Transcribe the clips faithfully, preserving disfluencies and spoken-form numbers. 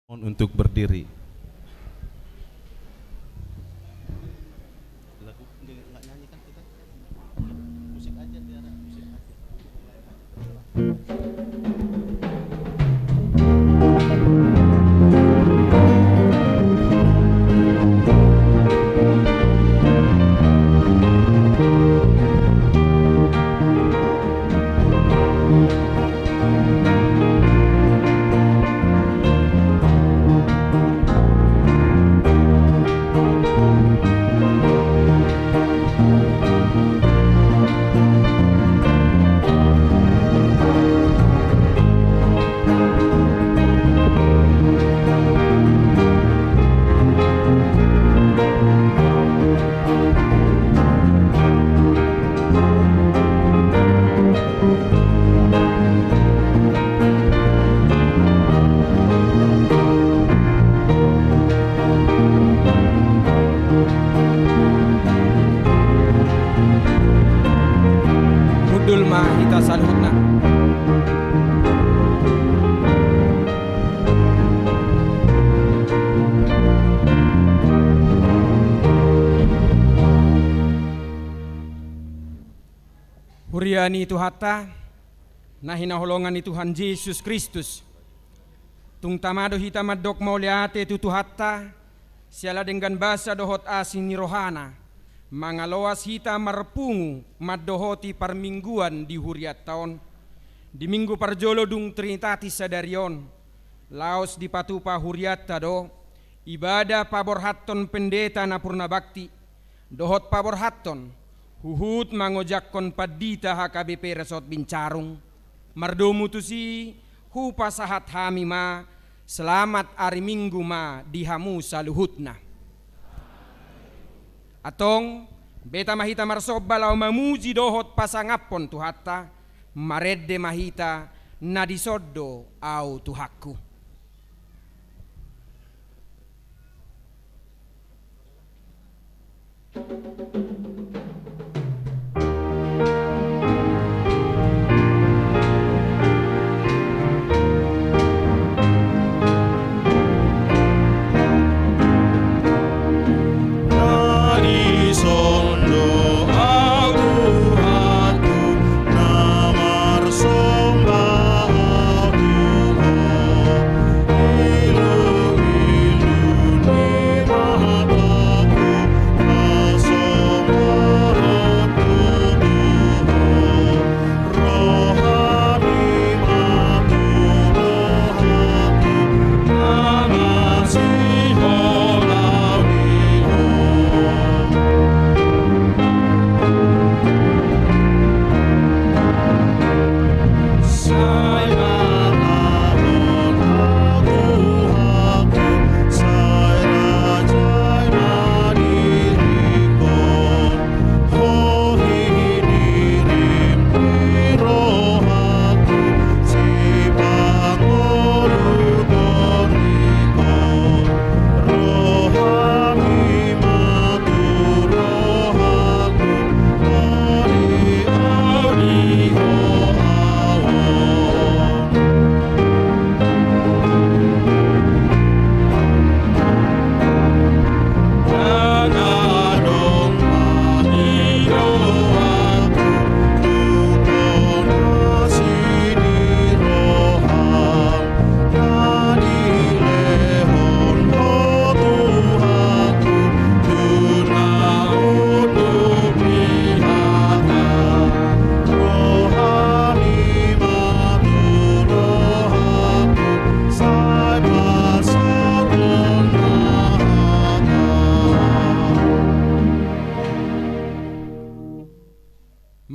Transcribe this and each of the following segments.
Untuk berdiri. Lagu, nggak, nggak nyanyi kan kita? Musik aja, biar musik aja. Hundul ma hita saluhutna. Huria ni Tuhanta, na hinaholongan ni Tuhan Jesus Kristus. Tung tama do hita mandok mauliate tu Tuhanta, siala denggan basa dohot asi ni rohana, mangaloas hita marpungu mandohoti parmingguan di hurianta on. Di minggu parjolo dung Trinitatis sadari on, laos dipatupa hurianta do, ibadah paborhathon pendeta na purna bakti, dohot paborhathon, huhut mangojakhon pandita H K B P Resort Bincarung. Mardomu tusi, hupasahat hami ma, selamat ari Minggu ma di hamu saluhutna. Antong, beta ma hita marsomba laho mamuji dohot pasangaphon Tuhanta, marende ma hita, na dison do ahu Tuhanku.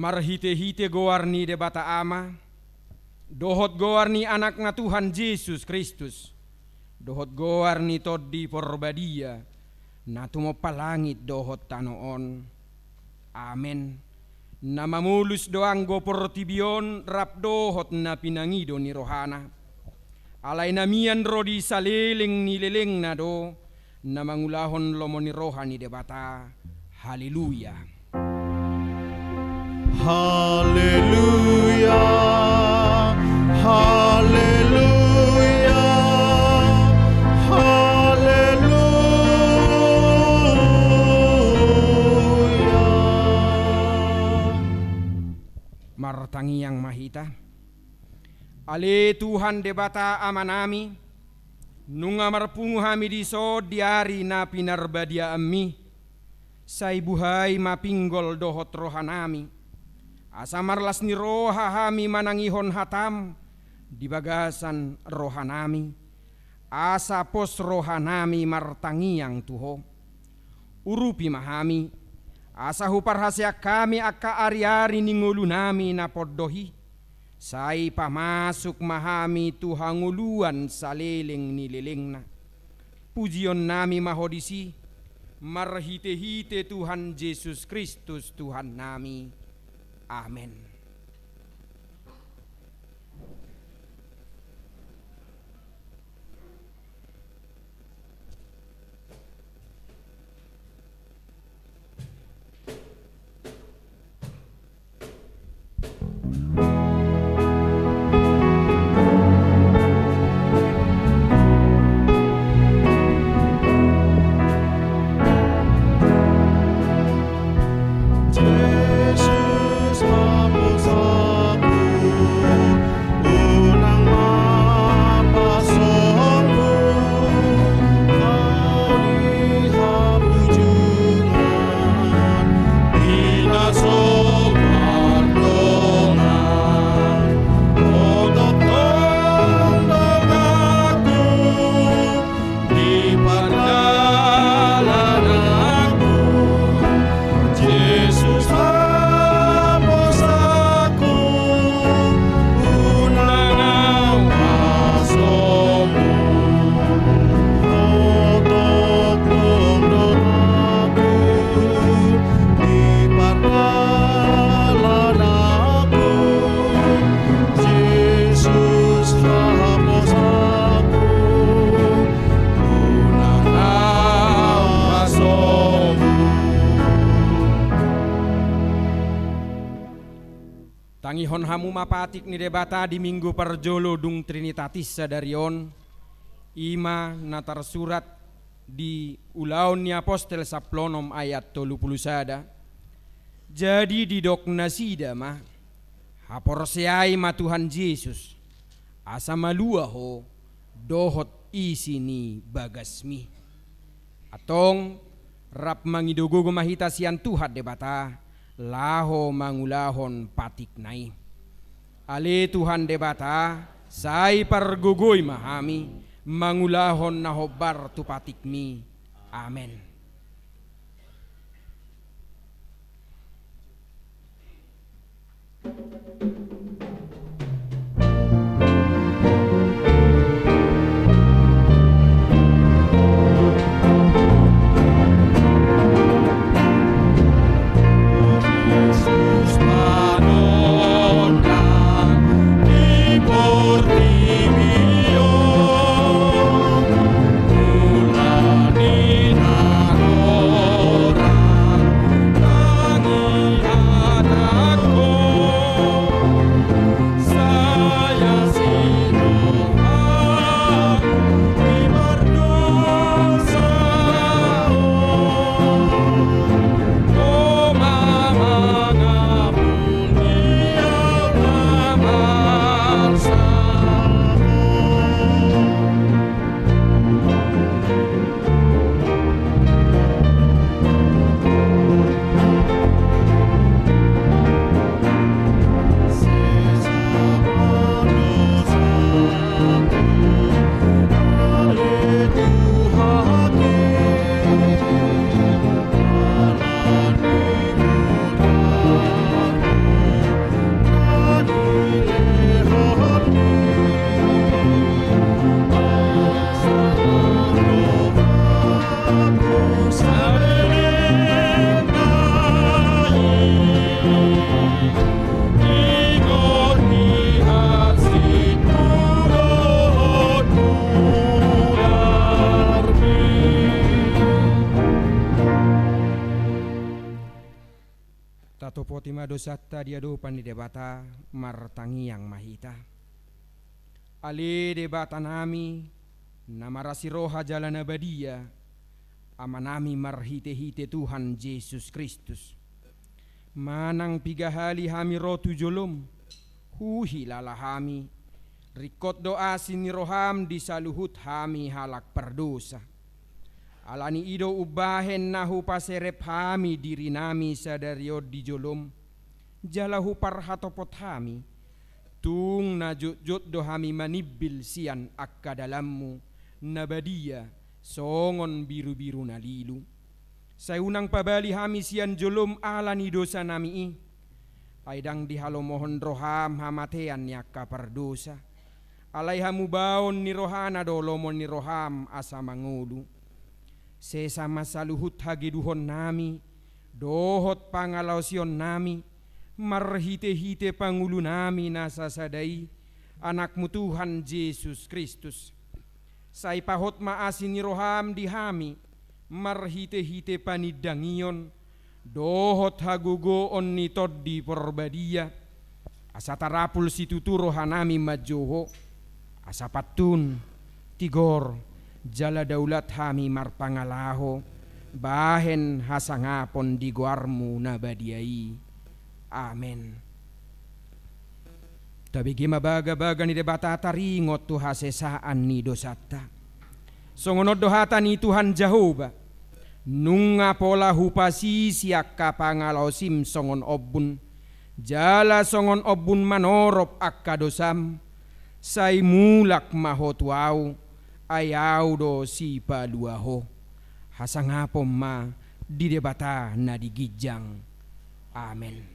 Marhitehite goar ni Debata Ama, dohot goar ni Anakna Tuhan Jesus Kristus, dohot goar ni Tondi Porbadia, na tumompa langit dohot tano on. Amen. Na mamolus do anggo portibi on rap dohot na pinangido ni rohana. Alai na mian ro di saleleng ni lelengna do, na mangulahon lomo ni roha ni Debata. Haleluya. Haleluya. Haleluya. Ta. Ale Tuhan Debata Amanami, nunga marpungu hami dison di ari na pinarbadiaanMi, sai buhai ma pinggol dohot rohanami, asa marlas ni roha hami manangihon hataM di bagasan rohanami, asa pos rohanami martangiang tu Ho. Urupi ma hami, asa huparhaseang hami angka ari-ari ni ngolunami na pondoh i, sai pamasuk ma hami tu hangoluan saleleng ni lelengna. Pujionnami ma Ho disi, marhite-hite Tuhan Jesus Kristus Tuhannami. Amen. Tangihon hamu ma patik ni Debata di Minggu parjolo dung Trinitatis sadari on, i ma na tarsurat di Ulaon ni Apostel sampulu onom ayat tolu pulu sada. Jadi didok nasida ma: Haporseai ma Tuhan Jesus, asa malua ho dohot isi ni bagasmi. Antong, rap mangido gogo ma hita sian Tuhan Debata, laho mangulahon patikna i. Ale Tuhan Debata, sai pargogoi ma hami mangulahon na hombar tu patikmi. Amen. Tatopoti ma dosanta di adopan ni Debata, martangiang ma hita. Ale Debatanami, na marasi roha jala na badia, Amanami marhite-hite Tuhan Jesus Kristus, manang piga hali hami ro tu jolom, Huhilala hami, ringkot do asi ni roham di saluhut hami halak pardosa. Ala ni i do umbahen na hupaserep hami dirinami sadari on di jolom, jala huparhatopot hami, tung na jotjot do hami manimbil sian angka dalanmu na badia songon birubiru na lilu. Sai unang pabali hami sian jolom ala ni dosanami i. Ai ndang dihalomohon roham hamatean ni angka pardosa. Alai hamubaon ni rohana do lomo ni roham asa mangolu. Sesa ma saluhut hageduhonnami dohot pangalaosionnami marhitehite pangulunami na sasada i, Anakmu Tuhan Jesus Kristus. Sai pahot ma asi ni roham di hami marhitehite panindangion dohot hagogoon ni Tondi Porbadia, asa tarapul situtu rohanami manjou Ho, asa pantun, tigor, jala daulat hami marpangalaho bahen hasangapon di goarmu na badia i. Amen. Tabege ma bagabaga ni Debata taringot tu hasesaan ni dosanta. Songon on do hata ni Tuhan Jahowa: Nunga pola hupasisi angka pangalaosim songon ombun, jala songon ombun manorop angka dosam, sai mulak ma ho tu Ahu, ai Ahu do Sipalua ho. Hasangapon ma di Debata na di ginjang. Amen.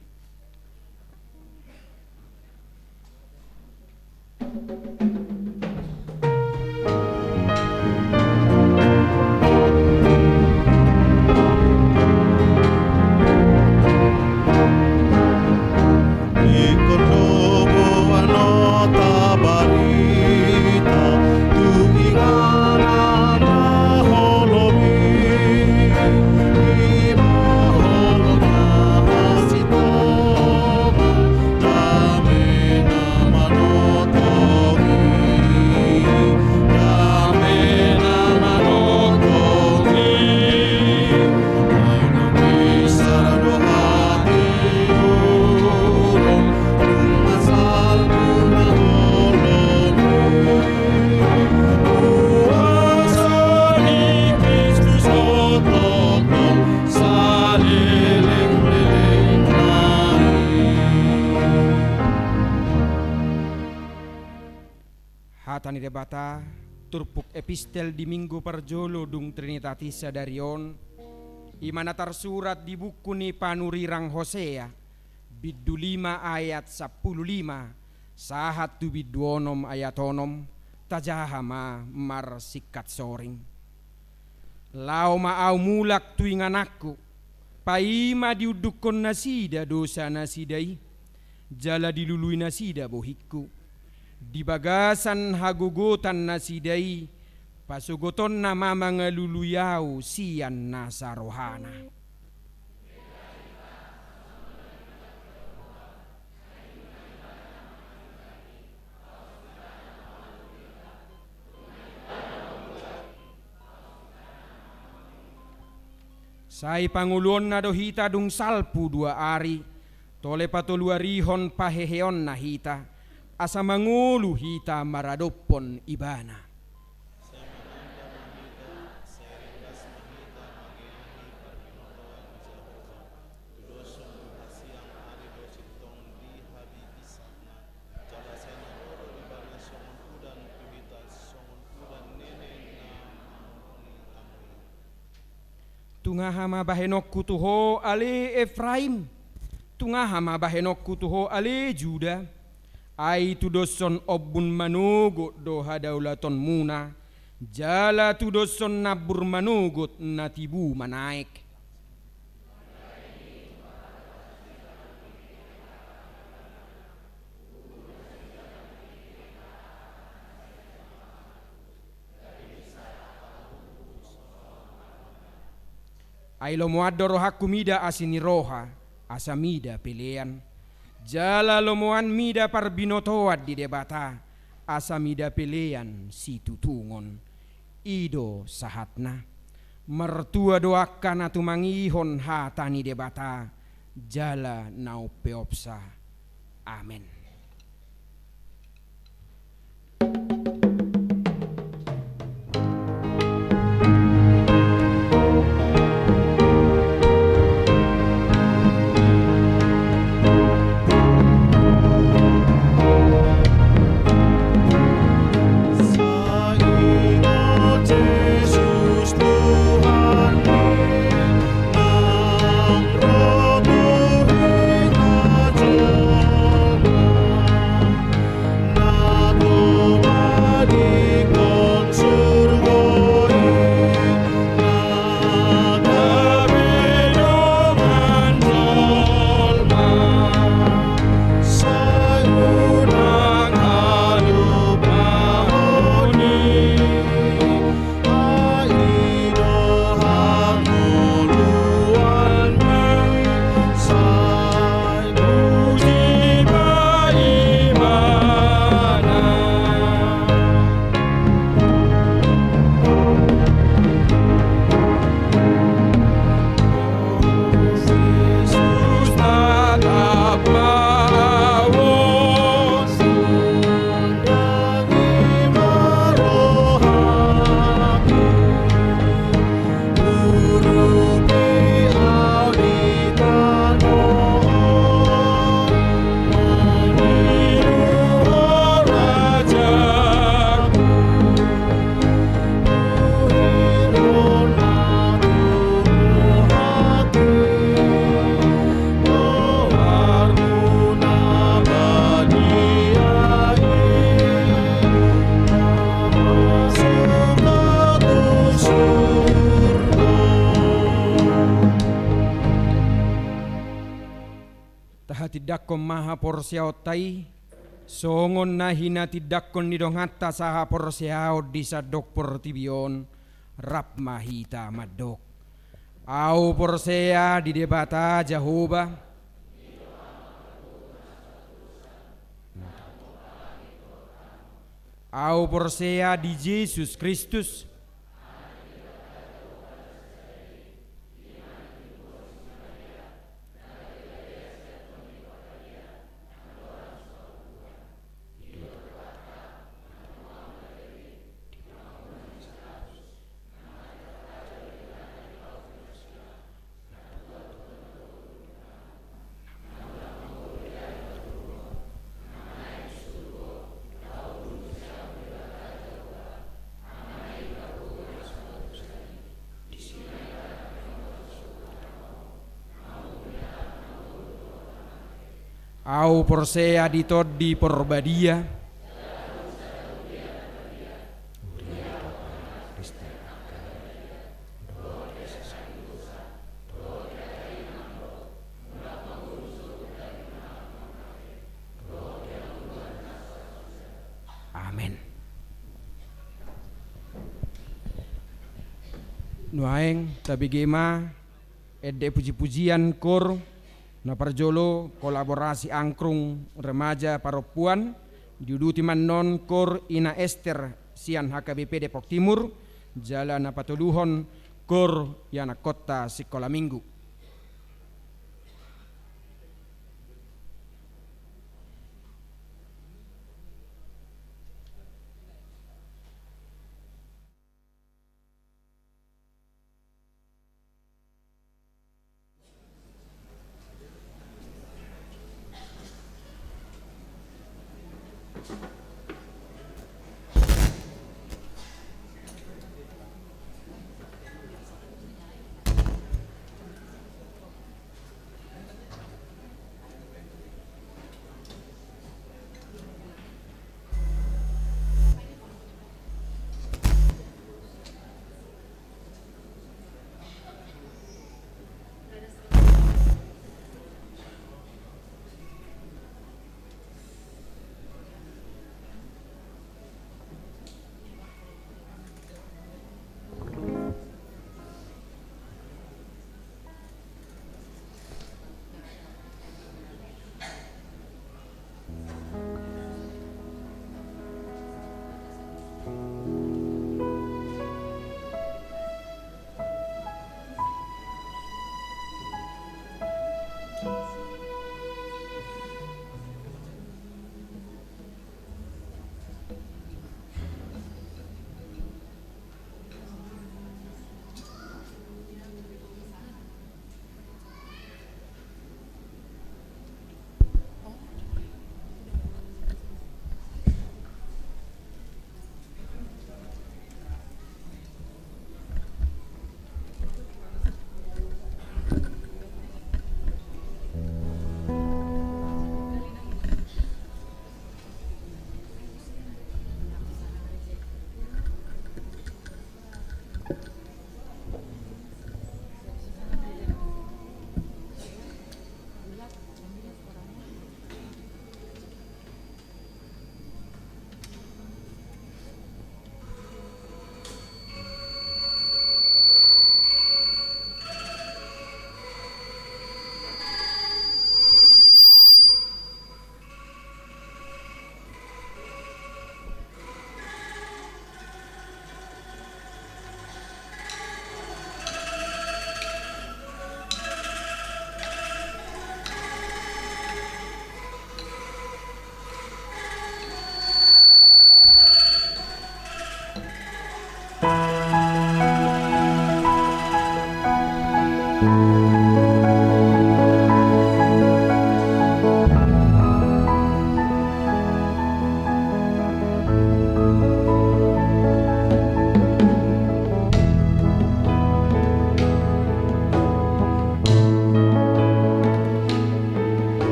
Hata ni Debata, turpuk epistel di Minggu parjolo dung Trinitatis sadari on, i ma na tarsurat di buku ni panurirang Hosea, bindu lima ayat sampulu lima, sahat tu bindu onom ayat onom, tajaha ma marsingkat soring. Laho ma Ahu mulak tu ingananku, paima diundukkon nasida dosa nasida i, jala dilului nasida bohingku. Di bagasan hagogotan nasida i, pasogotonna ma mangalului Ahu sian nasa rohana. Sai pangoluonna do hita dung salpu dua ari, tole patoluarihon paheheonna hita, asa mangolu hita maradophon Ibana. Sai mananda ma hita, sai ringgas ma hita mangeahi parbinotoan ni Jahowa. Tudoshon tu hasian ari do sintong di habibisanna, jala sai na ro do Ibana songon udan tu hita, songon udan nene na mangoloi hamu i. Tungaha ma bahenonku tu ho ale Efraim, tungaha ma bahenonku tu ho ale Juda. Ai tudoshon ombun manogot do hadaulatonmuna, jala tudoshon nambur manogot na tibu manaek. Ai lomoan do rohangku mida asi ni roha, asa mida pelean. Jala lomoan mida parbinotoan di Debata, asa mida pelean situtungon. I do sahatna. Martua do angka na tumangihon hata ni Debata, jala na umpeopsa. Amen. Tindangkon ma haporseaonta i, songon na hinatindangkon ni donganta sahaporseaon di sandok portibi on, rap ma hita mandok. Ahu porsea di Debata Jahowa. Ahu porsea di Jesus Kristus. Ahu porsea di Tondi Porbadia. Amen. Nuaeng tabege ma ende pujipujian koor na parjolo, kolaborasi angklung remaja parompuan, diuduti ma annon koor Ina Ester sian H K B P Depok Timur, jala na patoluhon koor ianakhonta sikola minggu.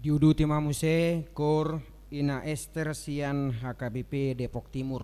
Diuduti ma muse Koor Ina Ester sian H K B P Depok Timur.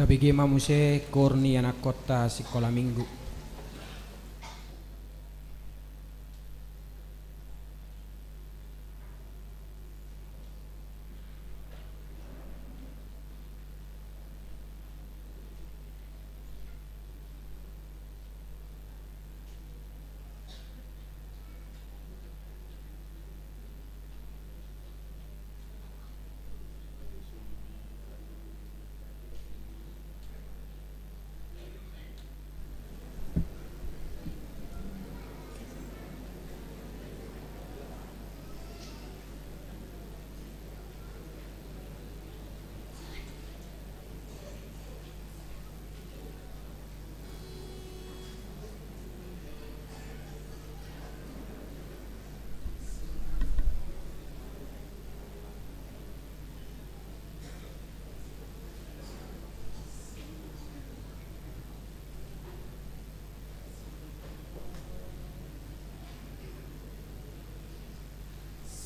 Bege ma muse koor ni anakkonta sikola minggu.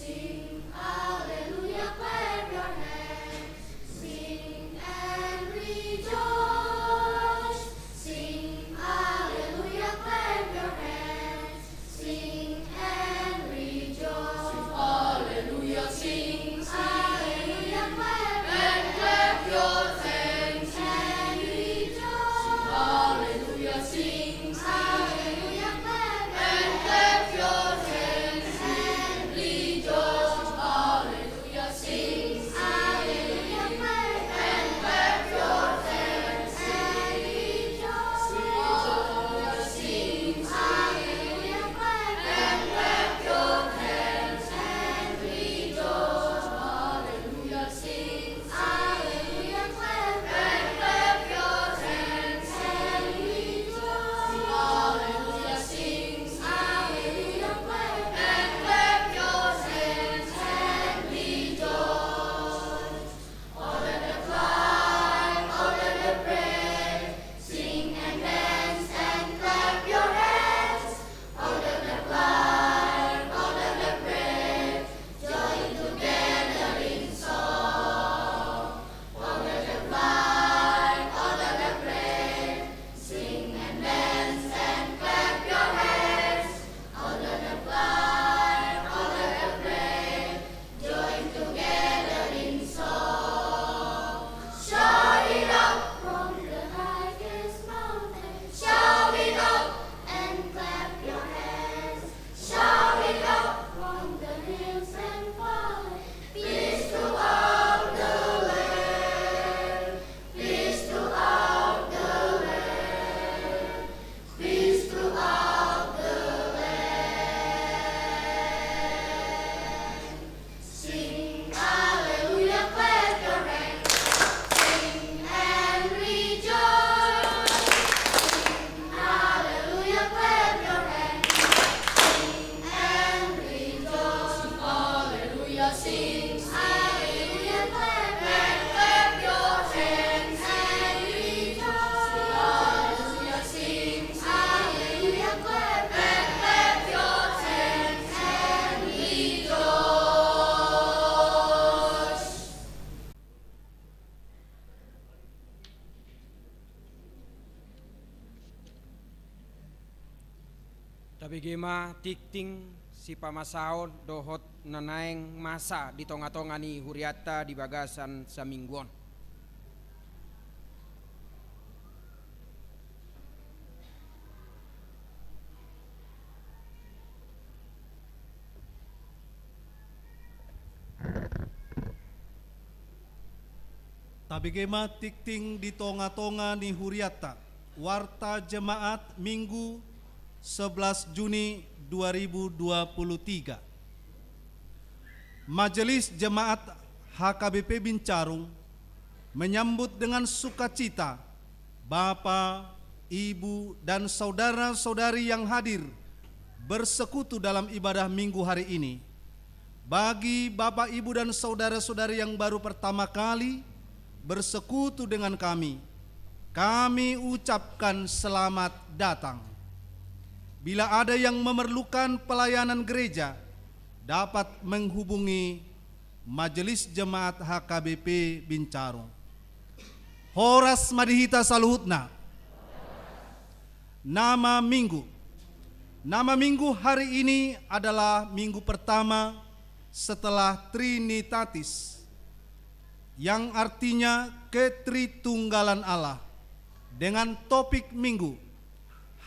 Sing hallelujah, clap your hands. Sing and rejoice. Sing hallelujah, clap your hands. Sing and rejoice. Sing hallelujah, sing, sing hallelujah, clap and clap your hands and rejoice. Sing hallelujah, sing, sing hallelujah, clap and clap your hands and rejoice. Sing hallelujah. Order the choir, order the prayer, sing and dance and clap your hands. Order the choir, order the prayer, join together in song. Order the choir, order the prayer, sing and dance and clap your hands. Order the choir, order the prayer, join together in song. Shout it out from the highest mountain. Shout it out and clap your hands. Shout it out from the hills and valley. Peace throughout the land. Peace throughout the land. Peace throughout the land. Sing hallelujah, clap your hands. Sing and rejoice. Sing hallelujah, clap your hands. Sing and rejoice. Hallelujah, sing. Hallelujah, clap and clap your hands and rejoice. Hallelujah, sing. Hallelujah, clap and clap your hands and rejoice. Tabege ma tingting sipamasaon dohot na naeng masa di tongatonga ni hurianta di bagasan saminggu on. Tabege ma tingting di tongatonga ni hurianta, warta jemaat Minggu sebelas Juni dua ribu dua puluh tiga. Majelis Jemaat H K B P Bincarung menyambut dengan sukacita Bapa, Ibu, dan saudara-saudari yang hadir bersekutu dalam ibadah Minggu hari ini. Bagi Bapak, Ibu, dan saudara-saudari yang baru pertama kali bersekutu dengan kami, kami ucapkan selamat datang. Bila ada yang memerlukan pelayanan gereja, dapat menghubungi Majelis Jemaat H K B P Bincarung. Horas ma di hita saluhutna. Nama Minggu. Nama Minggu hari ini adalah minggu pertama setelah Trinitatis, yang artinya Ketritunggalan Allah, dengan topik Minggu,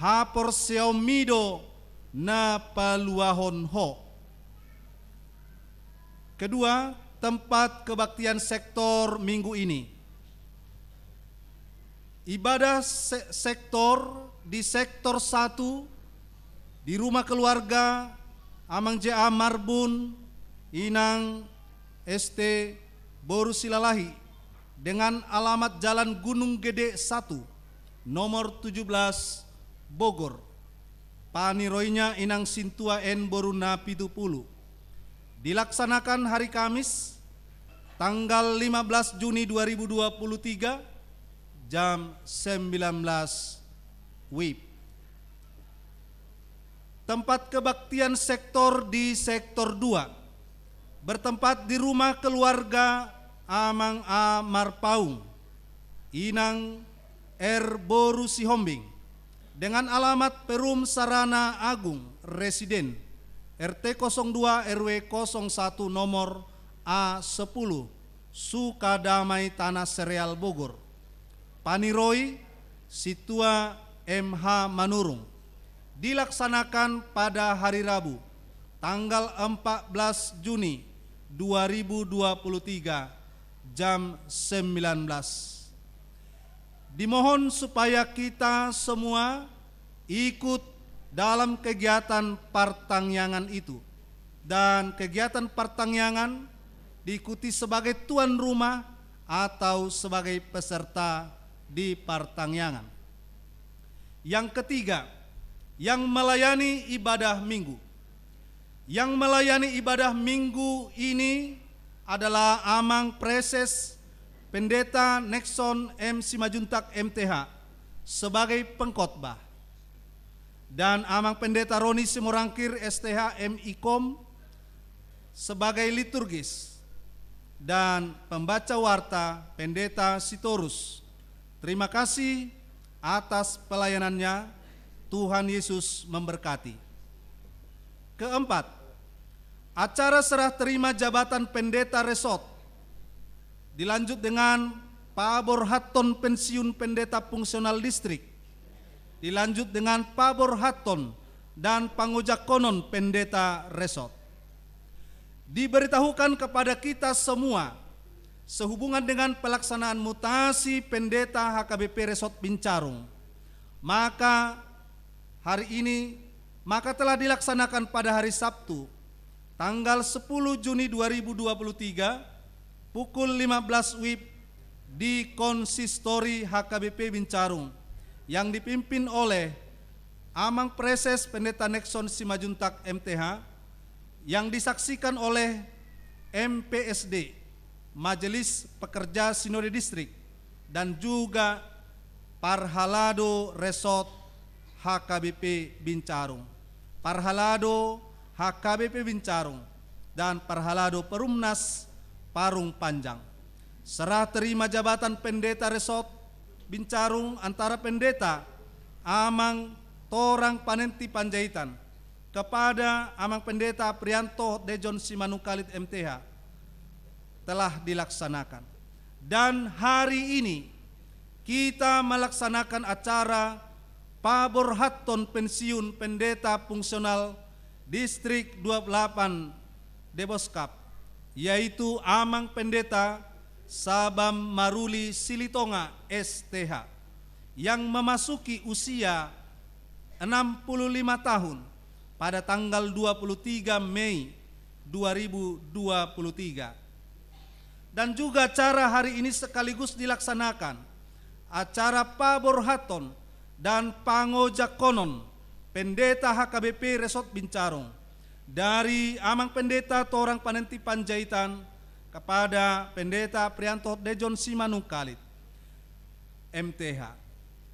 Haporseaonmi do na paluahon ho. Kedua, tempat kebaktian sektor minggu ini. Ibadah se-, sektor di sektor satu, di rumah keluarga Amang J A Marbun, Inang S T boru Silalahi, dengan alamat Jalan Gunung Gede satu, nomor tujuh belas, Bogor. Paniroinya Inang Sintua N boru Napitupulu. Dilaksanakan hari Kamis, tanggal lima belas Juni dua ribu dua puluh tiga, jam sembilan belas W I B. Tempat kebaktian sektor di sektor dua bertempat di rumah keluarga Amang A Marpaung, Inang R boru Sihombing, dengan alamat Perum Sarana Agung, Residen, R T kosong dua R W kosong satu nomor A sepuluh, Sukadamai, Tanah Sereal, Bogor. Paniroi, Sintua M H Manurung. Dilaksanakan pada hari Rabu, tanggal empat belas Juni dua ribu dua puluh tiga, jam sembilan belas. Dimohon supaya kita semua ikut dalam kegiatan partangiangan itu. Dan kegiatan partangiangan diikuti sebagai tuan rumah atau sebagai peserta di partangiangan. Yang ketiga, yang melayani ibadah Minggu. Yang melayani ibadah Minggu ini adalah Amang Praeses Pendeta Nexon M Simanjuntak M T H sebagai pengkhotbah, dan Amang Pendeta Roni Simorangkir S T H M I Kom sebagai liturgis, dan pembaca warta Pendeta Sitorus. Terima kasih atas pelayanannya. Tuhan Yesus memberkati. Keempat, acara serah terima jabatan pendeta resort dilanjut dengan paborhathon pensiun pendeta fungsional distrik, dilanjut dengan paborhathon dan pangojangkonon pendeta resort. Diberitahukan kepada kita semua sehubungan dengan pelaksanaan mutasi pendeta H K B P Resort Bincarung. Maka hari ini, maka telah dilaksanakan pada hari Sabtu, tanggal sepuluh Juni dua ribu dua puluh tiga, pukul lima belas W I B, di Konsistori H K B P Bincarung, yang dipimpin oleh Amang Praeses Pendeta Nexon Simanjuntak M T H, yang disaksikan oleh M P S D, Majelis Pekerja Sinode Distrik, dan juga parhalado Resort H K B P Bincarung, parhalado H K B P Bincarung, dan parhalado Perumnas Parung Panjang. Serah terima jabatan pendeta Resort Bincarung antara pendeta Amang Torang Panenti Panjaitan kepada Amang Pendeta Prianto Dejon Simanungkalit M T H telah dilaksanakan. Dan hari ini kita melaksanakan acara paborhathon pensiun pendeta fungsional Distrik dua puluh delapan Deboskap, yaitu Amang Pendeta Sabam Maruli Silitonga S T H, yang memasuki usia enam puluh lima tahun pada tanggal dua puluh tiga Mei dua ribu dua puluh tiga. Dan juga acara hari ini sekaligus dilaksanakan acara paborhathon dan pangojangkonon pendeta H K B P Resort Bincarung, dari Amang Pendeta Torang Panenti Panjaitan kepada Pendeta Prianto Dejon Simanungkalit, M T H.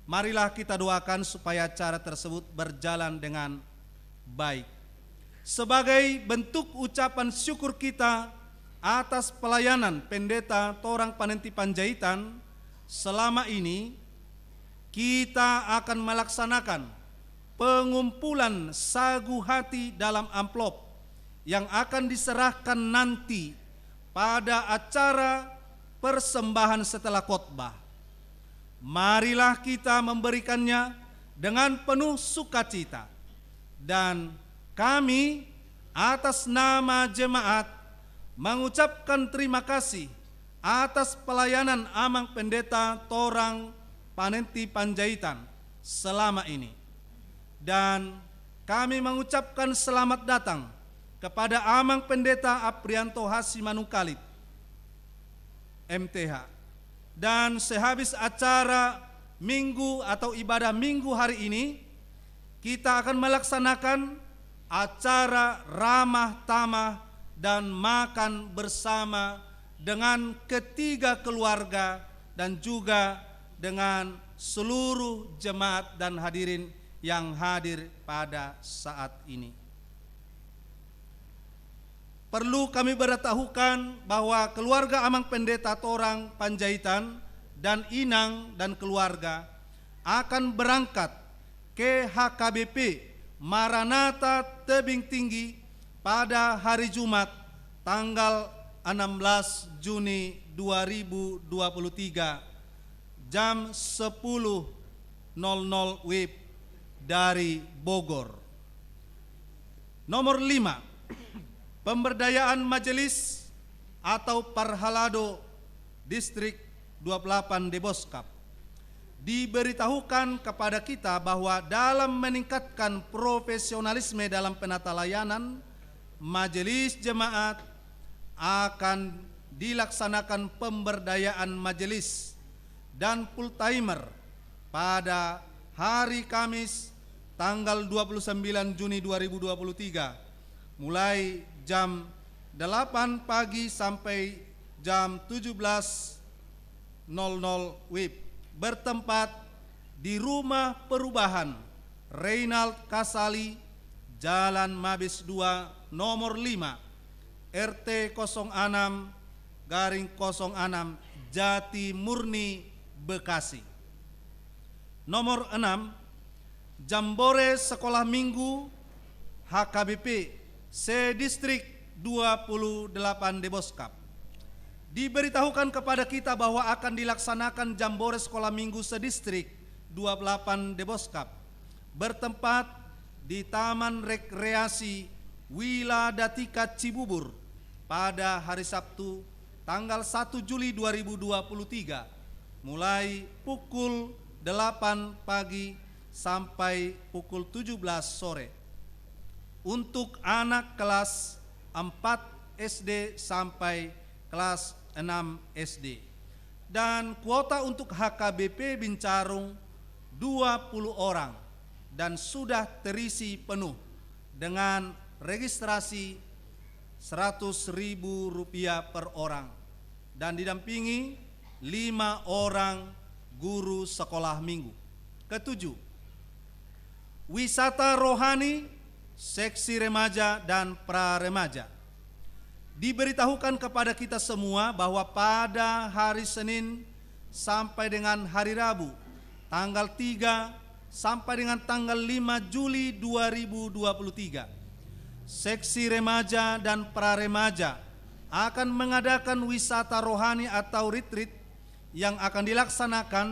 Marilah kita doakan supaya acara tersebut berjalan dengan baik. Sebagai bentuk ucapan syukur kita atas pelayanan Pendeta Torang Panenti Panjaitan, Selama ini, kita akan melaksanakan pengumpulan sagu hati dalam amplop yang akan diserahkan nanti pada acara persembahan setelah khotbah. Marilah kita memberikannya dengan penuh sukacita. Dan kami, atas nama jemaat, mengucapkan terima kasih atas pelayanan Amang Pendeta Torang Panenti Panjaitan selama ini. Dan kami mengucapkan selamat datang kepada Amang Pendeta Aprianto Hasimanungkalit, M T H. Dan sehabis acara Minggu atau ibadah Minggu hari ini, kita akan melaksanakan acara ramah tamah dan makan bersama dengan ketiga keluarga dan juga dengan seluruh jemaat dan hadirin yang hadir pada saat ini. Perlu kami beritahukan bahwa keluarga Amang Pendeta Torang Panjaitan dan Inang dan keluarga akan berangkat ke H K B P Maranatha Tebing Tinggi pada hari Jumat, tanggal enam belas Juni dua ribu dua puluh tiga, jam sepuluh nol nol W I B dari Bogor. Nomor lima, pemberdayaan majelis atau parhalado Distrik dua puluh delapan Deboskap. Diberitahukan kepada kita bahwa dalam meningkatkan profesionalisme dalam penata layanan, majelis jemaat akan dilaksanakan pemberdayaan majelis dan full timer pada hari Kamis, tanggal dua puluh sembilan Juni dua ribu dua puluh tiga, mulai jam delapan pagi sampai jam tujuh belas nol nol W I B, bertempat di Rumah Perubahan Reynald Kasali, Jalan Mabes dua, nomor lima, R T kosong enam garing kosong enam, Jatimurni, Bekasi. Nomor enam, Jambore Sekolah Minggu H K B P se-Distrik dua puluh delapan Deboskap. Diberitahukan kepada kita bahwa akan dilaksanakan Jambore Sekolah Minggu se-Distrik dua puluh delapan Deboskap, bertempat di Taman Rekreasi Wiladatika Cibubur pada hari Sabtu, tanggal satu Juli dua ribu dua puluh tiga, mulai pukul delapan pagi sampai pukul tujuh belas sore. Untuk anak kelas empat S D sampai kelas enam S D. Dan kuota untuk H K B P Bincarung dua puluh orang dan sudah terisi penuh dengan registrasi seratus ribu rupiah per orang dan didampingi lima orang guru sekolah minggu. Ketujuh, wisata rohani seksi remaja dan pra remaja. Diberitahukan kepada kita semua bahwa pada hari Senin sampai dengan hari Rabu, tanggal tiga sampai dengan tanggal lima Juli dua ribu dua puluh tiga, seksi remaja dan pra remaja akan mengadakan wisata rohani atau retreat yang akan dilaksanakan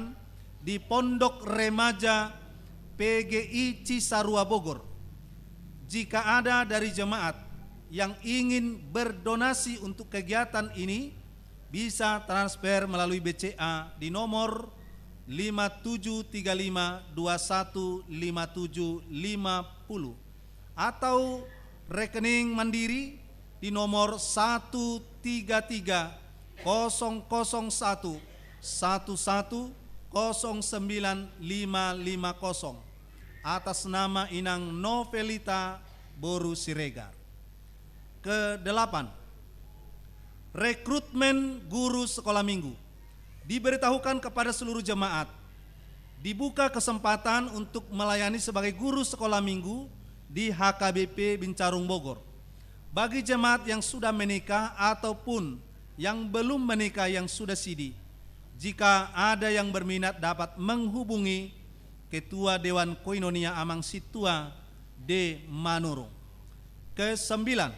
di Pondok Remaja P G I Cisarua Bogor. Jika ada dari jemaat yang ingin berdonasi untuk kegiatan ini, bisa transfer melalui B C A di nomor lima tujuh tiga lima dua satu lima tujuh lima puluh atau rekening Mandiri di nomor satu tiga tiga kosong kosong satu satu satu kosong sembilan lima lima kosong, atas nama Inang Novelita boru Siregar. Kedelapan, rekrutmen guru sekolah minggu. Diberitahukan kepada seluruh jemaat, dibuka kesempatan untuk melayani sebagai guru sekolah minggu di H K B P Bincarung Bogor. Bagi jemaat yang sudah menikah ataupun yang belum menikah yang sudah sidi, Jika ada yang berminat dapat menghubungi Ketua Dewan Koinonia Amang Sintua D. Manurung. Kesembilan,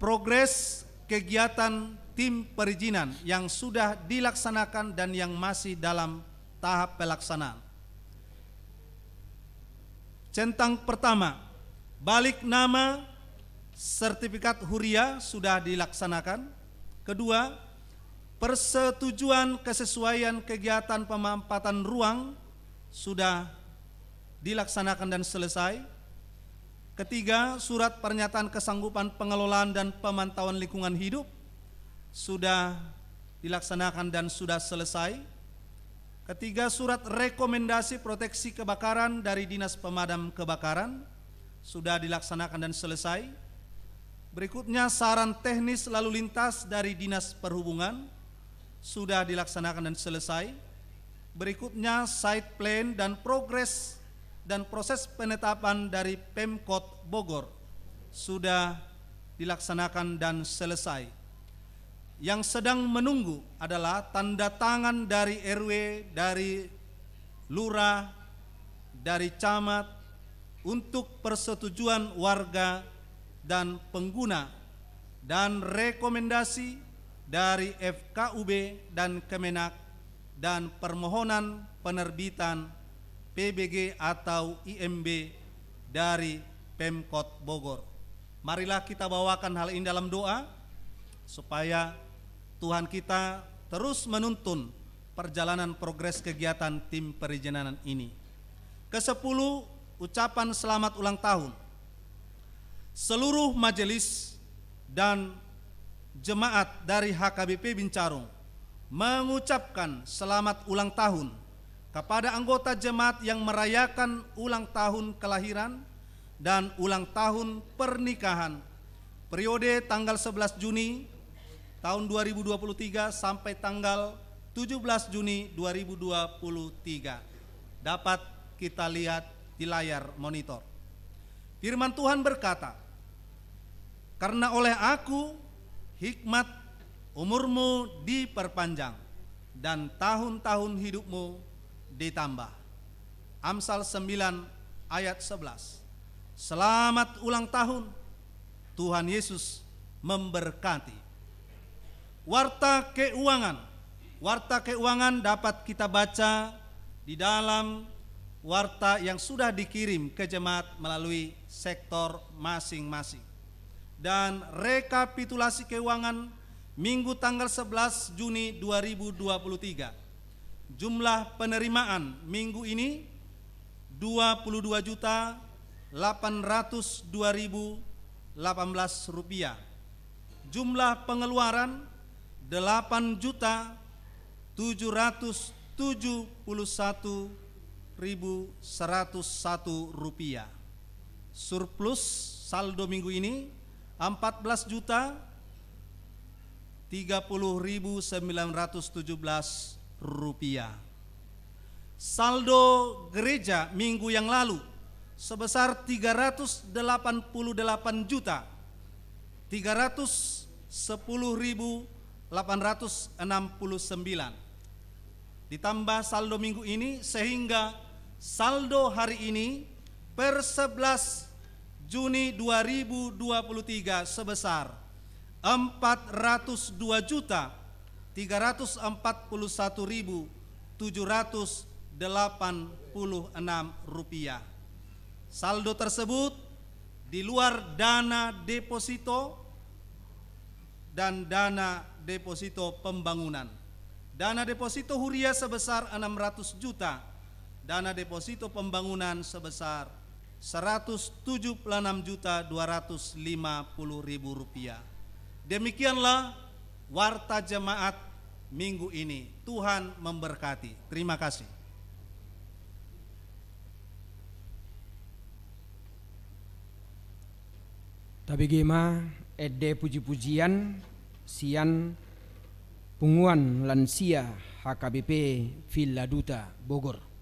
progres kegiatan tim perizinan yang sudah dilaksanakan dan yang masih dalam tahap pelaksanaan. Centang pertama, balik nama, sertifikat huria sudah dilaksanakan. Kedua, persetujuan kesesuaian kegiatan pemampatan ruang sudah dilaksanakan dan selesai. Ketiga, surat pernyataan kesanggupan pengelolaan dan pemantauan lingkungan hidup sudah dilaksanakan dan sudah selesai. Ketiga, surat rekomendasi proteksi kebakaran dari Dinas Pemadam Kebakaran sudah dilaksanakan dan selesai. Berikutnya, saran teknis lalu lintas dari Dinas Perhubungan sudah dilaksanakan dan selesai. Berikutnya, site plan dan progres dan proses penetapan dari Pemkot Bogor sudah dilaksanakan dan selesai. Yang sedang menunggu adalah tanda tangan dari R W, dari lurah, dari camat untuk persetujuan warga dan pengguna, dan rekomendasi dari F K U B dan Kemenak, dan permohonan penerbitan P B G atau I M B dari Pemkot Bogor. Marilah kita bawakan hal ini dalam doa, supaya Tuhan kita terus menuntun perjalanan progres kegiatan tim perizinan ini. Kesepuluh, ucapan selamat ulang tahun. Seluruh majelis dan jemaat dari H K B P Bincarung mengucapkan selamat ulang tahun kepada anggota jemaat yang merayakan ulang tahun kelahiran dan ulang tahun pernikahan periode tanggal sebelas Juni tahun dua ribu dua puluh tiga sampai tanggal tujuh belas Juni dua ribu dua puluh tiga. Dapat kita lihat di layar monitor. Firman Tuhan berkata, "Karena oleh aku hikmat umurmu diperpanjang dan tahun-tahun hidupmu ditambah." Amsal sembilan ayat sebelas. Selamat ulang tahun. Tuhan Yesus memberkati. Warta keuangan. Warta keuangan dapat kita baca di dalam warta yang sudah dikirim ke jemaat melalui sektor masing-masing. Dan rekapitulasi keuangan Minggu tanggal sebelas Juni dua ribu dua puluh tiga. Jumlah penerimaan minggu ini dua puluh dua juta delapan ratus dua ribu delapan belas rupiah. Jumlah pengeluaran delapan juta tujuh ratus tujuh puluh satu ribu seratus satu rupiah. Surplus saldo minggu ini empat belas juta tiga puluh ribu sembilan ratus tujuh belas rupiah. Saldo gereja minggu yang lalu sebesar tiga ratus delapan puluh delapan juta tiga ratus sepuluh ribu delapan ratus enam puluh sembilan. Ditambah saldo minggu ini, sehingga saldo hari ini per sebelas Juni dua ribu dua puluh tiga sebesar empat ratus dua juta tiga ratus empat puluh satu ribu tujuh ratus delapan puluh enam rupiah. Saldo tersebut di luar dana deposito dan dana deposito pembangunan. Dana deposito huria sebesar enam ratus juta, dana deposito pembangunan sebesar seratus tujuh puluh enam juta dua ratus lima puluh ribu rupiah. Demikianlah warta jemaat minggu ini. Tuhan memberkati. Terima kasih. Tabege ma ende puji-pujian sian Punguan Lansia H K B P Villa Duta Bogor.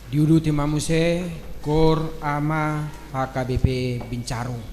Diuduti ma muse KOR, Ama, H K B P Bincarung.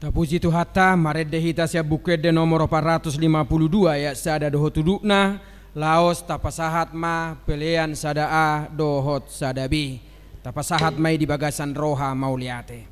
Tapuji Tuhanta, marende hita sian Buku Ende nomor opat ratus lima puluh dua ayat sada dohot udutna, laos tapasahat ma pelean sada A dohot sada B. Tapasahat ma i di bagasan roha mauliate.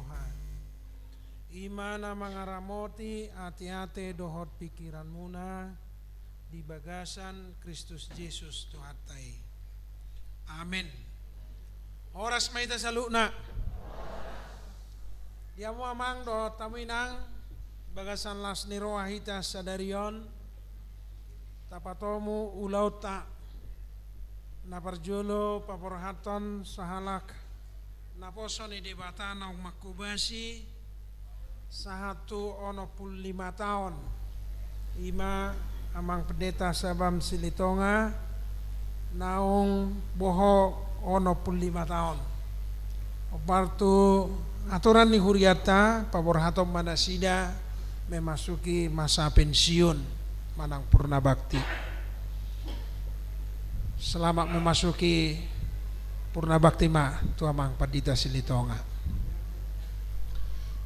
Tuhan. I ma na mangaramoti ateate dohot pingkiranmuna di bagasan Kristus Jesus Tuhanta i. Amen. Horas ma hita saluhutna. Di hamu amang dohot hamu inang, bagasan las ni roha hita sadari on, tapatomu ulaonta. Na parjolo paborhathon sahalak naposo ni Debata naung manghobasi sahat tu onom pulu lima taon. I ma amang pendeta Sabam Silitonga naung boho onom pulu lima taon. Ombar tu aturan ni hurianta, paborhathon ma nasida memasuki masa pensiun manang purna bakti. Selamat memasuki purna bakti ma tu amang pandita Silitonga.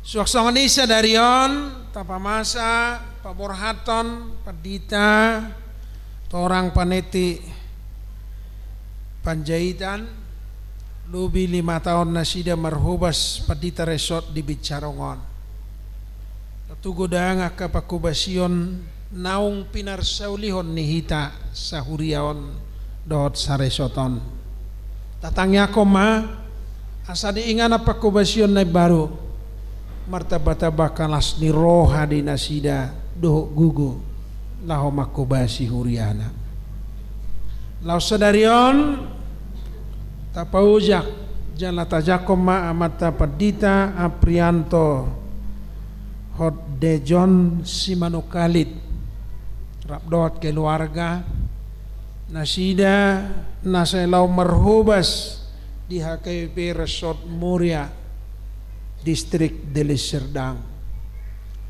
Suang songon i sadari on, tapamasa paborhathon pandita, torang paniti Panjaitan, lobi lima taon nasida marhobas pandita resort di Bincarong on. Tutu godang angka panghobasion naung pinarsaulihon ni hita sahuria on dohot saresort on. Tatangiangkon ma asa diinganan panghobasion na imbaru, martambatamba angka las ni roha di nasida dohot gogo laho manghobasi huriana. Laos sadari on tapaojak jala tajangkon ma amanta pandita Aprianto hot Dejon Simanungkalit rap dohot keluarga, nasida na sai laho marhobas di H K B P Resort Moria, Distrik Deli Serdang.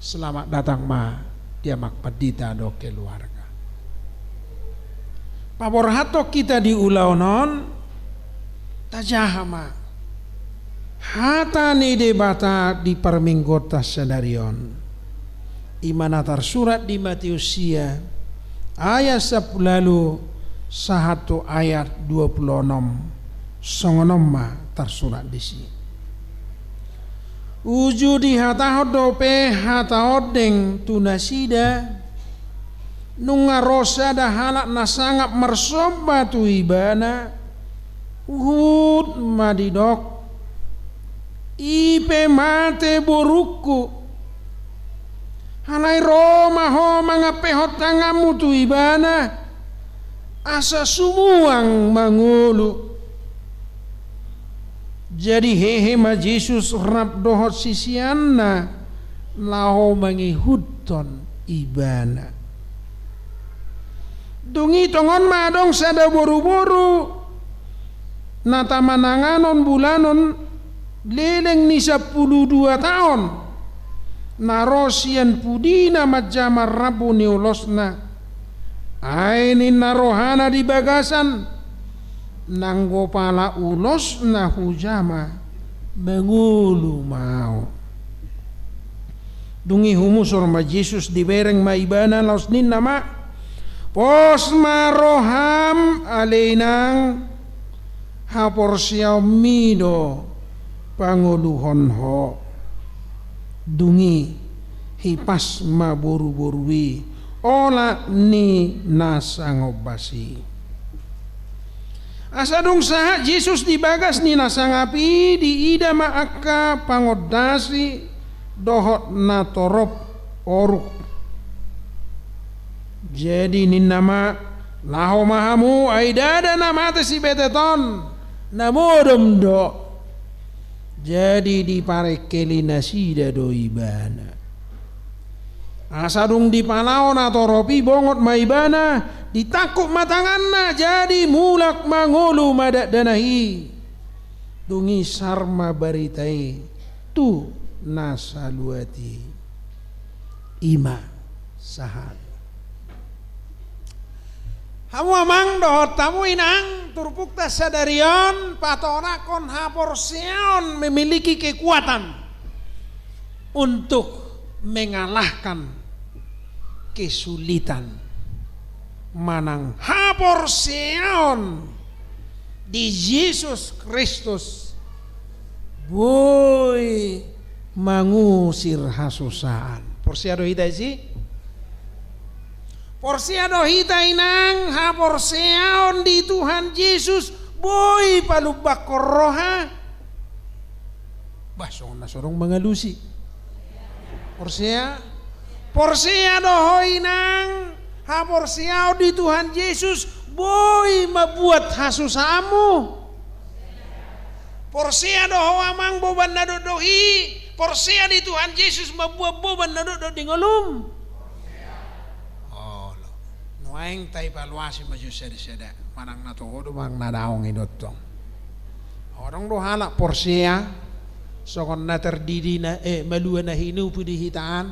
Selamat datang ma di amang pandita dohot keluarga. Paborhathon hita di ulaon on, tajaha ma hata ni Debata di parmingguonta sadari on. I ma na tarsurat di Mateus sia, ayat sampulu ualu sahat tu ayat dua pulu onom. Songon on ma tarsurat disi. Uju dihatahon dope hata ondeng tu nasida, nunga ro sada halak na sangap marsomba tu ibana, huhut ma didok, "I pe mate borungku. Alai ro ma ho mangampehon tanganmu tu ibana, asa sumuang mangolu." Jadi hehe ma Jesus rap dohot siseanna laho mangihuthon ibana. Dung i tongon ma adong sada boruboru na tamananganon bulanon leleng ni sampulu dua taon, na ro sian pudina manjama rambu ni ulosna. Ai ninna rohana di bagasan, "Nanggo pala ulosna hujama, mangolu ma au." Dung i humusur ma Jesus, dibereng ma ibana laos ninna ma, "Pos ma roham ale inang, haporseaonmi do pangoluhon ho." Dung i hipas ma boruboru i olat ni na sangombas i. Asa dung sahat Jesus di bagas ni na sangap i, diida ma angka pangondasi dohot na torop oruk. Jadi ninna ma, "Laho ma hamu, ai ndada na mate si betet on, na modom do." Jadi diparengkeli nasida do ibana. Asa dung dipalao na torop i, bongot ma ibana, ditangkup ma tanganna, jadi mulak mangolu ma dakdanak i. Dung i sar ma barita i tu na saluat i. I ma sahat. Hamu amang dohot hamu inang, turpukta sadari on patorangkon haporseaon memiliki kekuatan untuk mengalahkan kesulitan. Manang haporseaon di Jesus Kristus boi mangusir hasusaan. Porsea do hita disi? Porsea do hita inang, haporseaon di Tuhan Jesus boi palumbangkon roha? Bah, songon na so adong mangalusi. Porsea? Porsea do ho inang, haporseaon di Tuhan Jesus boi mambuat hasusaanmu? Porsea do ho amang, boban na dokdok i, porsea di Tuhan Jesus mambuat boban na dokdok di ngolum? Olo. Nuaeng taevaluasi ma jo sada-sada, manang na toho do manang na daong i do tong. Adong do halak porsea, songon na tardidi na, eh, malua na hinupi di hita an.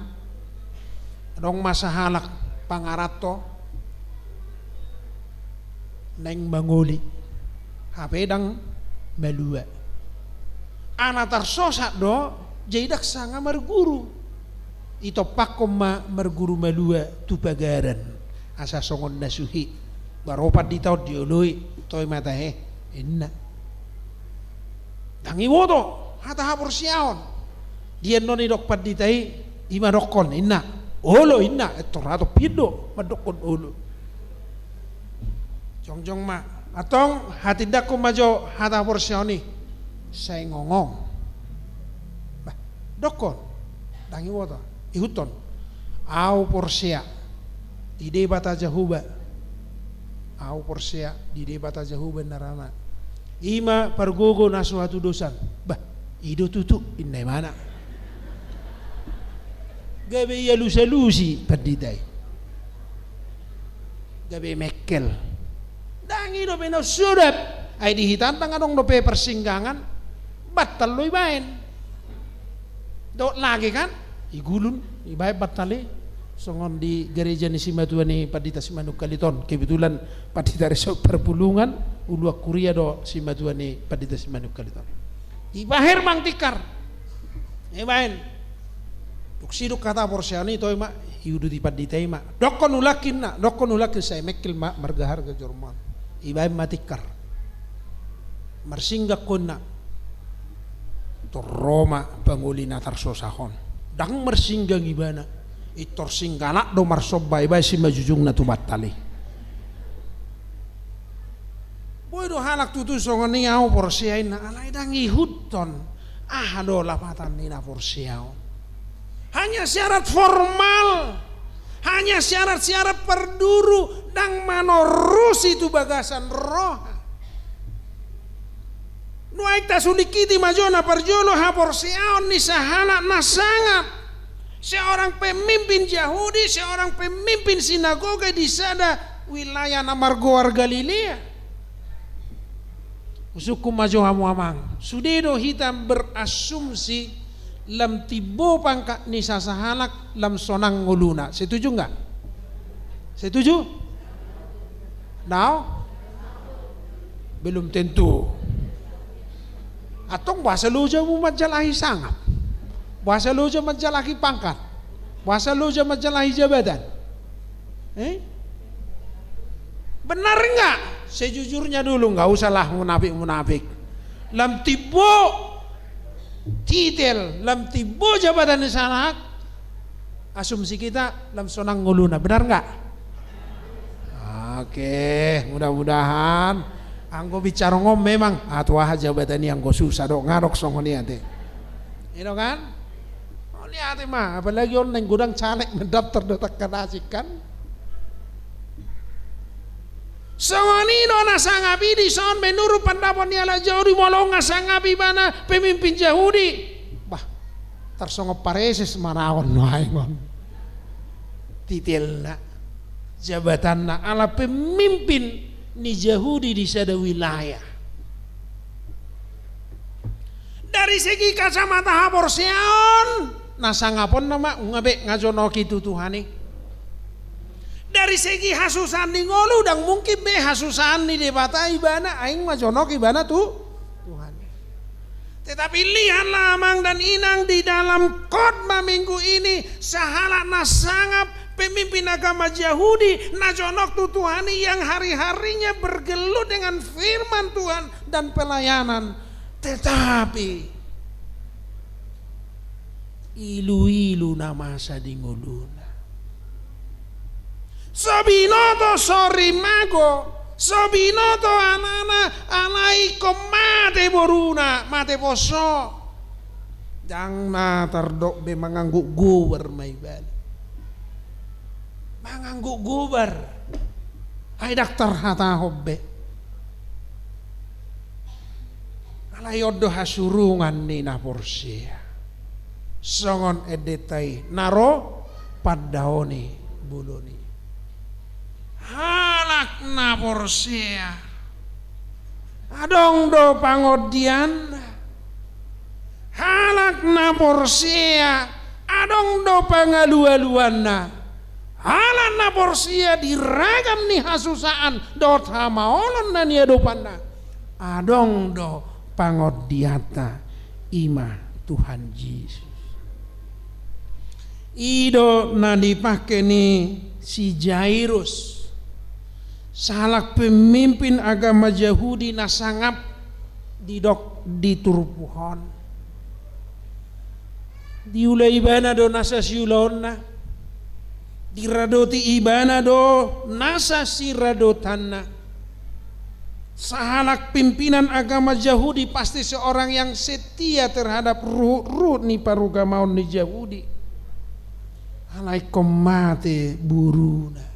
Adong ma sahalak pangaranto naeng mangoli, hape ndang malua. Ala tarsosat do, jadi ndang sanga marguru. Itompakkon ma marguru malua tu pagaran, asa songon na suhi. Ba ro pandita on dioloi, toe ma tahe, inna. Ndang iboto hata haporseaon. Dia annon didok pandita i, i ma dokkon, inna. Olo, inna, ettor hatop pindo mandokkon olo. Jongjong ma. Antong, hatindangkon ma jo hata haporseaon i. Sai ngongong. Bah, dokkon. Ndang iboto. Ihuthon. Au porsea di Debata Jahowa. Au porsea di Debata Jahowa, inna rohana. I ma pargogo na so hatudosan. Bah, i do tutu, inna imana. Gabe ialus-alusi pandita i. Gabe mengkel. Ndang i dope na sodap. Ai di hita an ndang adong dope parsinggangan. Bantal do ibaen. Dohot lage kan? Igulun, ibaen bantal i. Songon di gareja ni simatua ni pandita Simanungkalit on. Kebetulan pandita Resort Parpulungan, uluan kuria do simatua ni pandita Simanungkalit on. Ibaen manang tikar. Ibaen. Dung sidung hata haporseaon i, toe ma, iuduti pandita i ma. Dokkon hulangkin, inna, dokkon hulangkin, sai mengkel ma marga harga jolma on. Ibaen ma tikar. Marsinggang ho, inna. Tor ro ma pangoli na tarsosat on. Ndang marsinggang ibana. Pintor singgalak do marsomba ibaen simanjujungna tu bantal i. Boi do halak tutu songon i, au porsea, inna, alai ndang ihuthon aha do lapatan ni na porsea on. Hanya syarat formal, hanya syarat-syarat parduru, ndang manorusi tu bagasan roha. Nuaeng tasulingkiti ma jo na parjolo haporseaon ni sahalak na sangap, seorang pemimpin Jahudi, seorang pemimpin sinagoga di sada wilayah na margoar Galilea. Husungkun ma jo hamu amang, sude do hita berasumsi lam timbo pangkat ni sasahalak lam sonang ngoluna. Setuju nggak? Setuju? Nao? Belum tentu. Antong boasa loja hamu manjalahi sangap? Boasa loja manjalahi pangkat? Boasa loja manjalahi jabatan? Eh? Benar nggak? Sejujurnya dulu, nggak usah lah munafik-munafik. Lam timbo titel, lam timbo jabatan ni sahalak, asumsi kita lam sonang ngoluna, benar nggak? Oke, mudah-mudahan. Anggo bicara on memang, ah, tu aha jabatan i anggo susah do, nga adong songon i ate. I do kan? Mauliate ma, apalagi on naeng godang caleg mendaftar do tangkas asing kan. Songon i do na sangap i dison, menurut pandapot ni halak Jahudi, molo nga sangap ibana pemimpin Jahudi, bah, tarsongon pareses ma na on nuaeng on. Titelna, jabatanna, ala pemimpin ni Jahudi di sada wilayah. Dari segi kacamata haporseaon, na sangap on nama, nga be, nga jonok i tu Tuhan i. Dari segi hasusaan ni ngolu, ndang mungkin be hasusaan ni Debata ibana, ai nga jonok ibana tu Tuhan i. Tetapi lihatlah amang dan inang, di dalam khotbah minggu ini, sahalak na sangap, pemimpin agama Jahudi, na jonok tu Tuhan i, yang hari-harinya bergelut dengan firman Tuhan dan pelayanan. Tetapi iluilu na masa di ngoluna. So binoto, so rimago, so binoto anana, alai ingkon mate boruna, mate poso. Ndang na tardok be, mangangguk gobar ma ibana. Mangangguk gobar. Ai ndang tarhatahon be. Alai on do hasurungan ni na porsea. Songon endenta i, na ro pandaoni bolon i. Halak na porsea, adong do pangondianna. Halak na porsea, adong do pangalualuanna. Halak na porsea di ragam ni hasusaan dohot hamaolon na niadopanna, adong do pangondianta, i ma Tuhan Jesus. I do na dipangke ni si Jairus, sahalak pemimpin agama Jahudi na sangap, didok di turpuk on. Diula ibana do nasa siulaonna, diradoti ibana do nasa siradotanna. Sahalak pimpinan agama Jahudi, pasti seorang yang setia terhadap ruhut-ruhut ni parugamaon ni Jahudi. Alai ingkon mate boruna.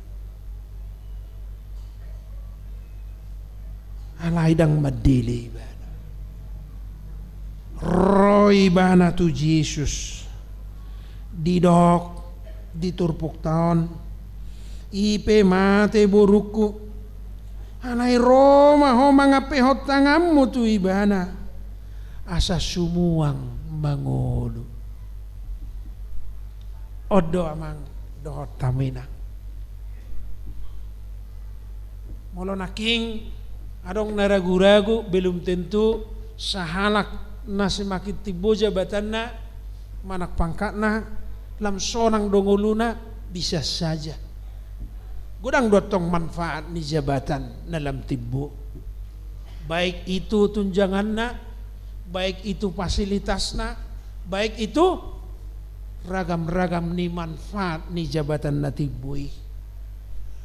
Alai ndang mandele ibana. Ro ibana tu Jesus. Didok di turpukta on, i pe mate borungku. Alai ro ma ho mangampehon tanganmu tu ibana, asa sumuang mangolu. On do amang dohot hamu inang. Molo nangkin adong na ragu-ragu, belum tentu sahalak na semakin timbo jabatanna manang pangkatna, lam sonang do ngoluna, bisa saja. Godang do tong manfaat ni jabatan na lam timbo. Baik itu tunjanganna, baik itu fasilitasna, baik itu ragam-ragam ni manfaat ni jabatan na timbo i.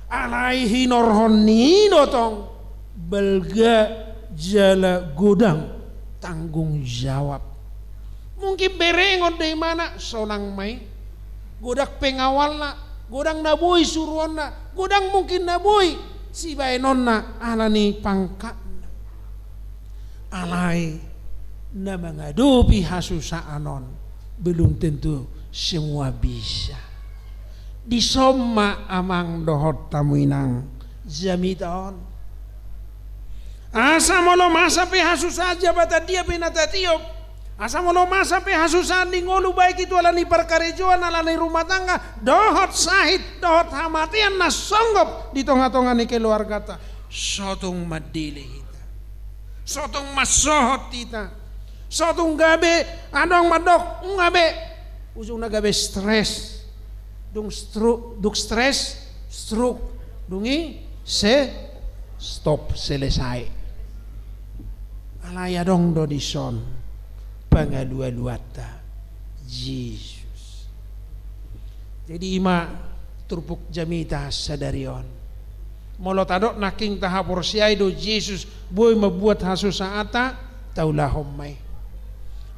Alai hinorhon ni i do tong balga jala godang tanggung jawab. Mungkin berengon do imana, sonang ma i. Godang pengawalna, godang na boi suruonna, godang mungkin na boi sibaenonna ala ni pangkatna. Alai na mangadopi hasusaan on belum tentu semua bisa. Dison ma amang dohot hamu inang jamita on. Asa molo masa pe hasusaan, jabatan dia pe na tatiop, asa molo masa pe hasusaan di ngolu, baik itu ala ni parkarejoan, ala ni rumah tangga, dohot sahit, dohot hamatean na songgop di tonga-tonga ni keluargata, so tung mandele hita. So tung mansohot hita. So tung gabe adong mandok, nunga be. Ujungna gabe stres. Dung stru-, dung stres, stroke. Dung i se-, stop, selesai. Alai adong do dison pangalualuanta Jesus. Jadi i ma turpuk jamita sadari on. Molo tadok nangkin tahaporseai do Jesus boi mambuat hasusaanta, taulahon ma i.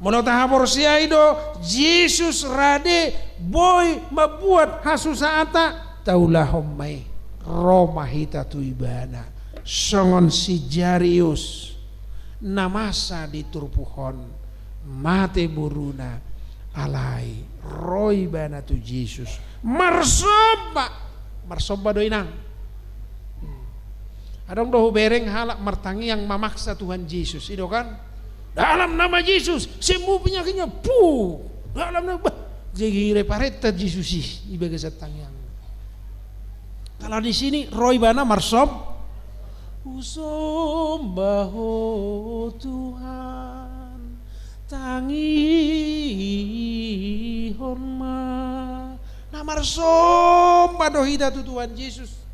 Molo tahaporseai do Jesus rade boi mambuat hasusaanta, taulahon ma i. Ro ma hita tu ibana. Songon si Jairus na masa di turpuk on, mate boruna, alai ro ibana tu Jesus. Marsomba. Marsomba do inang. Hmm. Adong do hubereng halak martangiang mamaksa Tuhan Jesus. I do kan? Dalam nama Yesus, sembuh penyakitnya. Puh. Dalam nama, bah. Jadi reparenta Jesus i, i bagasan tangiang. Kalau di sini, ro ibana marsom-, husomba Ho Tuhan, tangihon ma. Na marsomba do hita tu Tuhan Jesus.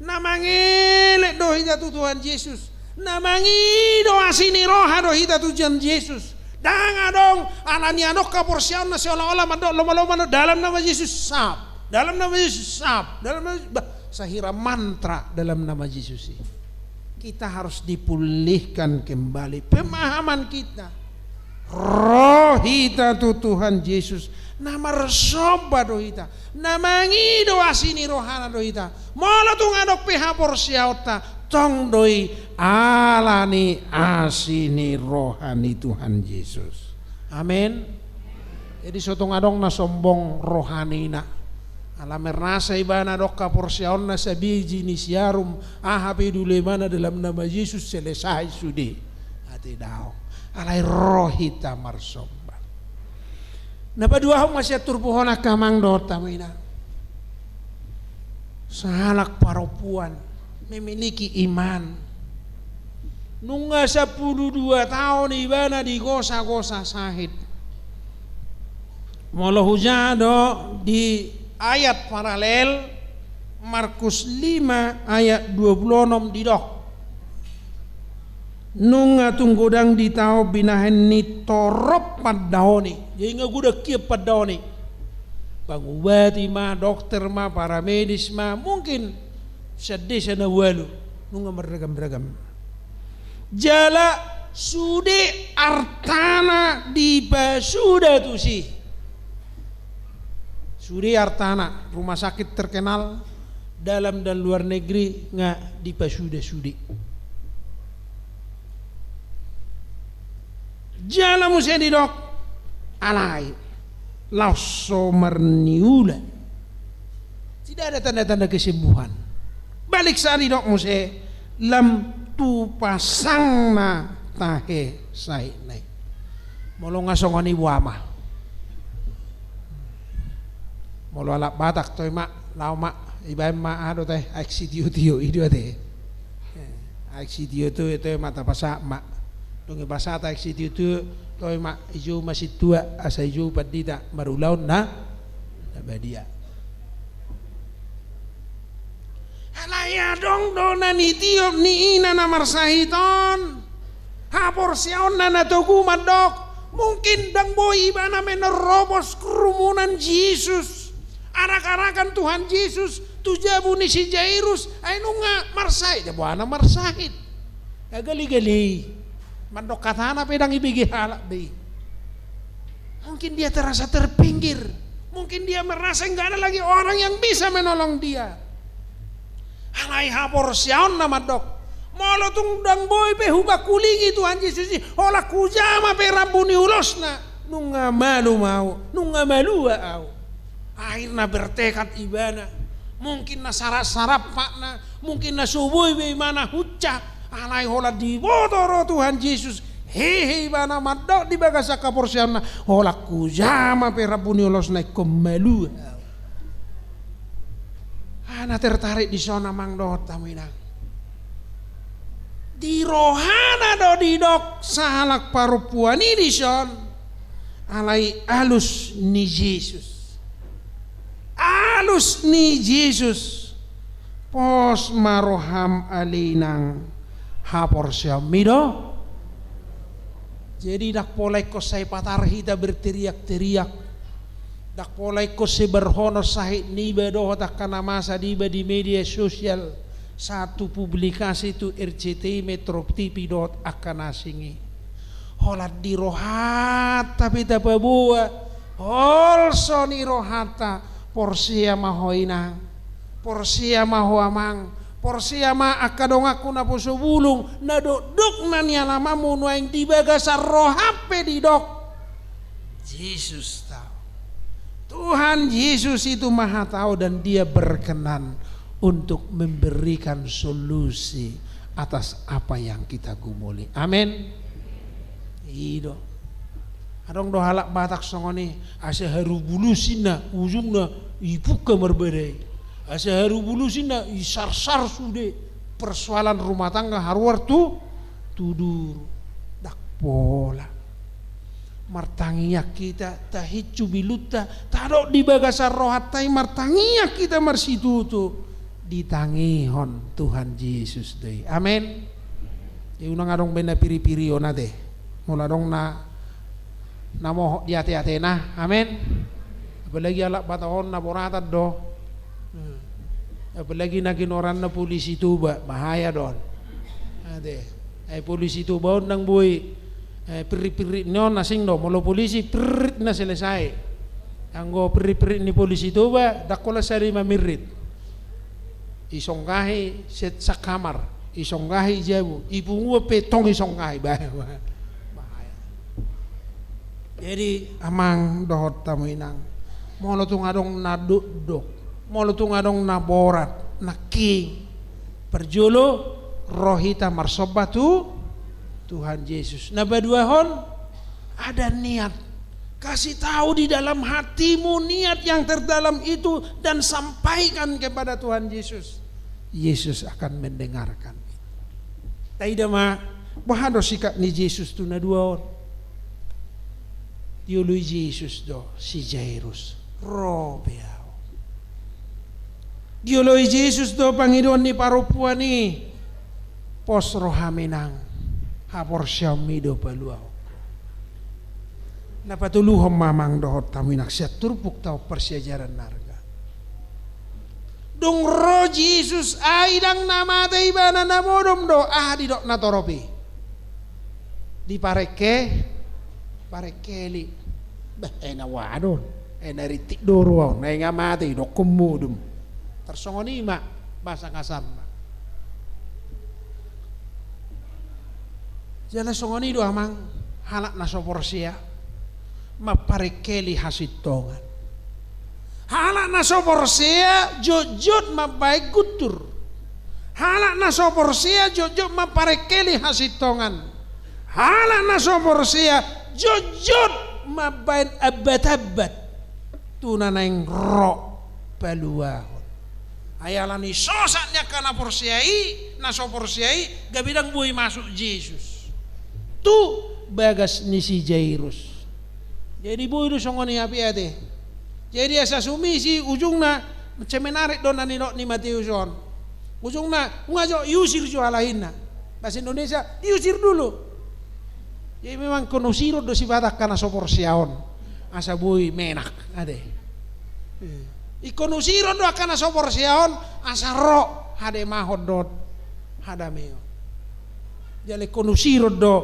Na mangelek do hita tu Tuhan Jesus. Na mangido asi ni roha do hita tu Tuhan Jesus. Ndang adong, alani adong haporseaonna seolah-olah mandok lomo-lomo dalam nama Yesus sap, dalam nama Yesus sap, dalam nama Yesus, bah, sahira mantra dalam nama Yesus i. Kita harus dipulihkan kembali pemahaman kita. Ro hita tu Tuhan Jesus, na marsomba do hita, na mangido asi ni rohana do hita. Molo tung adong pe haporseaonta, tong do i alani asi ni roha ni Tuhan Jesus. Amen. Jadi so tung adong na sombong rohanina, ala merasa ibana adong haporseaonna sabiji ni siarum, aha pe diulosa ibana dalam nama Yesus selesai sude. Ate daong. Alai ro hita marsomba. Na paduahon ma sian turpuk on angka amang dohot hamu inang. Sahalak parompuan memiliki iman. Nunga sampulu dua taon ibana digosa-gosa sahit. Molo hujaha do di ayat paralel, Markus lima ayat dua pulu onom didok. Nunga tung godang ditaon binahen ni torop pandaoni. Jadi nunga godang hian pandaoni. Pangubati ma, dokter ma, paramedis ma, mungkin sian desa na ualu. Nunga marragam-ragam. Jala sude artana dipasuda tusi. Sude artana, rumah sakit terkenal dalam dan luar negeri nga dipasuda sude. Jala muse didok, alai laos so marniula. Tidak ada tanda-tanda kesembuhan. Balik sa didok muse, lam tu pasangna tahe sahitna i. Molo nga songon i boha ma. Molo halak Batak, toe ma, laho ma, ibaen ma aha do tahe, aek sitio-tio, i do ate. Aek sitio-tio, toe ma tapasahat ma. Dung i pasahat aek sitio-tio, toe ma, ijou ma sintua, asa ijou pandita, marulaon na, na badia. Alai adong do na nitiop ni ina na marsahit on. Haporseaonna na togu mandok, mungkin ndang boi ibana menerobos kerumunan Jesus, arak-arakan Tuhan Jesus tu jabu ni si Jairus, ai nunga marsahit, jabu ana marsahit. Gagal i, gagal i. Mandok hatana pe ndang ibege halak be i. Mungkin dia terasa terpinggir. Mungkin dia merasa nggak ada lagi orang yang bisa menolong dia. Alai haporseaonna mandok, molo tung ndang boi pe hupangkulingi Tuhan Jesus i, holan hujama pe rambu ni ulosna, nunga malum ahu, nunga malua ahu. Akhirna bertekad ibana. Mungkin na sarat-sarat patna, mungkin na so boi be ibana hunca, alai holan diboto ro Tuhan Jesus, hehe ibana mandok di bagasan haporseaonna, holan hujama pe rambu ni ulosna ingkon malua. Aha na tertarik dison amang dohot hamu inang? Di rohana do didok sahalak parompuan i dison. Alai alus ni Jesus. Alus ni Jesus. Pos ma roham ale inang, haporseaonmi do. Jadi ndang pola ingkon sai patar hita berteriak-teriak. Ndang pola ingkon sebarhonon sahit niba dohot angka na masa niba di media sosial, sahat tu publikasi tu R C T I, Metro T V dohot angka na asing i. Holan di rohanta pe tapaboa holso ni rohanta, porsea ma ho inang, porsea ma ho amang, porsea ma angka donganku naposo bulung, na dokdokna ni alamanmu nuaeng di bagasan roham pe didok, Jesus tahu. Tuhan Yesus itu Maha Tahu dan Dia berkenan untuk memberikan solusi atas apa yang kita gumuli. Amin. I do. Adong do halak Batak songon i, asa haru bulusinna ujungna ipungka marbadai. Asa haru bulusinna isarsar sude persoalan rumah tangga haruar tu tudur. Ndang pola. Martangiang hita, tahincu bilunta, tadok di bagasan rohanta i martangiang hita marsitutu. Ditangihon Tuhan Jesus do i. Amen. Jadi unang adong be na piri-pirion ate. Molo adong na na mohop di ateatena. Amen. Apalagi halak Batak on na boratan do. Hmm. Apalagi na ginoaranna polisi Toba, bahaya do on. Ate. Ai polisi Toba on ndang boi, eh, pirritpirrit ni on asing do. Molo polisi pirrit na selesai. Anggo pirritpirrit ni polisi Toba, ndang holan sada i mamirrit. Isonggahi set sakamar, isonggahi jabu, ipunguan pe tong isonggahi. Bahaya. Bahaya. Jadi, amang dohot hamu inang, molo tung adong na dokdok, molo tung adong na borat, na king, parjolo ro hita marsomba tu Tuhan Jesus. Na paduahon, ada niat. Kasih tahu di dalam hatimu niat yang terdalam itu dan sampaikan kepada Tuhan Yesus. Yesus akan mendengarkan itu. Taida ma, boha do sikap ni Jesus tu na dua on. Dioloi Jesus do si Jairus. Ro pe ahu. Dioloi Jesus do pangidoan ni parompuan i. Pos roham inang, haporseaonmi do paluahon. Na patoluhon ma amang dohot hamu inang sian turpukta on parsiajaran na arga. Dung ro Jesus ai ndang na mate ibana na modom do, aha didok na torop i? Diparengke, parengkeli. Bah, e na wadon, e na rintik do roa on, na inga mate, idokkon modom. Tarsongon i ma, basa kasarna. Jala songon i do amang, halak na so porsea, mamparengkeli hasintongan. Halak na so porsea, jotjot mambaen guntur. Halak na so porsea, jotjot mamparengkeli hasintongan. Halak na so porsea, jotjot mambaen ambatambat. Tu na naeng ro paluahon. Ai alani sosak ni angka na porsea i, na so porsea i, gabe ndang boi masuk Jesus tu bagas ni si Jairus. Jadi boi do songon i hape ate. Jadi asa sumisi ujungna, semenarik do na nidok ni Mateus on. Ujungna, nunga jo iusir jo halak i ninna. Bahasa Indonesia, diusir dulu. Jadi memang ingkon usiron do Debata angka na so porsea on, asa boi menak, ate. Ingkon usiron do angka na so porsea on, asa ro hademahon dohot hadameon. Jala ingkon usiron do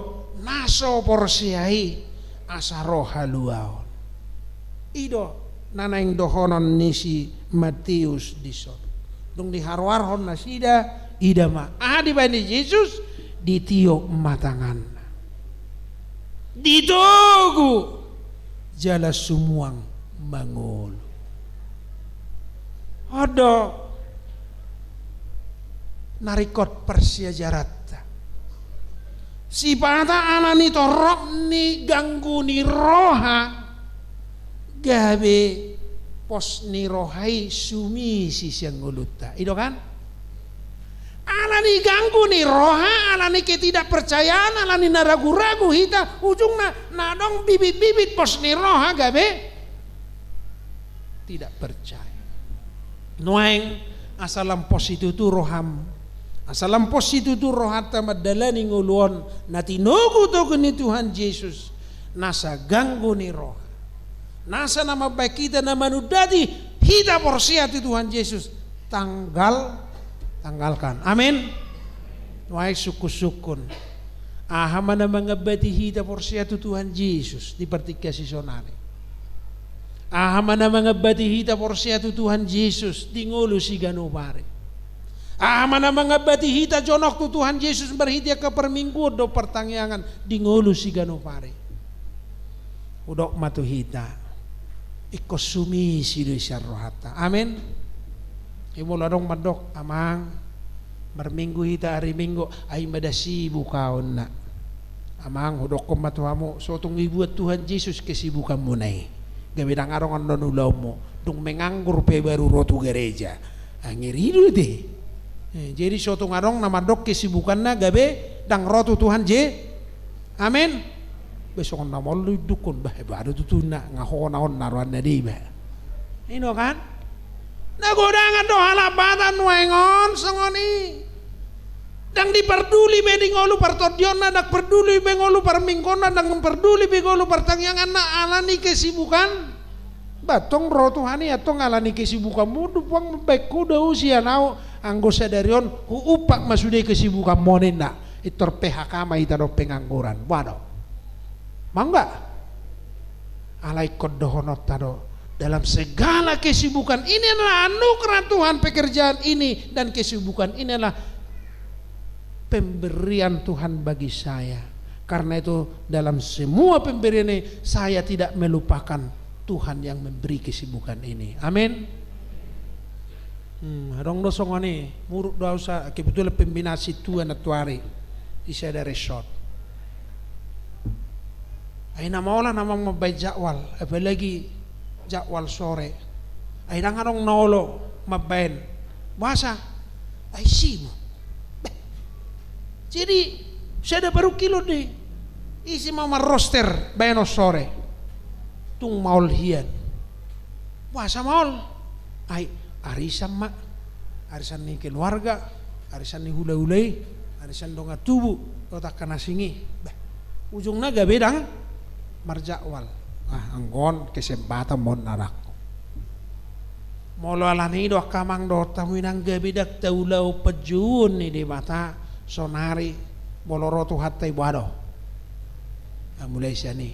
na so porsea i, asa ro haluaon. I do na naeng dohonon ni si Mateus dison. Dung diharoarhon nasida, ida ma aha dibaen ni Jesus, ditiop ma tanganna, ditogu, jala sumuang mangolu. On do na ringkot parsiajaranta. Sipata alani torop ni ganggu ni roha, gabe pos ni roha i sumisi sian ngolunta. I do kan? Alani ganggu ni roha, alani ketidakpercayaan, alani na ragu-ragu hita, ujungna na adong bibit-bibit pos ni roha gabe tidak percaya. Nuaeng, asa lam pos situtu roham, asa lam pos situtu rohanta mandalani ngolu on na tinogu-togu ni Tuhan Jesus, nasa ganggu ni roha, nasa na mambaen hita na manundati hita porsea tu Tuhan Jesus, tanggal, tanggalkan. Amin. Nuaeng sungkun-sungkun. Aha ma na mangambati hita porsea tu Tuhan Jesus di partingkian sisonari? Aha ma na mangambati hita porsea tu Tuhan Jesus di ngolu siganup ari? Aha ma na mangambati hita jonok tu Tuhan Jesus marhite angka parmingguon dohot partangiangan di ngolu siganup ari? Hudok ma tu hita, ingkon sumisi do i sian rohanta. Amin. Jadi molo adong mandok, amang, marminggu hita ari Minggu, ai ma da sibuk ahu, ninna. Amang, hudokkon ma tu hamu, so tung dibuat Tuhan Jesus kesibukanmuna i, gabe ndang adong annon ulaonmu, dung menganggur pe baru ro tu gareja. Ah, ngeri do ate. Eh, jadi so tung adong na mandok kesibukanna gabe ndang ro tu Tuhan Je-, Amin. Be songon na maol do idukkon, bah, bah, do tutu ninna, nga hona on na roanna deba. I do kan? Na godangan do halak Batak nuaeng on songon i. Ndang diparduli be di ngolu partondionna, ndang parduli be ngolu parminggonna, ndang parduli be ngolu partangianganna, ala ni kesibukan. Ba tong ro Tuhan i, antong ala ni kesibukanmu do Puang mambaen ho do au sian au, anggo sadari on huumpak ma sude kesibukanmu ninna. Pintor P H K ma hita dohot pengangguran. Boha do? Mauliate. Alai ingkon dohononta do, dalam segala kesibukan, ini adalah anugerah Tuhan, pekerjaan ini dan kesibukan ini adalah pemberian Tuhan bagi saya. Karena itu, dalam semua pemberian ini, saya tidak melupakan Tuhan yang memberi kesibukan ini. Amin. Hmm, adong do songon i, muruk do au sa, kebetulan pembinaan sintua nantuari di sada resort. Ai na maol na mambaen jadwal, apalagi jadwal sore. Ai ndang adong na olo mambaen. Boasa? Ai sibuk. Beh. Jadi, sada parungkilon do i. Ise ma marroster baenon sore? Tung maol hian. Boasa maol? Ai arisan ma. Arisan ni keluarga, arisan ni hulahula i, arisan dongan tubu dohot angka na asing i. Bah, ujungna gabe ndang marjadwal. Ah, anggo on kesempatan ma on, anakku. Molo ala ni i do angka amang dohot hamu inang, gabe ndang taulahon panjouon ni Debata saonari, molo ro Tuhanta i, boha do? Ah, mulai sian i,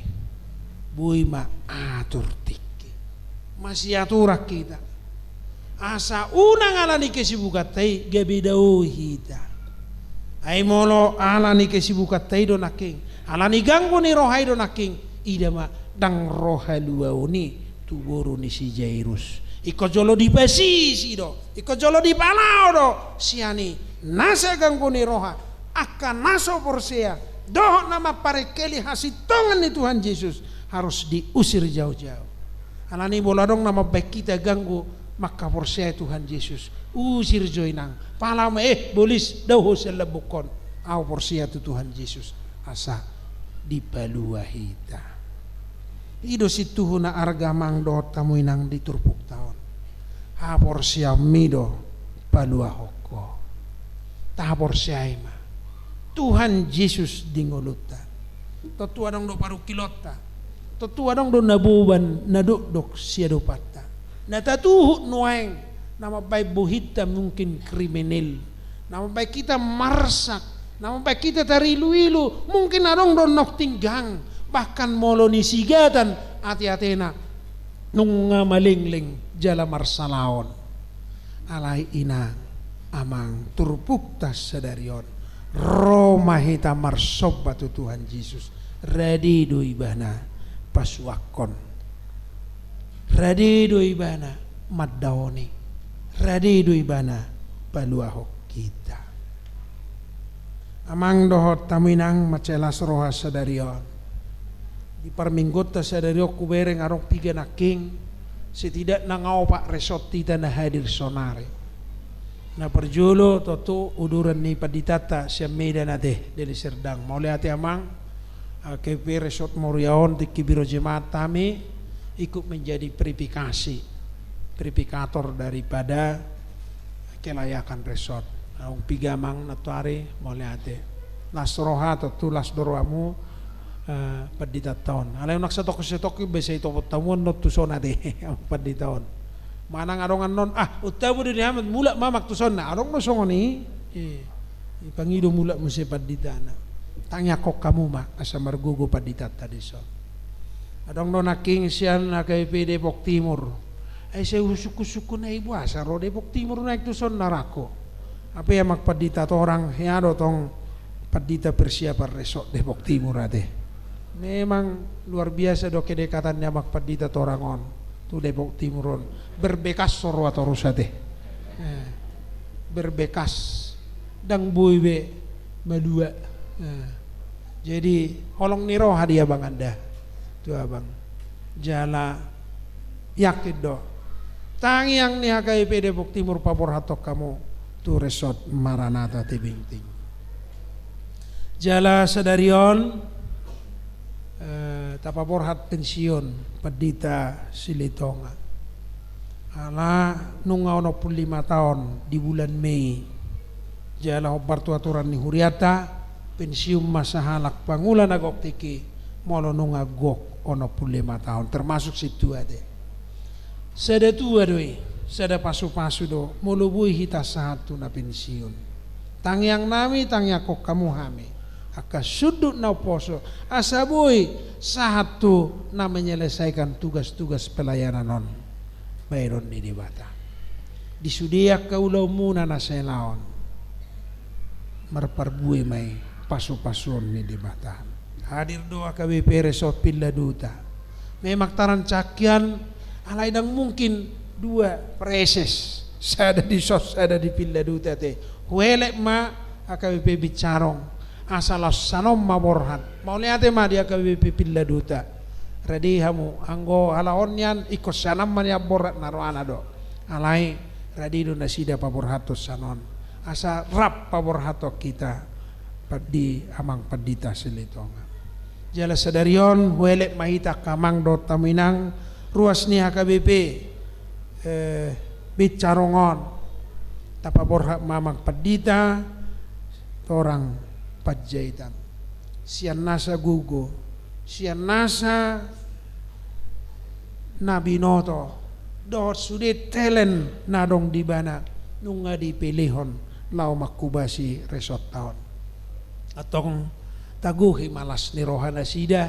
boi ma atur tingki. Masiaturan hita. Asa unang ala ni kesibukanta i gabe dao hita. Ai molo ala ni kesibukanta i do nangkin, ala ni ganggu ni roha i do nangkin, ida ma, ndang ro haluaon i tu boru ni si Jairus. Ingkon jolo dipasisi do, ingkon jolo dipalao do sian i nasa ganggu ni roha. Angka na so porsea dohot na mamparengkeli hasintongan ni Tuhan Jesus harus diusir jauh-jauh. Ala ni i, molo adong na mambaen hita ganggu mangkaporseai Tuhan Jesus, usir jo inang. Palao ma, eh, bolis, dao ho sian lambungkon. Au porsea tu Tuhan Jesus asa dipalua hita. I do sintuhu na arga, amang dohot hamu inang, di turpukta on. Haporseaonmi do paluahon ho. Tahaporseai ma Tuhan Jesus di ngolunta. Tontu adong do parungkilonta. Tontu adong do na boban na dokdok siadopanta. Na tatuhuk nuaeng, na mambaen bohinta mungkin kriminal, na mambaen hita marsak, na mambaen hita tarilu-ilu, mungkin adong do naung tinggang, bahkan molo ni sigatan ate-atena nunga malengleng jala marsalaon. Alai inang, amang, turpukta sadari on, ro ma hita marsomba tu Tuhan Jesus. Rade do Ibana pasuangkon. Rade do Ibana mandaoni. Rade do Ibana paluahon hita. Amang dohot hamu inang, mansai las roha sadari on. Di parmingguonta sadari on hubereng adong piga nangkin, setidakna nga opat resort hita na hadir saonari. Na parjolo tontu uduran ni panditanta sian Medan ate, Deli Serdang. Mauliate amang, H K B P Resort Moria on tingki biro jemaat hami ikut menjadi verifikasi, verifikator daripada kelayakan resort. Adong piga amang nantuari, mauliate. Las roha, tontu las do rohamu, eh, panditanta on. Alai unang satongkin-satongkin be sai topot hamu annon tuson ate, pandita on. Manang adong annon, ah, untabu do di hamat, mulak ma amang tuson, na adong do songon i. Eh, dipangido mulak muse panditana. Tangiangkon hamu ma asa margogo panditanta dison. Adong do nangkin sian H K B P Depok Timur. Ai sai husungkun-sungkun, ai boasa ro Depok Timur nuaeng tuson, na rangku. Hape amang pandita torang, hea do tong pandita persiapan resort Depok Timur ate. Memang luar biasa do kedekatan ni amang pandita torang on tu Depok Timur on. Berbekas so roa torus ate. Eh, berbekas. Ndang boi be malua. Eh. Jadi, holong ni roha di abang anda. Tu abang. Jala yakin do, tangiang ni H K B P Depok Timur paborhathon hamu tu Resort Maranatha Tebing Tinggi. Jala sadari on, eh, tapaborhat pensiun Pandita Silitonga. Ala nunga onom pulu lima taon di bulan Mei. Jala hombar tu aturan ni hurianta, pensiun ma sahalak pangula na gok tingki, molo nunga gok onom pulu lima taon, termasuk sintua ate. Sada tua do i, sada pasupasu do, molo boi hita sahat tu na pensiun. Tangiangnami, tangiangkon hamu hami, angka sundut na umposo, asa boi sahat tu na menyelesaikan tugas-tugas pelayanan on. Bahenon ni Debata. Di sude angka ulaonmuna na sahelaon, marparbue ma i pasupasuon ni Debata. Hadir do H K B P Resort Villa Duta. Memang tarancak hian, alai ndang mungkin dua preses, sada dison, sada di Villa Duta ate. Huelek ma H K B P Bincarong, asa laos sanon ma borhat. Mauliate ma di H K B P Villa Duta. Rade hamu, anggo halaon nian ingkon sian an ma nian borhat na rohana do. Alai rade do nasida paborhathon sanon. Asa rap paborhathon hita di Amang Pandita Silitonga. Jala sadari on huelek ma hita angka amang dohot hamu inang, ruas ni H K B P, eh, Bincarong on. Tapaborhat ma Amang Pandita, torang Panjaitan. Sian nasa gogo, sian nasa na binoto, dohot sude talent na adong di ibana, nunga dipelehon laho manghobasi resortta on. Antong tagohi ma las ni rohanasida,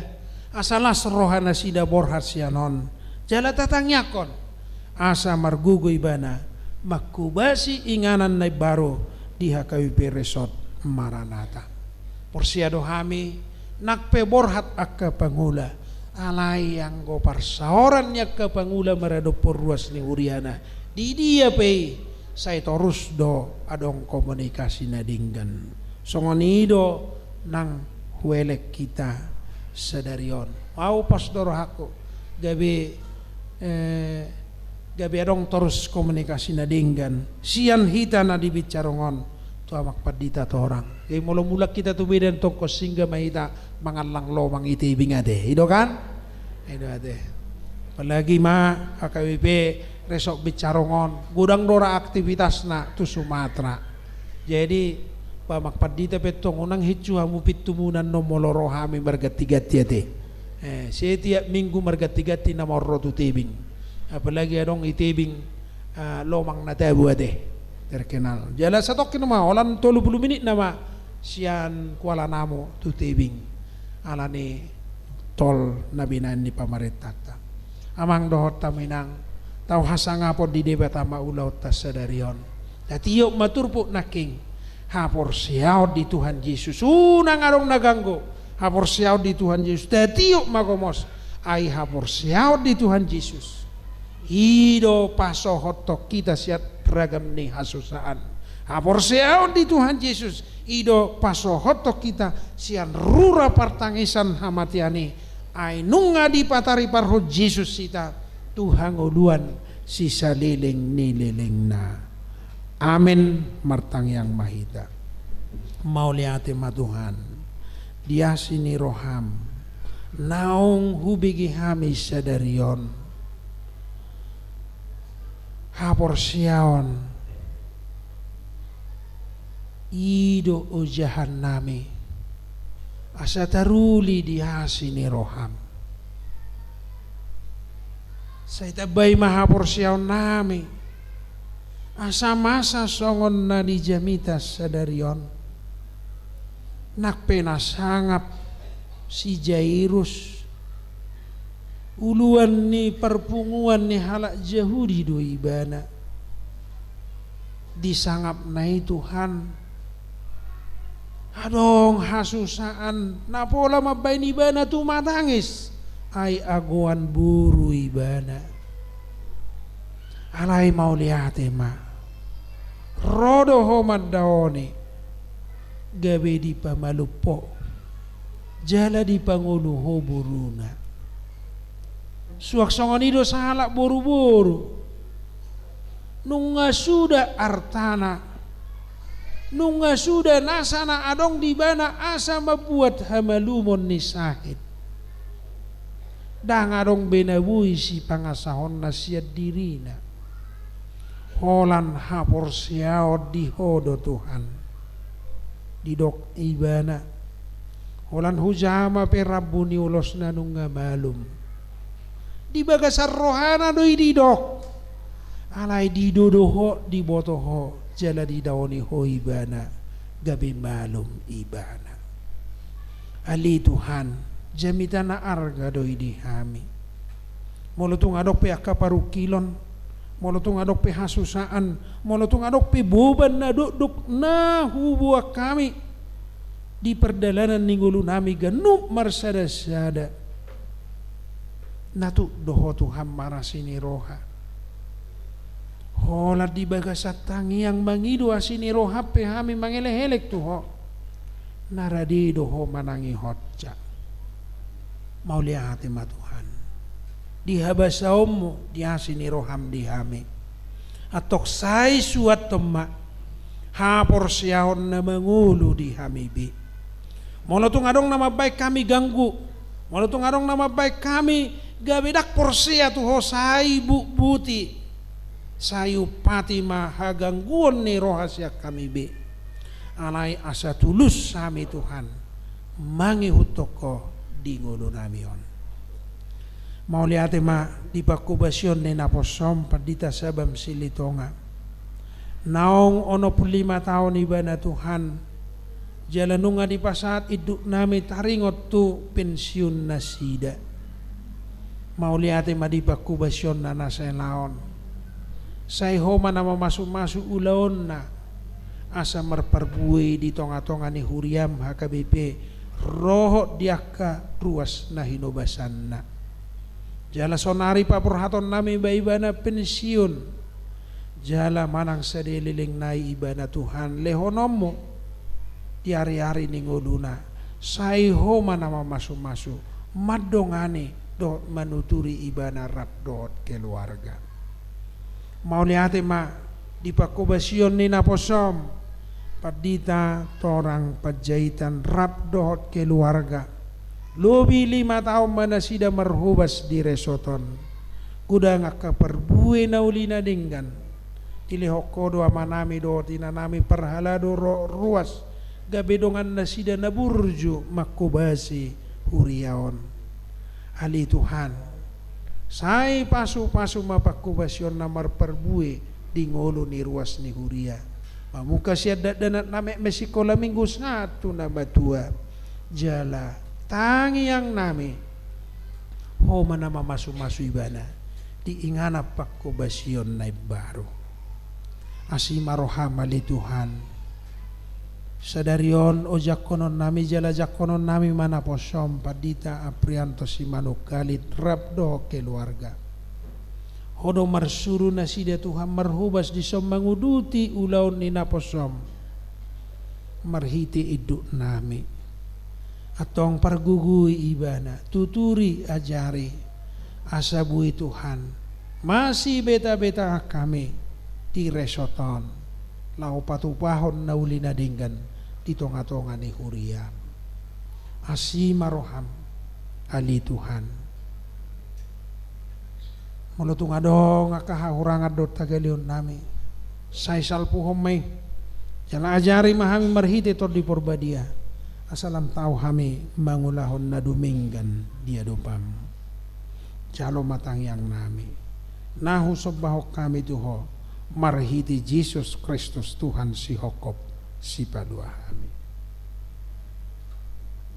asa las rohanasida borhat sian on. Jala tatangiangkon, asa margogo ibana manghobasi inganan na imbaru di H K B P Resort Maranatha. Porsea do hami, nang pe borhat angka pangula, alai anggo parsaoran ni angka pangula maradophon ruas ni huriana, di dia pe i, sai torus do adong komunikasi na denggan. Songon i do nang huelek hita sadari on. Au pos do rohangku, gabe, eh, gabe adong torus komunikasi na denggan sian hita na di Bincarong on tu Amang Pandita torang. Jadi molo mulak hita tu Medan, tongkos singgah ma hita mangallang lomang i tebing ate. I do kan? I do ate. Apalagi ma H K B P Resort Bincarong on, godang do ra aktivitasna tu Sumatera. Jadi, ba Amang Pandita pe antong, unang hinsu hamu pintumuna annon molo ro hami marganti-ganti ate. Eh, setiap minggu marganti-ganti nama on ro tu tebing. Apalagi adong i tebing, eh, lomang na tabo ate. Terkenal. Jala satongkin ma, holan tolu pulu minit nama sian Kuala Namu tu tebing. Alani tol na binahen ni pamarentanta. Amang dohot hamu inang, tau hasangapon di Debata ma ulaonta sadari on. Tatiop ma turpuk nangkin. Haporseaon di Tuhan Jesus. Unang adong na ganggu. Haporseaon di Tuhan Jesus. Tatiop ma gomos. Ai haporseaon di Tuhan Jesus, i do pasohothon hita sian ragam ni hasusaan. Haporseaon di Tuhan Jesus, i do pasohothon hita sian rura partangisan hamatean i. Ai nunga dipatariparhon Jesus hita tu hangoluan sisaleleng ni lelengna. Amen. Martangiang ma hita. Mauliate ma Tuhan, di asi ni roham, naung hubege hami sadari on. Haporseaon i do ojahan nami, asa taruli di asi ni roham. Sai tambai ma haporseaon nami, asa masa songon na di jamita sadari on. Nang pe na sangap si Jairus, uluan ni parpunguan ni halak Jahudi do ibana. Disangapna i Tuhan, adong hasusaan na pola mambahen ibana tumatangis, ai agoan boru ibana. Alai mauliate ma, ro do Ho mandaoni, gabe dipamalum Ho, jala dipangolu Ho boruna. Suang songon i do sahalak boruboru. Nunga suda artana, nunga suda nasa na adong di ibana asa mambuat hamalumon ni sahit. Ndang adong be na boi sipangasahonna sian dirina. Holan haporseaon di Ho do Tuhan. didok ibana. Holan hujama pe rambu ni ulosna nunga malum. Di bagasan rohana do i didok. Alai didodo ho, diboto ho, jala didaoni ho ibana, gabe malum ibana. Ale Tuhan, jamita na arga do i di hami. Molo tung adong pe angka parungkilon, molo tung adong pe hasusaan, molo tung adong pe boban na dokdok na huboan hami di pardalanan ni ngolunami ganup marsadasada, na tuk do ho Tuhan marasi ni roha. Holan di bagasan tangiang mangido asi ni roham pe hami mangelekelek tu ho. Na rade do ho manangihonsa. Mauliate ma Tuhan. Di habasaonmu, di asi ni roham di hami. Antong sai suanhon ma haporseaon na mangolu di hami be. Molo tung adong na mambaen hami ganggu, molo tung adong na mambaen hami gabe ndang porsea tu ho, sai butbuti, sai umpati ma hagangguon ni roha sian hami be. Alai asa tulus hami Tuhan mangihuthon ho di ngolunami on. Mauliate ma di panghobasion ni naposom Pandita Sabam Silitonga. Naung onom pulu lima taon ibana Tuhan, jala nunga dipasahat induknami taringot tu pensiun nasida. Mauliate ma di panghobasionna na sai laon. Sai ho ma na mamasumasu ulaonna, asa marparbue di tongatonga ni huriam H K B P, rohot di angka ruas na hinobasanna. Jala saonari paborhatonnami ma ibana pensiun. Jala manang sadia lelengna i ibana Tuhan lehononmu di ariari ni ngoluna. Sai ho ma na mamasumasu, mandongani dohot manuturi ibana rap dohot keluarga. Mauliate ma di panghobasion ni naposom Pandita Torang Panjaitan rap dohot keluarga. Lobi lima taon ma nasida marhobas di resort on. Godang angka parbue na uli na denggan. Dilehon ho do amanami dohot inanami parhalado dohot ruas, gabe dongan nasida na burju manghobasi huria on. Ale Tuhan, sai pasupasu ma panghobasion na marparbue di ngolu ni ruas ni huria. Mamungka sian dakdanak na metmet sikola minggu sahat tu na matua. Jala tangiangnami, ho ma na mamasumasu ibana di inganan panghobasion na imbaru. Asi ma roham ale Tuhan. Sadari on ojakkononnami jala jakkononnami ma naposom Pandita Aprianto Simanungkalit rap dohot keluarga. Ho do marsuru nasida Tuhan marhobas dison manguduti ulaon ni naposom. Marhite induknami. Antong pargogoi ibana, tuturi, ajari, asa boi Tuhan masibetabeta hami di resort on, laho patupahon na uli na denggan di tongatonga ni huria. Asi ma roham, ale Tuhan. Molo tung adong angka hahurangan dohot hagaleonnami, sai salpuhon ma i. Jala ajari ma hami marhite Tondi Porbadia, asa lam tau hami mangulahon na dumenggan di adopam. Jalo ma tangiangnami, na husombahon hami tu ho, marhite Jesus Kristus Tuhan sihophop, sipalua hami.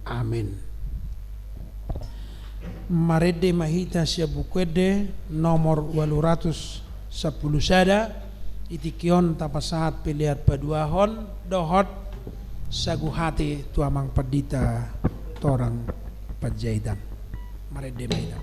Amen. Marende ma hita sian Buku Ende nomor ualu ratus sampulu sada, di tingki on tapasahat pelean paduahon dohot sagu hate tu amang Pandita Torang Panjaitan. Marende ma hita.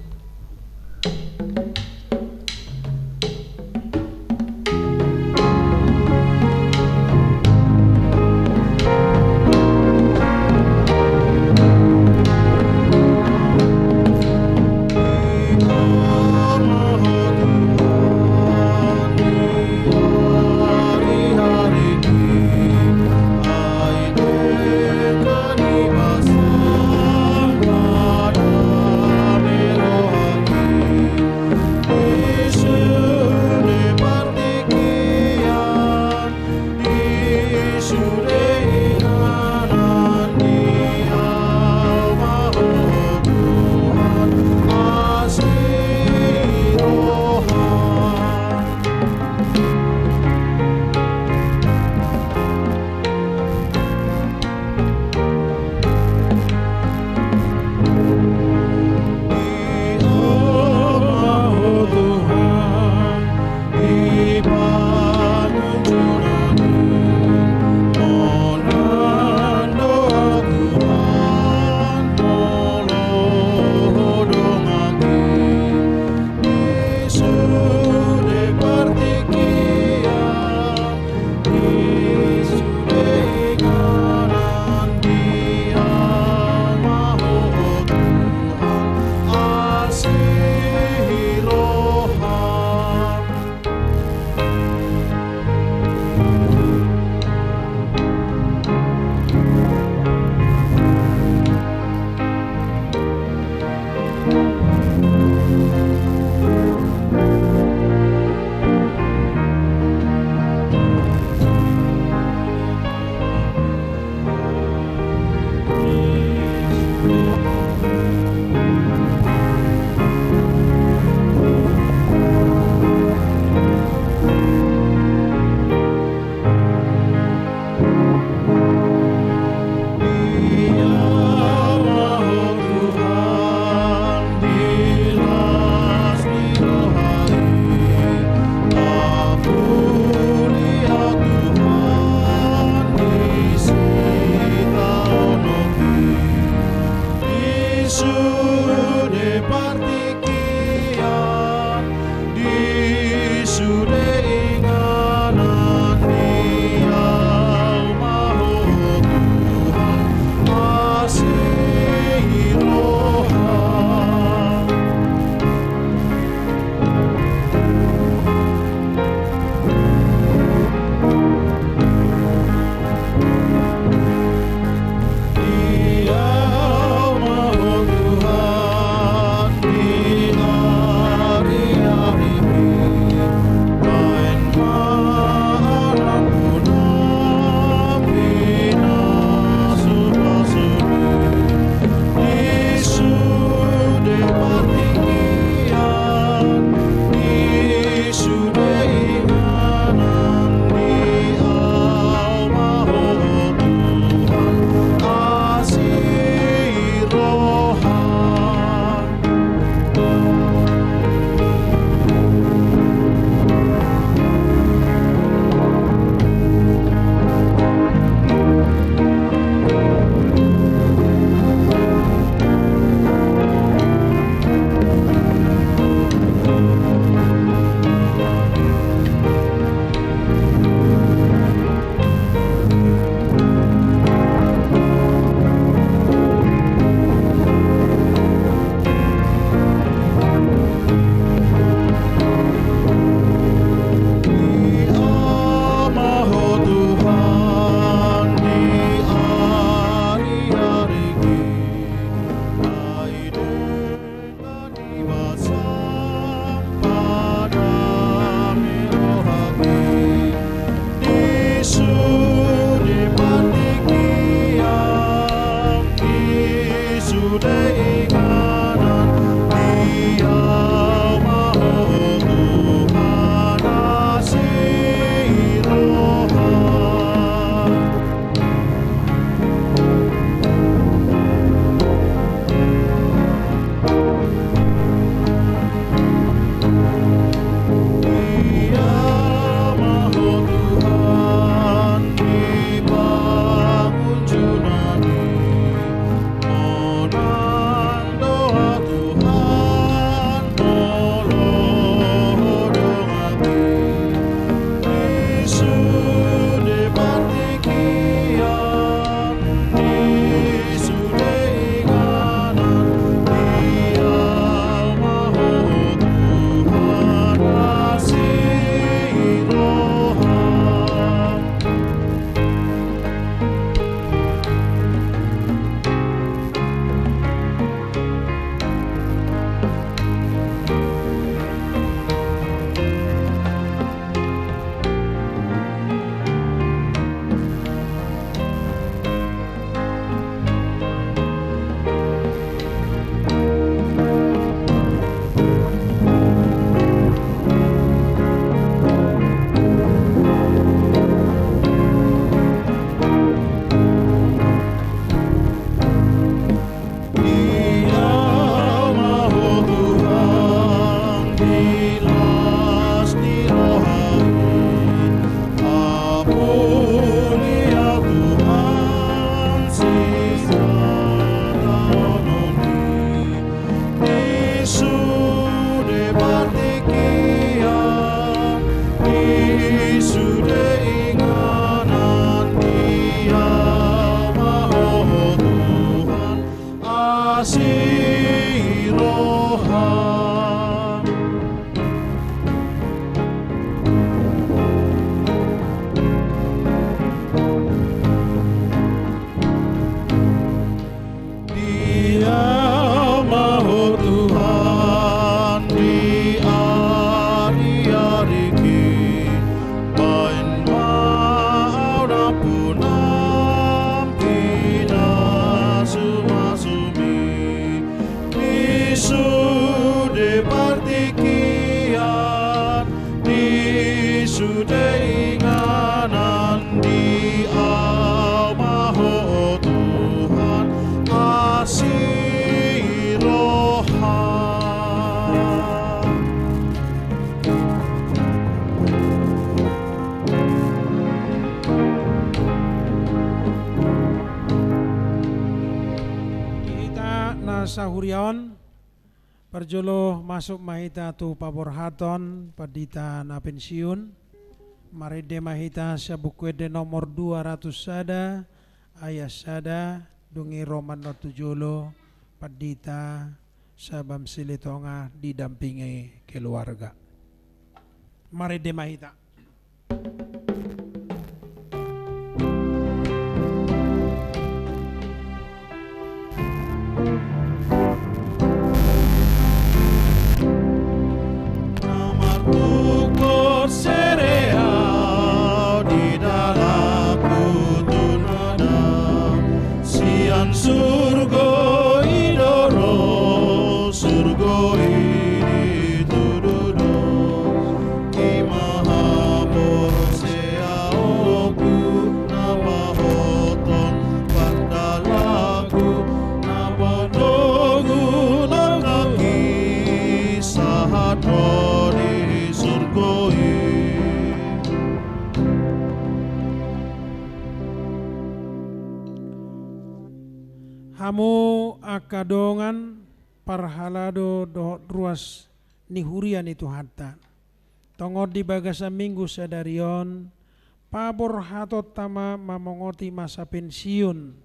Sude inganan di au ma ho Tuhan, asi roha. Di au ma ho Tuhan, di ari-ari baen ma au nampunam, pinasu-pasu mi di sude partingkian, di sude inganan di au ma ho Tuhan, asi roha. Di au ma ho Tuhan, di ari-ari i denggan i basam, padame rohami di sude partingkian, di sude inganan di au ma ho Tuhan, asi roha. Di au ma ho Tuhan, di pangunjunan i, monang do au Tuhan, molo Ho donganki. Di sude partingkian, di sude inganan di au ma ho Tuhan, asi roha. Di au ma ho Tuhan, di las ni roha i, apuli au Tuhan, sisada onon i. Di sude partingkian, di sude inganan di au ma ho Tuhan, asi roha. Di au ma ho Tuhan, di ari-ariki, baen ma au nampunam, pinasu-pasu mi di sude partingkian, di sude inganan di au ma ho Tuhan, asi roha. Hita na sahuria on, Parjolo masuk ma hita tu paborhaton pandita na pensiun. Marende ma hita sian Buku Ende nomor dua ratus sada, ayat sada, dung i ro ma annon tu jolo Pandita Sabam Silitonga didampingi keluarga. Marende ma hita. Na martungkot sereal di dalan tutunada, sian surgo i do ro, surgo i ditudu do. I ma haporseaonku na pahothon pandalanku, na patogu langkangki sahat ro di surgo i. Hamu angka dongan parhalado dohot ruas ni huria ni Tuhanta. Tongon di bagasan Minggu sadari on, paborhatonta ma mamongoti masa pensiun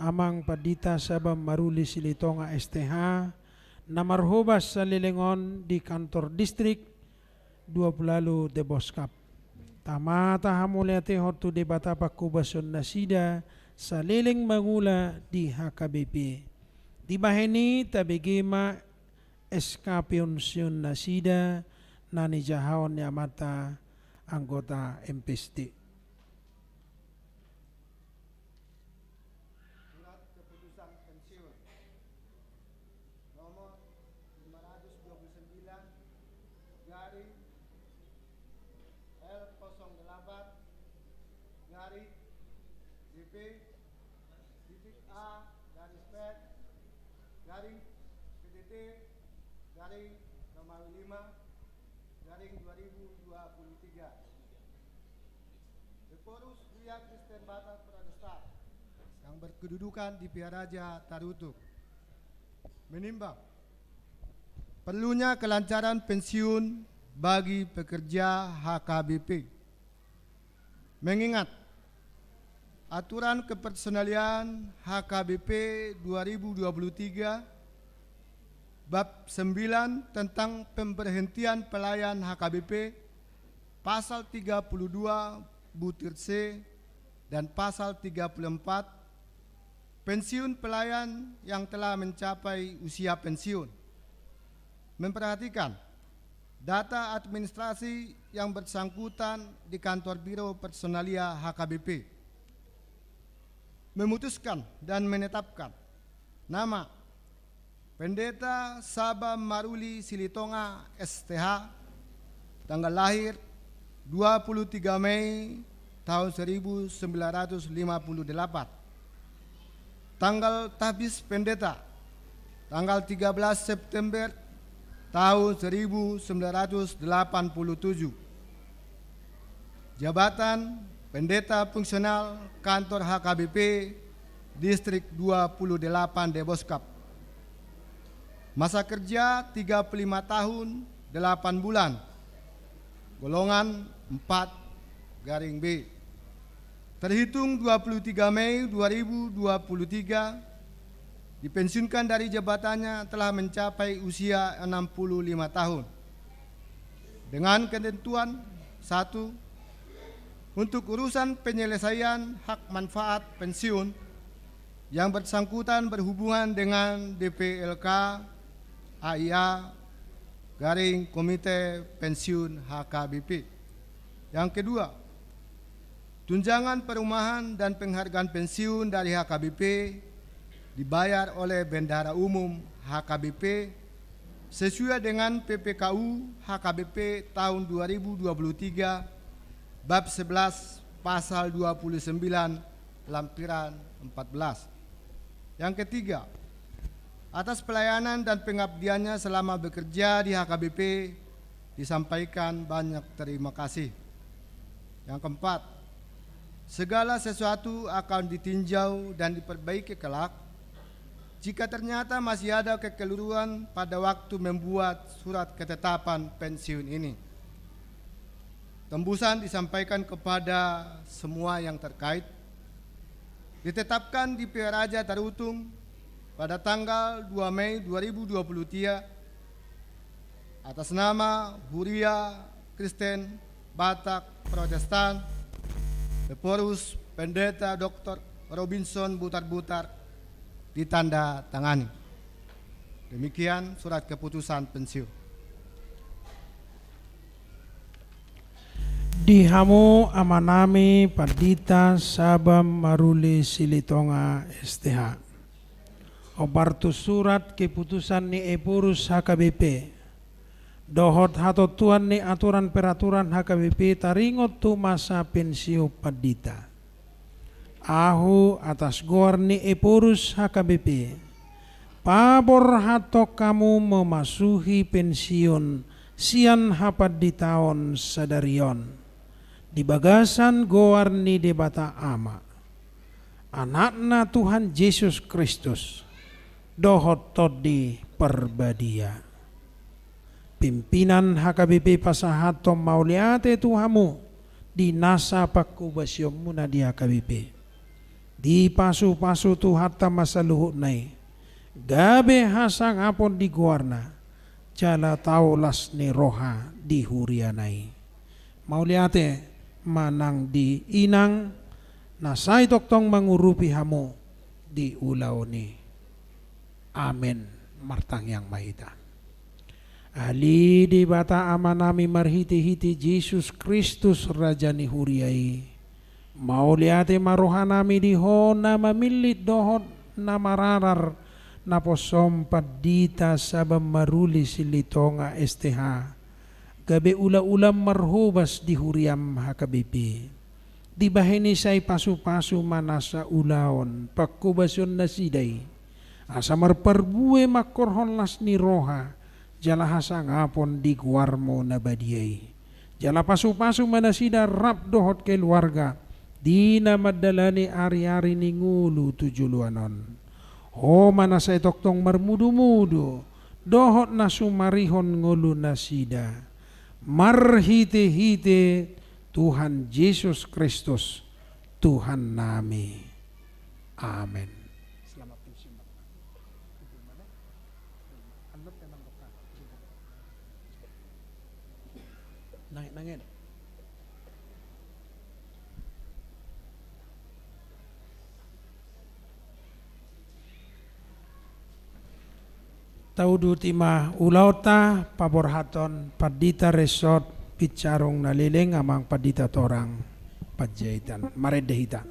Amang Pandita Sabam Maruli Silitonga S T H, na marhobas saleleng on di kantor distrik dua pulu ualu Deboskap. Tamata hamauliatehon tu Debata panghobasion nasida saleleng mangula di H K B P. Dibahen i tabege ma S K pensiun nasida na nijahahon ni amanta anggota M P S T. Surat keputusan pensiun nomor lima ratus dua puluh sembilan garing L kosong delapan garing G P titik A garis pet garing P D T garing Romawi lima garing dua ribu dua puluh tiga. Ephorus Huria Kristen Batak Protestan yang berkedudukan di Piharaja Tarutung menimbang perlunya kelancaran pensiun bagi pekerja H K B P. Mengingat aturan kepersonalian H K B P dua ribu dua puluh tiga, bab sembilan tentang pemberhentian pelayan H K B P, pasal tiga puluh dua butir C, dan pasal tiga puluh empat, pensiun pelayan yang telah mencapai usia pensiun, memperhatikan data administrasi yang bersangkutan di kantor biro personalia H K B P, memutuskan dan menetapkan nama Pendeta Sabam Maruli Silitonga S T H, tanggal lahir dua puluh tiga Mei tahun seribu sembilan ratus lima puluh delapan. Tanggal tahbis pendeta, tanggal tiga belas September tahun seribu sembilan ratus delapan puluh tujuh. Jabatan pendeta fungsional kantor H K B P Distrik dua puluh delapan Deboskap. Masa kerja tiga puluh lima tahun delapan bulan. Golongan empat garing B. Terhitung dua puluh tiga Mei dua ribu dua puluh tiga, dipensiunkan dari jabatannya telah mencapai usia enam puluh lima tahun. Dengan ketentuan, satu, untuk urusan penyelesaian hak manfaat pensiun yang bersangkutan berhubungan dengan D P L K, A I A, garing Komite Pensiun H K B P. Yang kedua, tunjangan perumahan dan penghargaan pensiun dari H K B P dibayar oleh Bendahara Umum H K B P sesuai dengan P P K U H K B P tahun dua ribu dua puluh tiga, bab sebelas, pasal dua puluh sembilan, lampiran empat belas. Yang ketiga, atas pelayanan dan pengabdiannya selama bekerja di H K B P disampaikan banyak terima kasih. Yang keempat, segala sesuatu akan ditinjau dan diperbaiki kelak Jika ternyata masih ada kekeliruan pada waktu membuat surat ketetapan pensiun ini, tembusan disampaikan kepada semua yang terkait. Ditetapkan di Pearaja Tarutung pada tanggal dua Mei dua ribu dua puluh tiga, atas nama Huria Kristen Batak Protestan, Ephorus Pendeta Doktor Robinson Butarbutar, ditandatangani. Demikian surat keputusan pensiun. Di hamu amanami Pandita Saba Maruli Silitonga S T H. Hombar tu surat keputusan ni Ephorus H K B P dohot hatontuan ni aturan peraturan H K B P taringot tu masa pensiun pandita. Ahu atas goar ni Ephorus H K B P, paborhathon hamu mamasuhi pensiun sian hapanditaon sadari on di bagasan goar ni Debata Ama, Anakna Tuhan Jesus Kristus, dohot Tondi Parbadia. Pimpinan H K B P pasahathon mauliate tu hamu di nasa pangkobasionmuna di H K B P. Dipasupasu Tuhanta ma saluhutna i, gabe hasangapon di goarna, jala tau las ni roha di huriana i. Mauliate ma nang di inang na sai tongtong mangurupi hamu di ulaon i. Amen. Martangiang ma hita. Ale Debata Amanami marhitehite Jesus Kristus Raja ni Huria i, mauliate ma rohanami di Ho na mamillit dohot na mararar naposom Pandita Saba Maruli Silitonga S T H, gabe ulaula marhobas di huriam H K B P. Dibahen i sai pasupasu ma nasa ulaon pangkobasion nasida i, asa marparbue manghorhon las ni roha jala hasangapon di goarmu na badia i. Jala pasupasu ma nasida rap dohot keluarga di na mandalani ariari ni ngolu tu joloan on. Ho ma na sai tongtong marmudumudu dohot na sumarihon ngolunasida, marhitehite Tuhan Jesus Kristus, Tuhannami. Amen. Nangin, nangin. Tauduti ma ulaonta paborhathon Pandita Resort Pinsarung Naleleng, Amang Pandita Torang Panjaitan. Marende hita.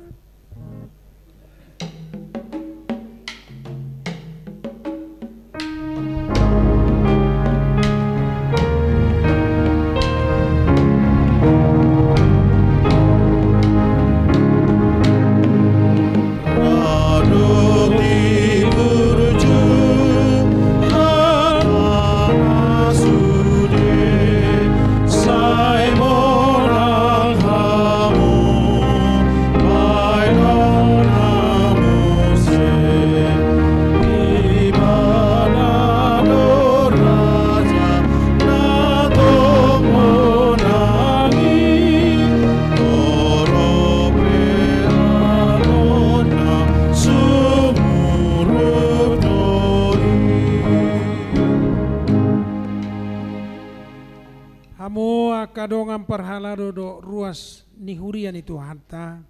Hamu angka dongan parhalado dohot ruas ni huria ni Tuhanta,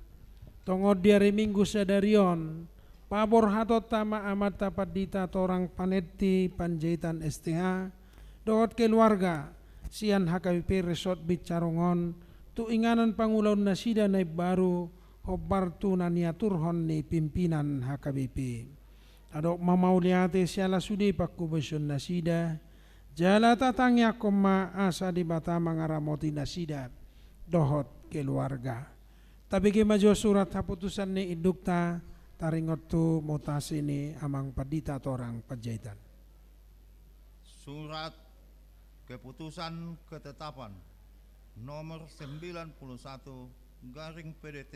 tongon di ari Minggu sadari on, paborhatonta ma amanta Pandita Torang Panenti Panjaitan S T H dohot keluarga sian H K B P Resort Pinsarung on tu inganan pangulaonnasida na imbaru hombar tu na niaturhon ni pimpinan H K B P. Adong ma mauliate siala sude pangkobasionnasida, jala tatangiangkon ma asa Debata mangaramoti nasida dohot keluarga. Tabege ma jo surat haputusan ni indukta taringot tu mutasi ni Amang Pandita Torang Panjaitan. Surat Keputusan Ketetapan nomor sembilan puluh satu garing P D T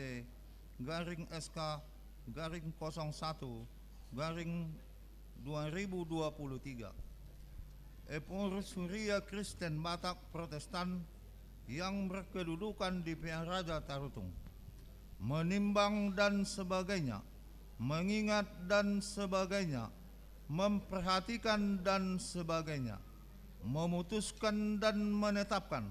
garing S K garing kosong satu garing dua ribu dua puluh tiga. Ephorus Huria Kristen Batak Protestan yang berkedudukan di Pearaja Tarutung. Menimbang dan sebagainya, mengingat dan sebagainya, memperhatikan dan sebagainya, memutuskan dan menetapkan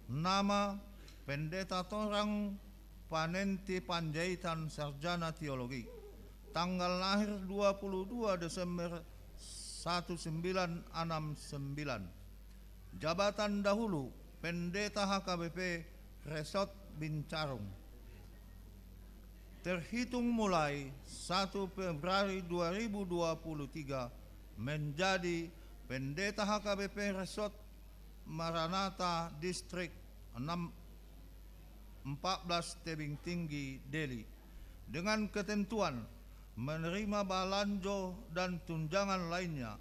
nama Pendeta Torang Panenti Panjaitan, Sarjana Teologi, tanggal lahir dua puluh dua Desember seribu sembilan ratus enam puluh sembilan. Jabatan dahulu, Pendeta H K B P Resort Bincarung. Terhitung mulai satu Februari dua ribu dua puluh tiga, menjadi Pendeta H K B P Resort Maranatha Distrik enam, empat belas Tebing Tinggi, Deli, dengan ketentuan menerima balanjo dan tunjangan lainnya.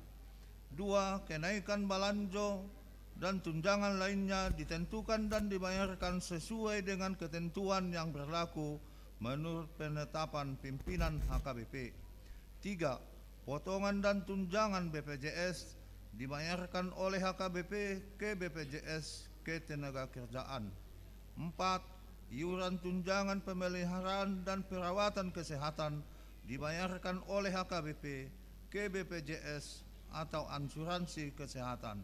Dua, kenaikan balanjo dan tunjangan lainnya ditentukan dan dibayarkan sesuai dengan ketentuan yang berlaku menurut penetapan pimpinan H K B P. Tiga, potongan dan tunjangan B P J S dibayarkan oleh H K B P ke B P J S Ketenagakerjaan. Empat, iuran tunjangan pemeliharaan dan perawatan kesehatan dibayarkan oleh H K B P ke B P J S atau asuransi kesehatan.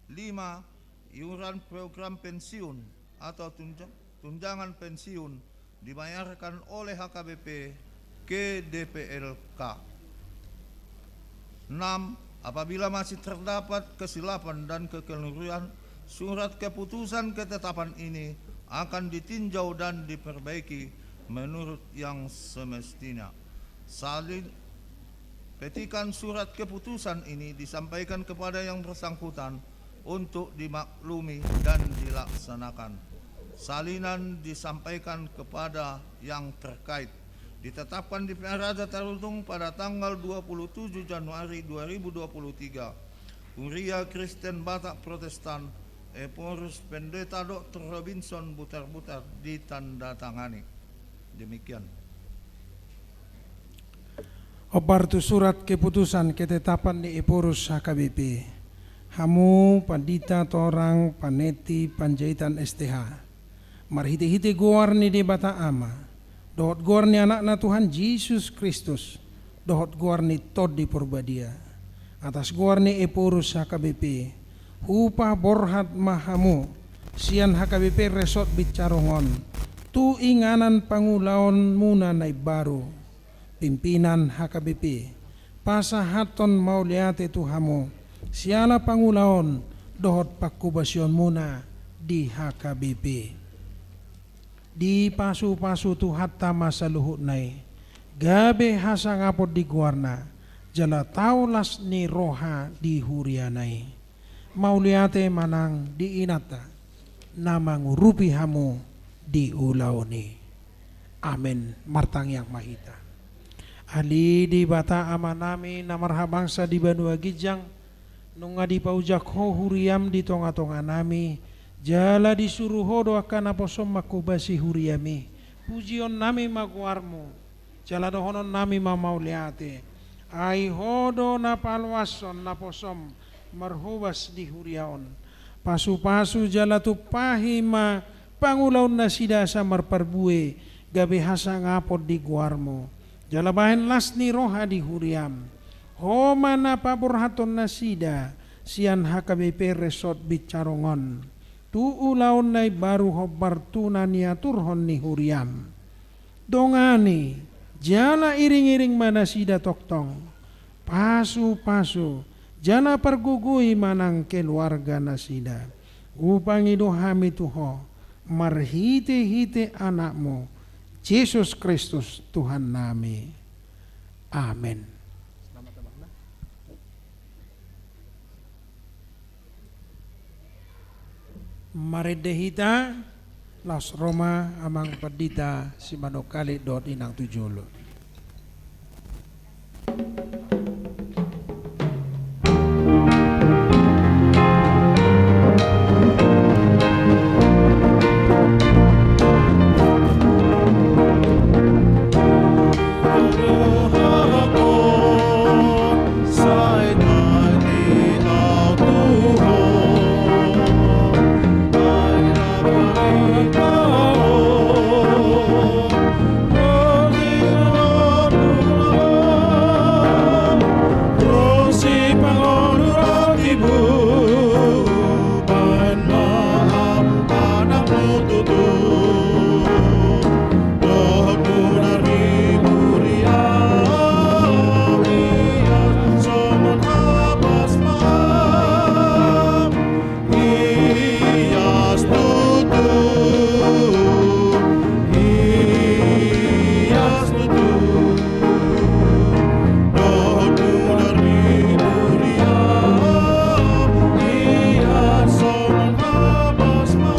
Lima, iuran program pensiun atau tunja-, tunjangan pensiun dibayarkan oleh H K B P ke D P L K. Enam, apabila masih terdapat kesilapan dan kekeliruan, surat keputusan ketetapan ini akan ditinjau dan diperbaiki menurut yang semestinya. Salin-, petikan surat keputusan ini disampaikan kepada yang bersangkutan untuk dimaklumi dan dilaksanakan. Salinan disampaikan kepada yang terkait. Ditetapkan di Pearaja Tarutung pada tanggal dua puluh tujuh Januari dua ribu dua puluh tiga. Huria Kristen Batak Protestan, Ephorus Pendeta Doktor Robinson Butarbutar, ditandatangani. Demikian. Hombar tu surat keputusan ketetapan ni Ephorus H K B P. Hamu Pandita Torang Panenti Panjaitan S T H, marhitehite goar ni Debata Ama, dohot goar ni Anakna Tuhan Jesus Kristus, dohot goar ni Tondi Porbadia, atas goar ni Ephorus H K B P, hupaborhat ma hamu sian H K B P Resort Bincarung on tu inganan pangulaonmuna na imbaru, pimpinan H K B P, pasahathon mauliate tu hamu siala pangulaon dohot panghobasionmuna di H K B P. Dipasupasu Tuhanta ma saluhutna i, gabe hasangapon di goarna, jala tau las ni roha di huriana i. Mauliate ma nang di inanta na mangurupi hamu di ulaon i. Amen. Martangiang ma hita. Ale Debata Amanami na marhabangsa di banua ginjang, nunga dipaojak Ho huriam di tongatonganami, jala disuru Ho do angka naposom manghobasi huriami. Pujionnami ma goarmu, jala dohononnami ma mauliate. Ai Ho do na paloashon naposom marhobas di huria on. Pasupasu jala tumpahi ma pangulaonnasida asa marparbue, gabe hasangapon di goarmu, jala bahen las ni roha di huriam. Ho ma na paborhathon nasida sian H K B P Resort Bincarung on tu ulaon na imbaru hombar tu na niaturhon ni huriam. Dongani jala iringiring ma nasida tongtong. Pasupasu jala pargogoi ma nang keluarganasida. Hupangido hami tu Ho marhitehite Anakmu, Jesus Kristus Tuhannami. Amen. Marende hita, laos ro ma amang pandita simanungkalit dohot inang tu jolo. Ias tutu, ias tutu, dohot mudar ni huria, ias songon hapas ma.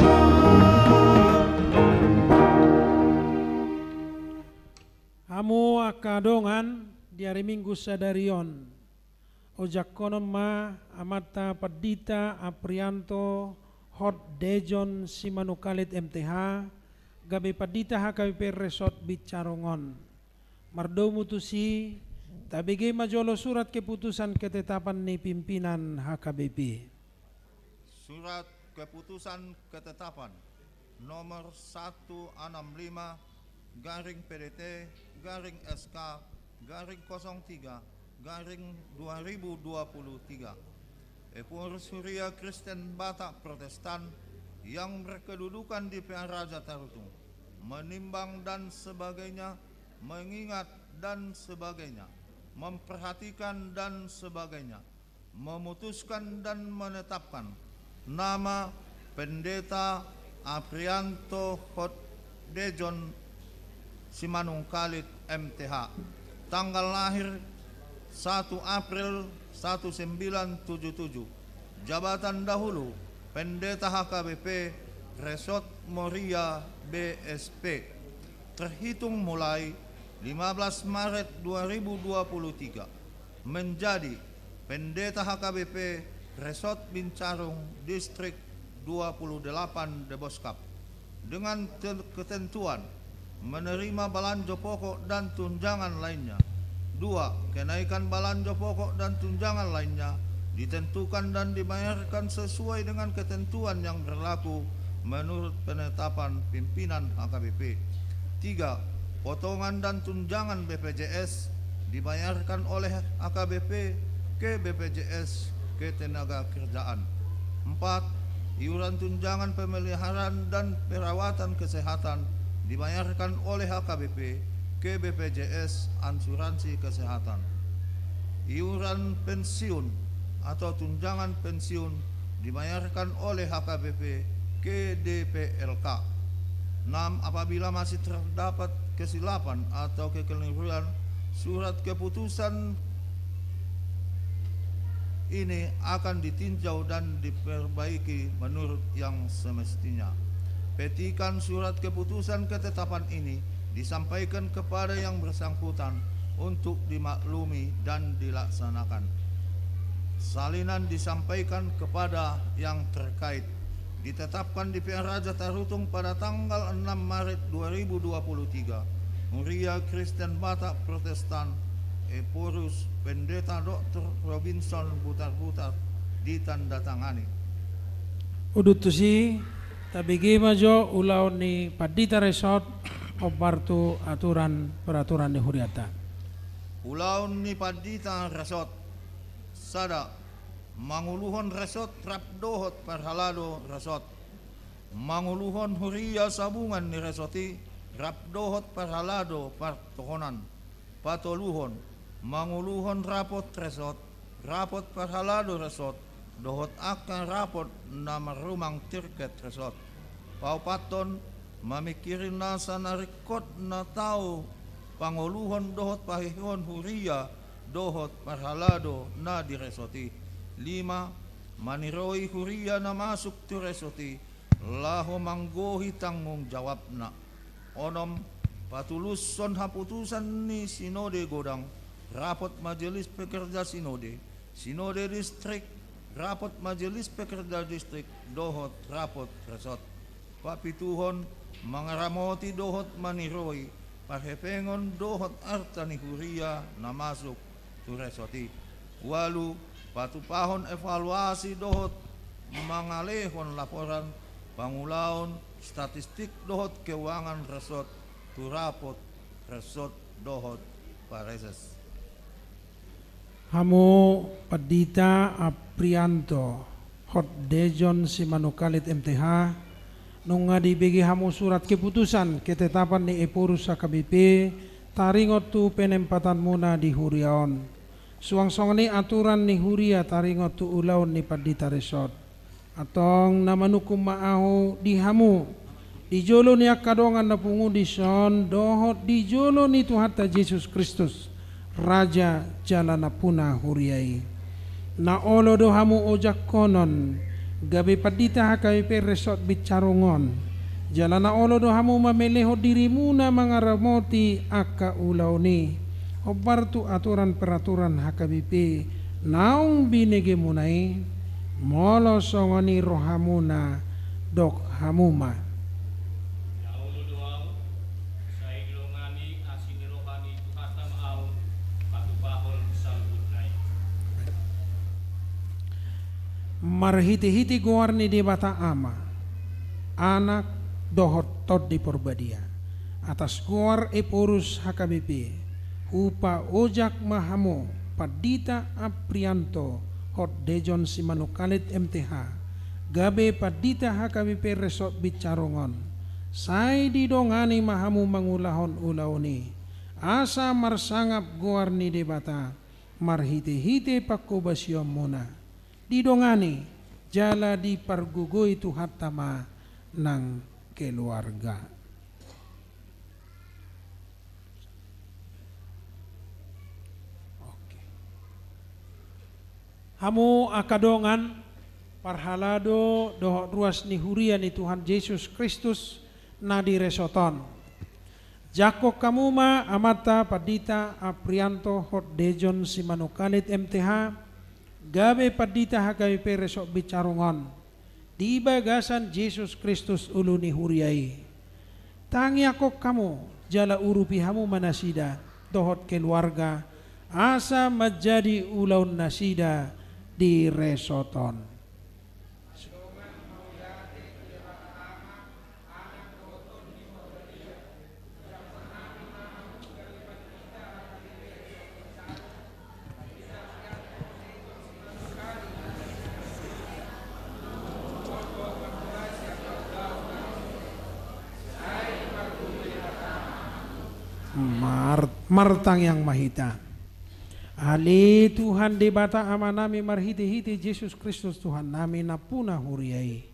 Hamu angka dongan, di ari Minggu sadari on, ojakkonon ma amanta Pandita Aprianto Hot Dejon Simanungkalit M T H, gabe pandita H K B P Resort Bincarong on. Mardomu tusi, tabege ma jolo surat keputusan ketetapan ni pimpinan H K B P. Surat keputusan ketetapan nomor satu enam lima garing P D T garing S K garing kosong tiga garing dua ribu dua puluh tiga. Ephorus Huria Kristen Batak Protestan yang berkedudukan di Pearaja Tarutung, menimbang dan sebagainya, mengingat dan sebagainya, memperhatikan dan sebagainya, memutuskan dan menetapkan nama Pendeta Aprianto Hot Dejon Simanungkalit M T H, tanggal lahir satu April satu sembilan tujuh tujuh, jabatan dahulu Pendeta H K B P Resort Moria B S P, terhitung mulai lima belas Maret dua ribu dua puluh tiga, menjadi Pendeta H K B P Resort Bincarong Distrik dua puluh delapan Deboskap, dengan te-, ketentuan menerima balanjo pokok dan tunjangan lainnya. Dua, kenaikan balanjo pokok dan tunjangan lainnya ditentukan dan dibayarkan sesuai dengan ketentuan yang berlaku menurut penetapan pimpinan H K B P. Tiga, potongan dan tunjangan B P J S dibayarkan oleh H K B P ke B P J S Ketenagakerjaan. Empat, iuran tunjangan pemeliharaan dan perawatan kesehatan dibayarkan oleh H K B P ke B P J S Asuransi Kesehatan. Iuran pensiun atau tunjangan pensiun dibayarkan oleh H K B P ke D P L K. Enam, apabila masih terdapat kesilapan atau kekeliruan, surat keputusan ini akan ditinjau dan diperbaiki menurut yang semestinya. Petikan surat keputusan ketetapan ini disampaikan kepada yang bersangkutan untuk dimaklumi dan dilaksanakan. Salinan disampaikan kepada yang terkait. Ditetapkan di Pearaja Tarutung pada tanggal enam Maret dua ribu dua puluh tiga, Huria Kristen Batak Protestan, Ephorus Pendeta Doktor Robinson Butarbutar, ditandatangani. Udut tusi, tabege ma jo ulaon ni Pandita Resort, hombar tu aturan peraturan ni hurianta. Ulaon ni Pandita Resort. Sada, manguluhon resort rap dohot parhalado resort. Manguluhon huria sabungan ni resort i rap dohot parhalado partohonan. Patoluhon, manguluhon rapot resort, rapot parhalado resort, dohot angka rapot na marrumang tirket resort. Paopathon, mamingkiri nasa na ringkot na tau pangoluhon dohot pahehehon huria dohot parhalado na di resort i. Lima, maniroi huria na masuk tu resort i laho manggohi tanggung jawabna. Onom, patulushon haputusan ni sinode godang, rapot majelis pekerja sinode, sinode distrik, rapot majelis pekerja distrik, dohot rapot resort. Papituhon, mangaramoti dohot maniroi parhepengon dohot arta ni huria na masuk tu resort i. Ualu, patupahon evaluasi dohot mangalehon laporan pangulaon statistik dohot keuangan resort tu rapot resort dohot pareses. Hamu Pandita Aprianto Hot Dejon Simanungkalit M T H, nunga dibege hamu surat keputusan ketetapan ni Ephorus H K B P taringot tu penempatanmuna di huria on. Suang songon i aturan ni huria taringot tu ulaon ni pandita resort. Antong na manungkun ma ahu di hamu, di jolo ni angka dongan na pungu dison dohot di jolo ni Tuhanta Jesus Kristus, Raja jala Nampuna Huria i. Na olo do hamu ojakkonon gabe pandita H K B P Resort Bincarong on, jala na olo do hamu mamelehon dirimuna mangaramoti angka ulaon i, hombar tu aturan peraturan H K B P naung binegemuna i, molo songon i rohamuna dok hamu ma. Na olo do ahu, sai didongani asi ni roha ni Tuhanta ma ahu, patupahon saluhutna i. Marhitehite goar ni Debata Ama, Anak, dohot Tondi Porbadia. Atas goar Ephorus H K B P, hupaojak ma hamu Pandita Aprianto Hot Dejon Simanungkalit M T H, gabe pandita H K B P Resort Bincarong on. Sai didongani ma hamu mangulahon ulaon i, asa marsangap goar ni Debata marhitehite panghobasionmuna. Didongani jala dipargogoi Tuhanta ma nang keluarga. Oke. Hamu angka dongan, parhalado dohot ruas ni huria ni Tuhan Jesus Kristus na di resort on. Jangkon hamu ma amanta Pandita Aprianto Hot Dejon Simanungkalit M T H, gabe pandita H K B P Resort Bincarong on, di bagasan Jesus Kristus ulu ni huria i. Tangiangkon hamu, jala urupi hamu ma nasida dohot keluarga, asa manjadi ulaon nasida di resort on. Mar-, martangiang ma hita. Ale Tuhan Debata Amanami, marhitehite Jesus Kristus Tuhannami, Nampuna Huria i,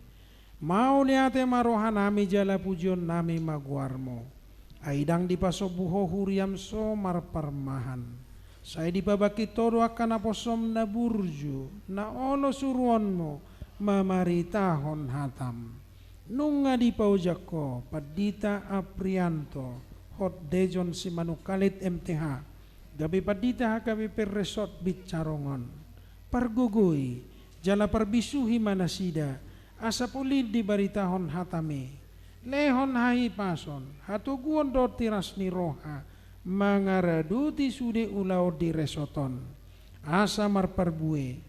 mauliate ma rohanami jala pujionnami ma goarmu. Ai ndang dipasombu ho huriam so marparmahan. Sai dipabangkit ho do angka naposom na burju, na olo suruonmu mamaritahon hatam. Nunga dipaojak ho Pandita Aprianto Hot Dejon Simanungkalit M T H, gabe pandita H K B P Resort Bincarong on. Pargogoi, jala parbisuhi ma nasida, asa polin dibaritahon hatami. Lehon hahipason, hatoguon dohot tiras ni roha, mangaradoti sude ulaon di resort on. Asa marparbue,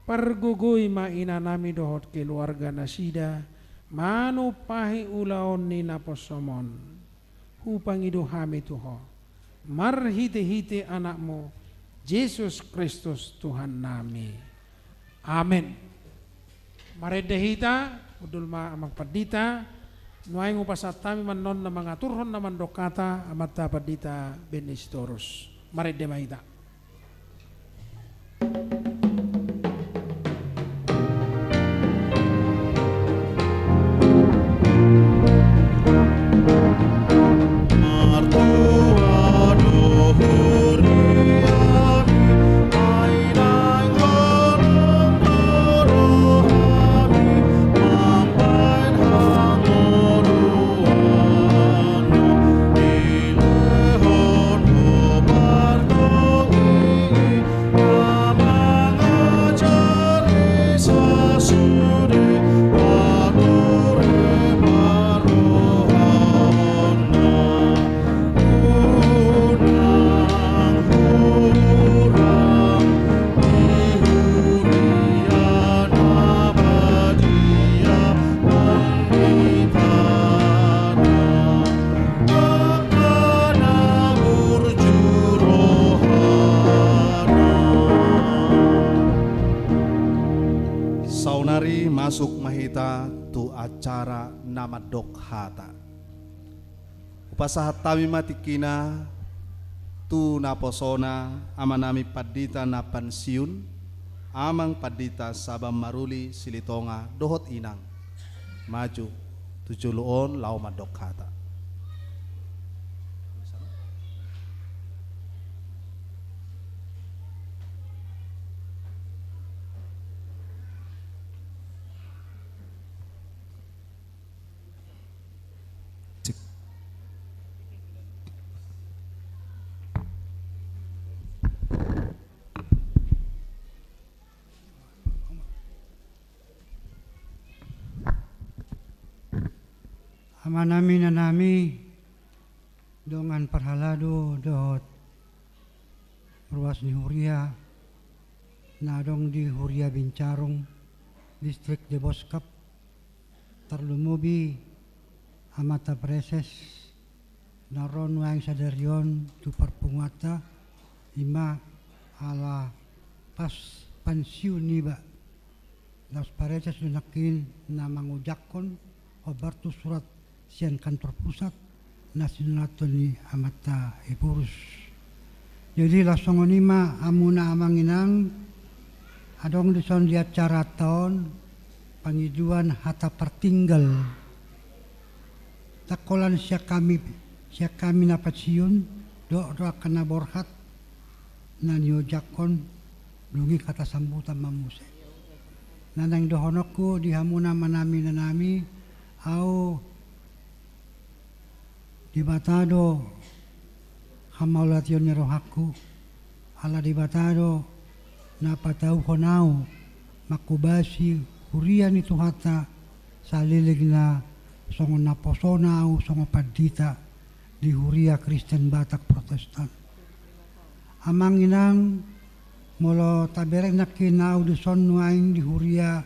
pargogoi ma inanami dohot keluarga nasida, manumpahi ulaon ni naposom on. Hupangido hami tu ho, marhitehite Anakmu, Jesus Kristus Tuhannami. Amen. Marende hita, hundul ma Amang Pandita, nuaeng hupasahat hami ma annon na mangaturhon na mandok hata, Amanta Pandita Benny Sitorus. Marende ma hita. acara na mandok hata. Hupasahat hami ma tingkina tu naposona amanami pandita na pansiun, Amang Pandita Sabam Maruli Silitonga dohot inang. Maju tu jolo on laho mandok hata. Amanami, inanami, dongan parhalado dohot ruas ni huria na adong di Huria Bincarung, Distrik Deboskap, tarlumobi amanta praeses na ro nuaeng sadari on tu parpunguanta, i ma ala pas pansiun iba. Laos praeses do nangkin na mangojakhon hombar tu surat sian kantor pusat na sinolathon ni amanta Ephorus. Jadi laos songon i ma hamuna amang inang, adong dison di acaranta on pangidoan hata partinggal. Ndang holan sian hami, sian hami na pansiun, dohot do angka na borhat na niojakhon, dung i hata sambutan ma muse. Na naeng dohononku di hamuna amanami, inanami, ahu Debata do hamauliateon ni rohangku, ala Debata do na patauhon ahu manghobasi huria ni Tuhanta saleleng na songon naposona ahu songon pandita di Huria Kristen Batak Protestan. Amang inang, molo tabereng nangkin ahu dison nuaeng di huria,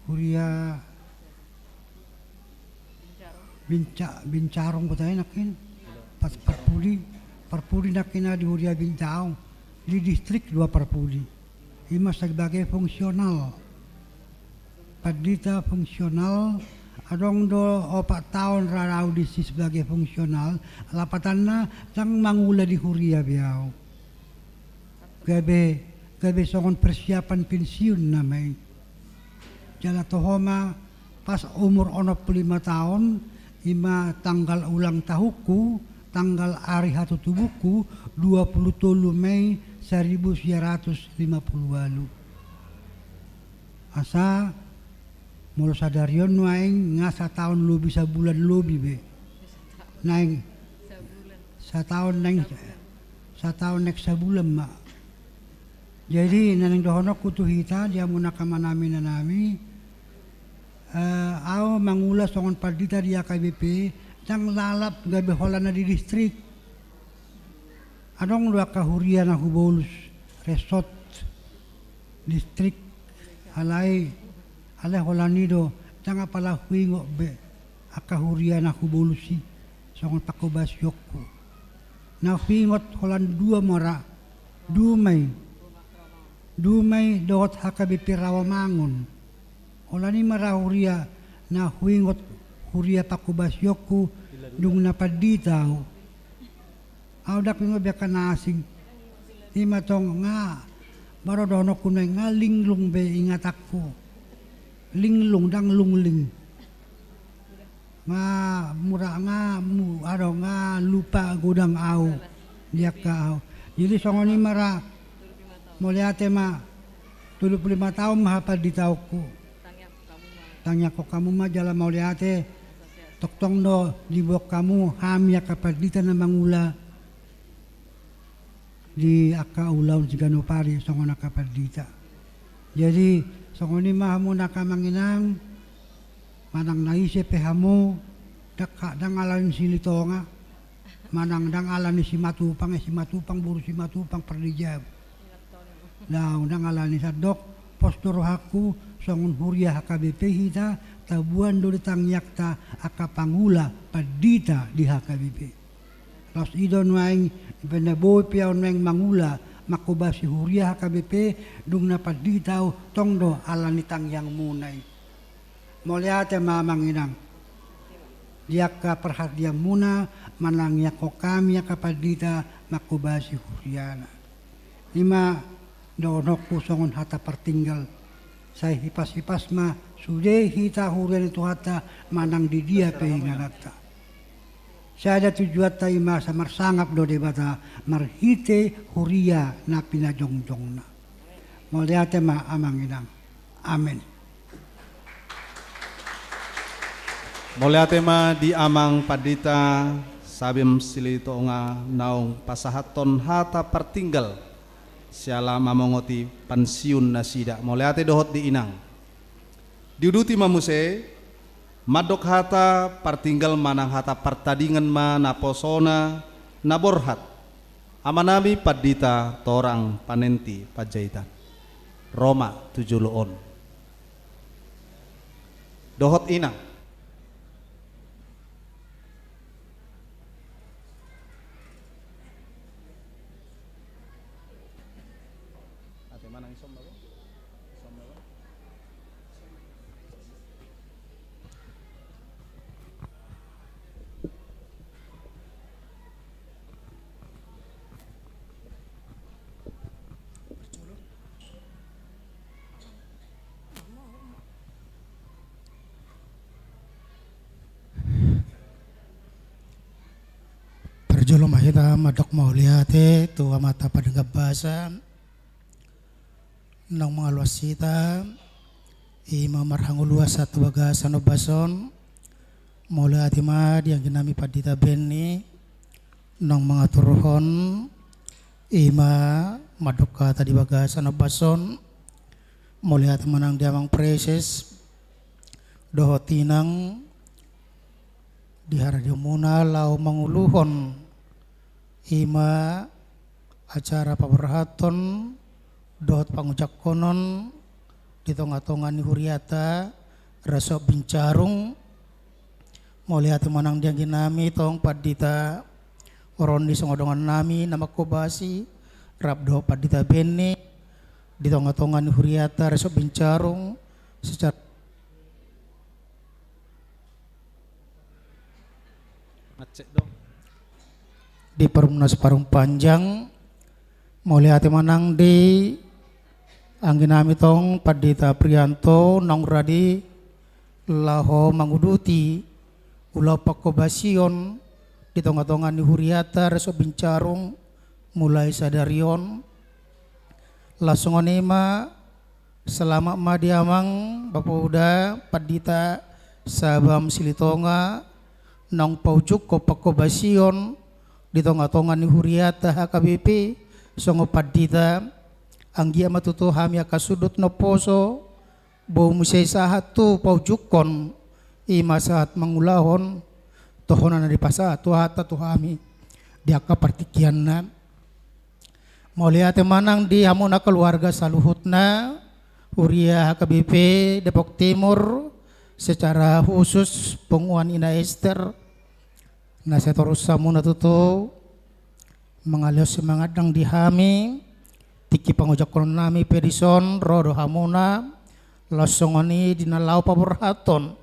huria Binca-, Bincarung, huta i nangkin. Pas parpudi, parpudi nangkin ahu di huria Bincarung, di distrik dua parpudi. I ma sebagai fungsional. Pandita fungsional, adong do opat taon ra ahu disi sebagai fungsional, lapatanna ndang mangula di huria be ahu. Gabe, gabe songon persiapan pensiun nama i. Jala toho ma pas umur onom pulu lima taon, i ma tanggal ulang tahunku, tanggal ari hatutubungku, dua pulu tolu Mei saribu sia ratus lima pulu ualu. Asa molo sadari on nuaeng nga sataon lobi sabulan lobi be. Naeng sataon naeng, sataon naeng sabulan ma. Jadi na naeng dohononku tu hita di hamuna angka amanami inanami, eh, ahu mangula songon pandita di H K B P, ndang lalap gabe holan na di distrik. Adong do angka huria na hubolus, resort, distrik, alai, alai holan i do, ndang apala huingot be angka huria na hubolus i songon panghobasionku. Na huingot holan dua ma ra, Dumai, Dumai dohot H K B P Rawamangun. Holan i ma ra huria na huingot, huria panghobasionku dung na pandita ahu. Ahu ndang huingot be angka na asing. I ma tong nga, baru dohononku nuaeng nga linglung be ingatanku. Linglung, ndang lungling. Nga mura nga mu-, adong nga lupa godang ahu. Di angka ahu. Jadi songon i ma ra, mauliate ma, tolu pulu lima taon ma hapanditaonku. Tangiangkon hamu ma jala mauliate, tongtong do diboan hamu hami angka pandita na mangula di angka ulaon siganup ari songon angka pandita. Jadi songon i ma hamu angka amang inang, manang na ise pe hamu, ndang, ndang ala ni Silitonga, manang ndang ala ni Simatupang, eh, Simatupang, boru Simatupang, Pardijabu. Ndang, ndang ala ni sandok, pos do rohangku, songon huria H K B P hita, taboan do di tangiangta angka pangula pandita di H K B P. Laos i do nuaeng, boi pe ahu nuaeng mangula, manghobasi huria H K B P, dung na pandita ahu, tong do ala ni tangiangmuna i. Mauliate ma amang inang. Di angka parhatianmuna manangiangkon hami angka pandita manghobasi huriana. I ma dohononku songon hata partinggal. Sai hipas-hipas ma sude hita huria ni Tuhanta manang di dia pe ingananta. Sada tujuanta i ma asa marsangap do Debata marhite huria na pinajongjongna. Mauliate ma amang inang. Amen. Mauliate ma di amang pandita Sabam Silitonga naung pasahathon hata partinggal siala mamongoti pansiun nasida. Mauliate dohot di inang. Diuduti ma muse, mandok hata partinggal manang hata partadingan ma naposona na borhat amanami pandita Torang Panenti Panjaitan. Ro ma tu jolo on. Dohot inang. Parjolo ma hita mandok mauliate tu Amanta Pardenggan Basa, naung mangaluas hita, i ma marhangoluan sahat tu bagasan ombas on. Mauliate ma di angginami Pandita Benny, naung mangaturhon, i ma mandok hata di bagasan ombas on. Mauliate ma nang di amang preses dohot inang di haradeonmuna laho manguluhon i ma acara paborhathon dohot pangujangkonon di tonga-tonga ni huriata Resort Bincarung. Mauliate ma nang di angginami tong Pandita Roni songon dongannami na manghobasi rap dohot Pandita Benny di tonga-tonga ni huriata Resort Bincarung secara Macet do. Di Perumnas Parung Panjang, mauliate ma nang di angginami tong Pandita Prianto naung radi laho manguduti ulaon panghobasion di tonga-tonga ni huriata Resort Bincarung mulai sadari on. Laos songon i ma, selamat ma di amang bapauda Pandita Sabam Silitonga naung paujungkon panghobasion di tonga-tonga ni huriata H K B P songon pandita. Anggiat ma tutu hami angka sundut na umposo boi muse sahat tu paujungkon, i ma sahat mangulahon tohonan na dipasahat Tuhanta tu hami di angka partingkianna. Mauliate ma nang di hamuna keluarga saluhutna, huria H K B P Depok Timur, secara khusus punguan Ina Ester, na sai torus hamuna tutu mangalehon semangat nang di hami, tingki pangujungkononnami pe dison ro do hamuna, laos songon i di na laho paborhathon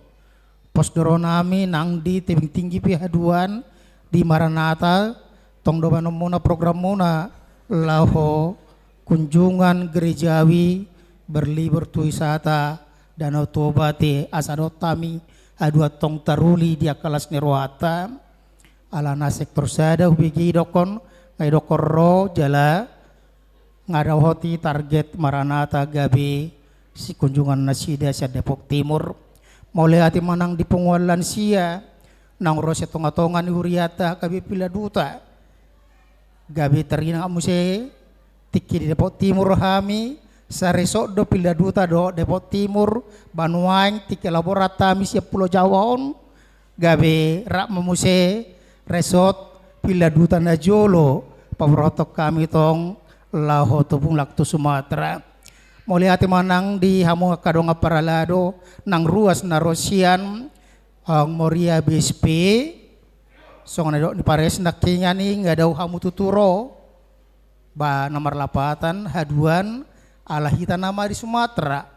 pos do ronami nang di tebing tinggi pe haduan di Maranatha, tong dohononmuna programmuna laho kunjungan gerejawi berlibur tu wisata Danau Toba te, asa dohot hami haduan tong taruli di angka las ni rohanta. Alana sektor sada hubege idokkon, nga idokkon ro jala nga dohot i target Maranatha gabe sikunjungan nasida sian Depok Timur. Mauliate ma nang di punguan lansia naung ro sian tonga-tonga ni huriata H K B P Pildaduta. Gabe taringot muse, tingki di Depok Timur hami, saresort do Pildaduta dohot Depok Timur, ba nuaeng tingki laho borhat hami sian Pulo Jawa on, gabe rap ma muse resort Pildaduta na jolo paborhathon hami tong laho tu mulak tu Sumatera. Mauliate ma nang di hamu angka dongan parhalado nang ruas na ro sian Aung Moria B S P, songon na nidok ni pares nangkiningan i nga dao hamu tutu ro, ba na marlapatan haduan ala hita nama di Sumatera.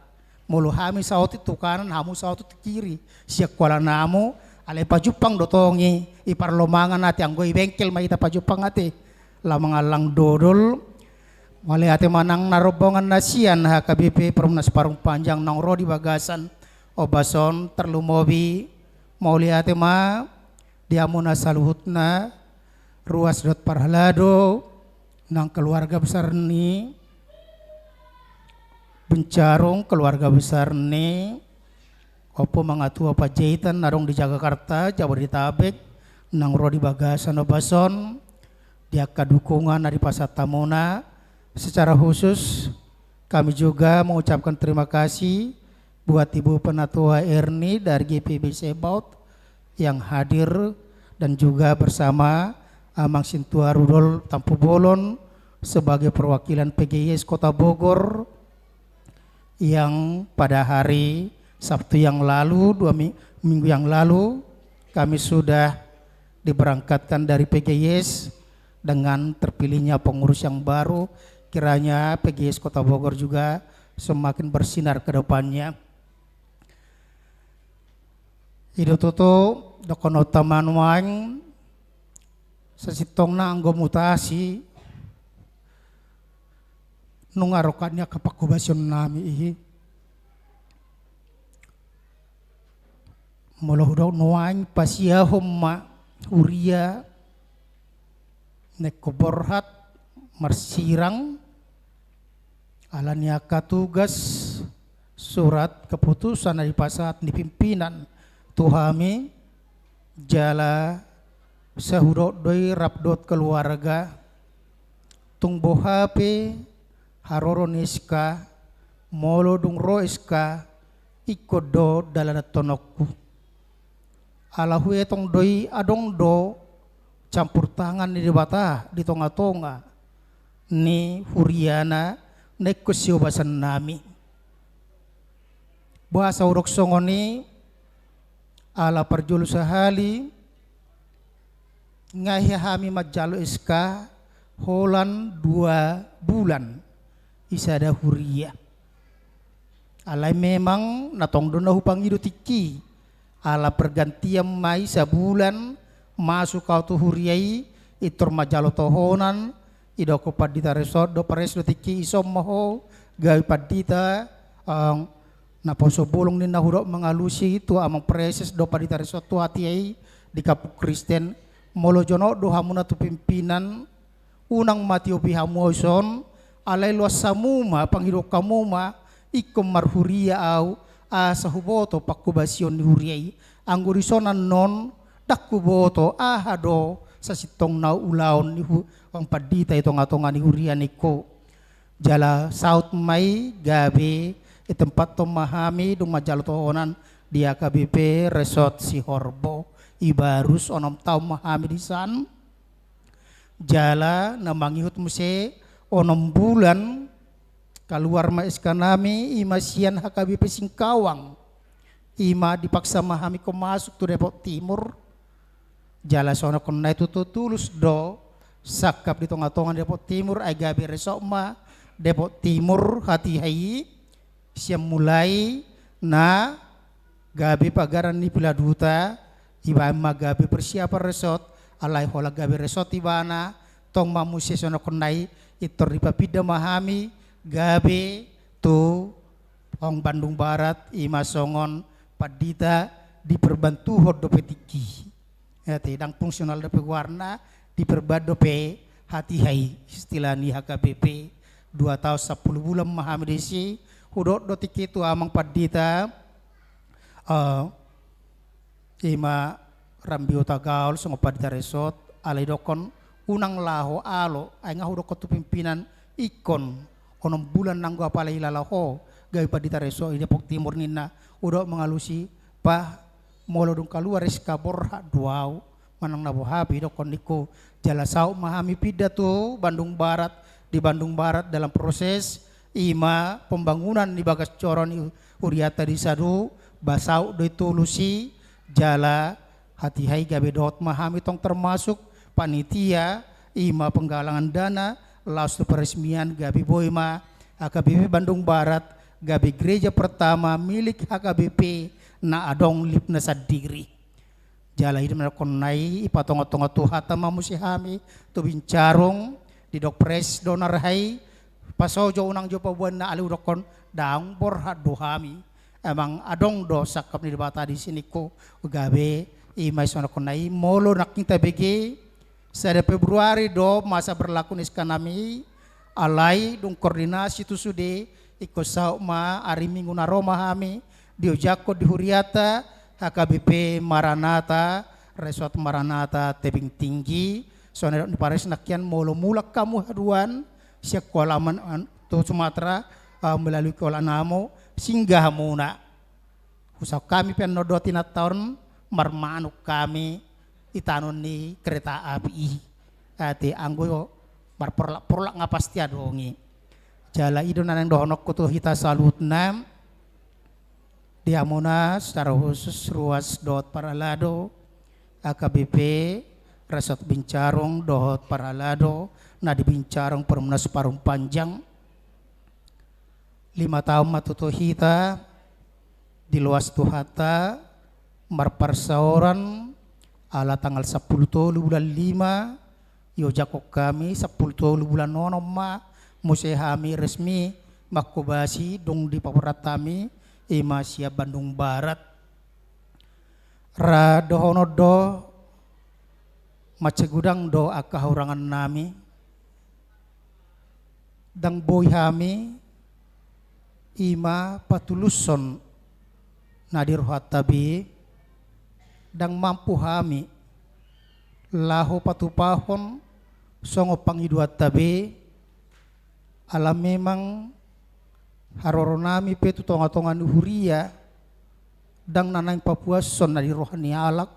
Molo hami saotik tu kanan, hamu saotik tu kiri. Sian kuala namu, alai pajumpang do tong i, i parlomangan ate, anggo i bengkel ma hita pajumpang ate. Lam mangallang dodol. Mauliate ma nang na rombongan na sian H K B P Perumnas Parung Panjang naung ro di bagasan ombas on, tarlumobi mauliate ma di hamuna saluhutna, ruas dohot parhalado, nang keluarga besar ni Bincarung, keluarga besar ni Ompu Mangatua Panjaitan na adong di Jakarta, Jabodetabek, naung ro di bagasan ombas on, di angka dukungan na dipasahat hamuna. Secara khusus, kami juga mengucapkan terima kasih buat Ibu Penatua Erni dari G P B Sebaot yang hadir, dan juga bersama Amang Sintua Rudol Tampubolon sebagai perwakilan P G I S Kota Bogor, yang pada hari Sabtu yang lalu, dua mi-, minggu yang lalu, kami sudah diberangkatkan dari P G I S dengan terpilihnya pengurus yang baru. Kiranya P G I S Kota Bogor juga semakin bersinar ke depannya. I do tutu, dohononta ma nuaeng, sasintongna anggo mutasi, nunga rongkap ni angka panghobasion nami i. Molo hudok nuaeng, pasiahon ma huria na ingkon borhat, marsirang, ala ni angka tugas, surat keputusan na dipasahat ni pimpinan tu hami, jala sahudok do i rap dohot keluarga. Tung boha pe haroro ni S K, molo dung ro S K, ingkon do dalananhononku. Ala huetong do i adong do campur tangan ni Debata di tongatonga ni huriana na ingkon sihobasan nami. Boasa hudok songon i? Ala parjolo sahali, nga hea hami manjalo S K holan dua bulan i sada huria. Alai memang na tong do na hupangido tingki, ala pergantian ma i, sabulan masuk au tu huria i, pintor manjalo tohonan, didok pandita resort do, pres do tingki, ison ma ho gabe pandita, eh, naposo bolon ninna, hudok mangalusi tu amang preses dohot pandita resort tu hatiha i di Kampung Kristen. Molo jonok do hamuna tu pimpinan, unang ma tiopi hamu au ison, alai loas hamu ma, pangidohon hamu ma, ingkon marhuria au, asa huboto panghobasion ni huria i. Anggo dison annon, ndang huboto aha do sasintongna ulaon ni hu-, pandita i tongatonga ni huria ningku. Jala saut ma i gabe, eh, tempathon ma hami dung manjalo tohonan di H K B P Resort Sihorbo, ibarus onom taon ma hami disan. Jala na mangihut muse onom bulan, kaluar ma S K nami, i ma sian H K B P Singkawang. I ma dipaksa ma hami ingkon masuk tu Depok Timur. Jala sonangkon nai tutu tulus do sangkap di tongatonga ni Depok Timur, ai gabe resort ma Depok Timur hatiha i, sian mulai na gabe pagaran ni Piladuta, ibaen ma gabe persiapan resort, alai holan gabe resort ibana, tong ma muse sonangkon nai, pintor dipapinda ma hami gabe tu Bandung Barat, i ma songon pandita diperbantuhon dope tingki. Ate, ndang fungsional dope goarna, diperban dope hatiha i, istilah ni H K B P. Dua taon sampulu bulan ma hami disi, hudok do tingki tu amang pandita, eh, i ma Rambi Hutagaol songon pandita resort, alai didokkon unang laho alo, ai nga hudokkon tu pimpinan, ingkon onom bulan nanggo apala ilala ho gabe pandita resort i Depok Timur ninna, hudok mangalusi, bah, molo dung kaluar S K borhat do au, manang na boha pe, didokkon ningku. Jala saut ma hami pinda tu Bandung Barat, di Bandung Barat dalam proses, i ma pembangunan di bagas joro ni huriata di Sadu, ba saut do i tulus i, jala hatiha i gabe dohot ma hami tong termasuk panitia, i ma penggalangan dana, laos tu peresmian gabe boi ma H K B P Bandung Barat gabe gereja pertama milik H K B P na adong lipna sandiri. Jala i do na dohonon i, ipatonga-tonga Tuhanta ma muse hami tu Bincarung, didok pres do na roha i, pasojo unang jo paboaon na, alai hudokkon ndang borhat do hami. Emang adong do sangkap ni Debata disi ningku, gabe i ma i songon na dohonon i. Molo nangkin tabege, sada Februari do masa berlaku ni S K nami, alai dung koordinasi tu sude, ingkon saut ma ari Minggu na ro ma hami diojakhon di huriata H K B P Maranatha, Resort Maranatha Tebing Tinggi. Songon na didok ni pares nangkin, molo mulak hamu haduan sian Kuala Man-, an-, tu Sumatera, ah, melalui Kuala Namu, singgah hamuna. Husahat hami pe annon dohot inanta on marmanuk hami di tano ni kereta api i. Ate anggo marporlak-porlak nga pasti adong i. Jala i do na naeng dohononku tu hita saluhutna. Di hamuna secara khusus ruas dohot parhalado H K B P Resort Bincarung dohot parhalado na di Bincarung, Perumnas Parung Panjang. Lima taon ma tutu hita diloas Tuhanta marparsaoran, ala tanggal sampulu tolu bulan lima iojakhon hami, sampulu tolu bulan onom ma muse hami resmi manghobasi, dung dipaborhat hami i ma sian Bandung Barat. Ra dohonon do, mansai godang do angka hahurangannami. Ndang boi hami i ma patulushon na di rohanta be, ndang mampu hami laho patupahon songon pangidoanta be, ala memang haroronami pe tu tonga-tonga ni huria ndang na naeng papuashon na di roha ni halak,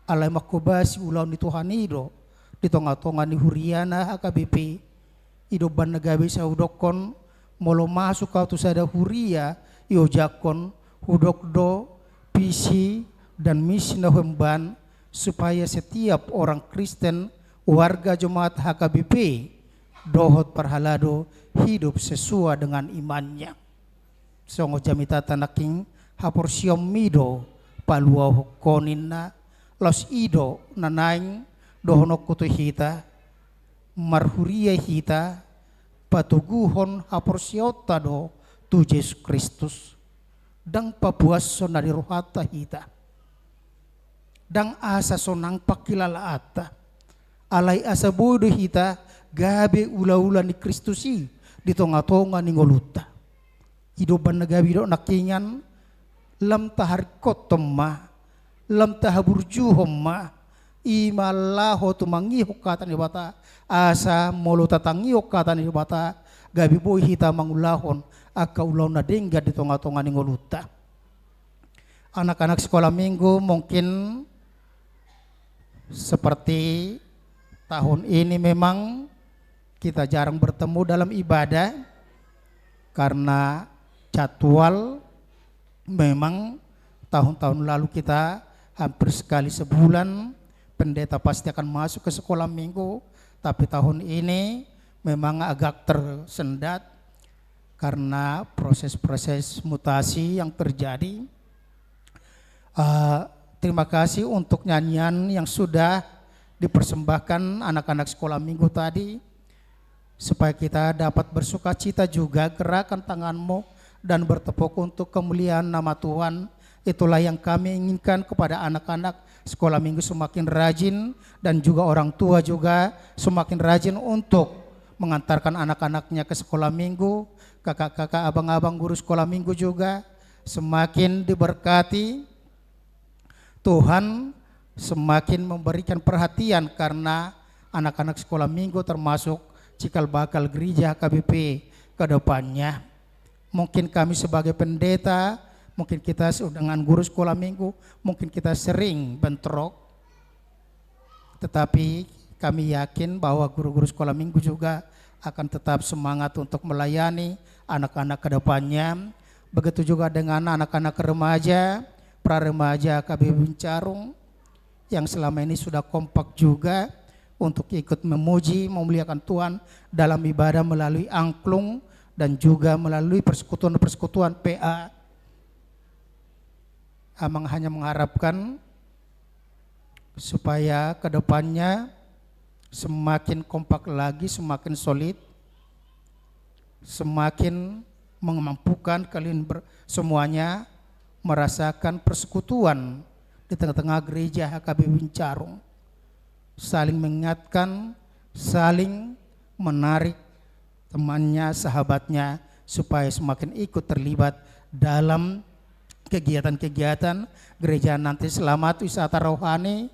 alai manghobasi ulaon ni Tuhan i do di tonga-tonga ni huriana H K B P. I do umbahen na gabe sai hudokkon, molo masuk au tu sada huria iojakhon, hudok do visi dan misi na huemban, supaya setiap orang Kristen, warga jemaat H K B P dohot parhalado hidup sesuai dengan imannya. Songon jamitanta nangkin, haporseaonmi do paluahon ho ninna. Laos i do na naeng dohononku tu hita, marhuria hita, patoguhon haporseaonta do tu Jesus Kristus. Ndang papuashon na di rohanta hita, ndang asa sonang panghilalaanta, alai asa boi do hita gabe ulaula ni Kristus i di tonga-tonga ni ngolunta. I do umbahen na gabe didok nangkiningan, lam taharingkothon ma, lam tahaburjuhon ma, i ma laho tumangihon hata ni Debata, asa molo tatangihon hata ni Debata, gabe boi hita mangulahon angka ulaon na denggan di tonga-tonga ni ngolunta. Anak-anak sekolah minggu, mungkin seperti tahun ini memang kita jarang bertemu dalam ibadah karena jadwal, memang tahun-tahun lalu kita hampir sekali sebulan pendeta pasti akan masuk ke sekolah minggu, tapi tahun ini memang agak tersendat karena proses-proses mutasi yang terjadi. Eh, terima kasih untuk nyanyian yang sudah dipersembahkan anak-anak sekolah minggu tadi, supaya kita dapat bersukacita juga. Gerakkan tanganmu dan bertepuk untuk kemuliaan nama Tuhan. Itulah yang kami inginkan kepada anak-anak sekolah minggu, semakin rajin, dan juga orang tua juga semakin rajin untuk mengantarkan anak-anaknya ke sekolah minggu. Kakak-kakak, abang-abang guru sekolah minggu juga semakin diberkati. Tuhan semakin memberikan perhatian karena anak-anak sekolah minggu, termasuk cikal bakal gereja H K B P ke depannya. Mungkin kami sebagai pendeta, mungkin kita se-, dengan guru sekolah minggu, mungkin kita sering bentrok. Tetapi kami yakin bahwa guru-guru sekolah minggu juga akan tetap semangat untuk melayani anak-anak ke depannya. Begitu juga dengan anak-anak remaja, pra remaja H K B P Bincarung yang selama ini sudah kompak juga untuk ikut memuji, memuliakan Tuhan dalam ibadah melalui angklung dan juga melalui persekutuan-persekutuan P A, Amang hanya mengharapkan supaya ke depannya semakin kompak lagi, semakin solid, semakin memampukan kalian ber-, semuanya merasakan persekutuan di tengah-tengah gereja H K B P Bincarung, saling mengingatkan, saling menarik temannya, sahabatnya, supaya semakin ikut terlibat dalam kegiatan-kegiatan gereja nanti. Selamat wisata rohani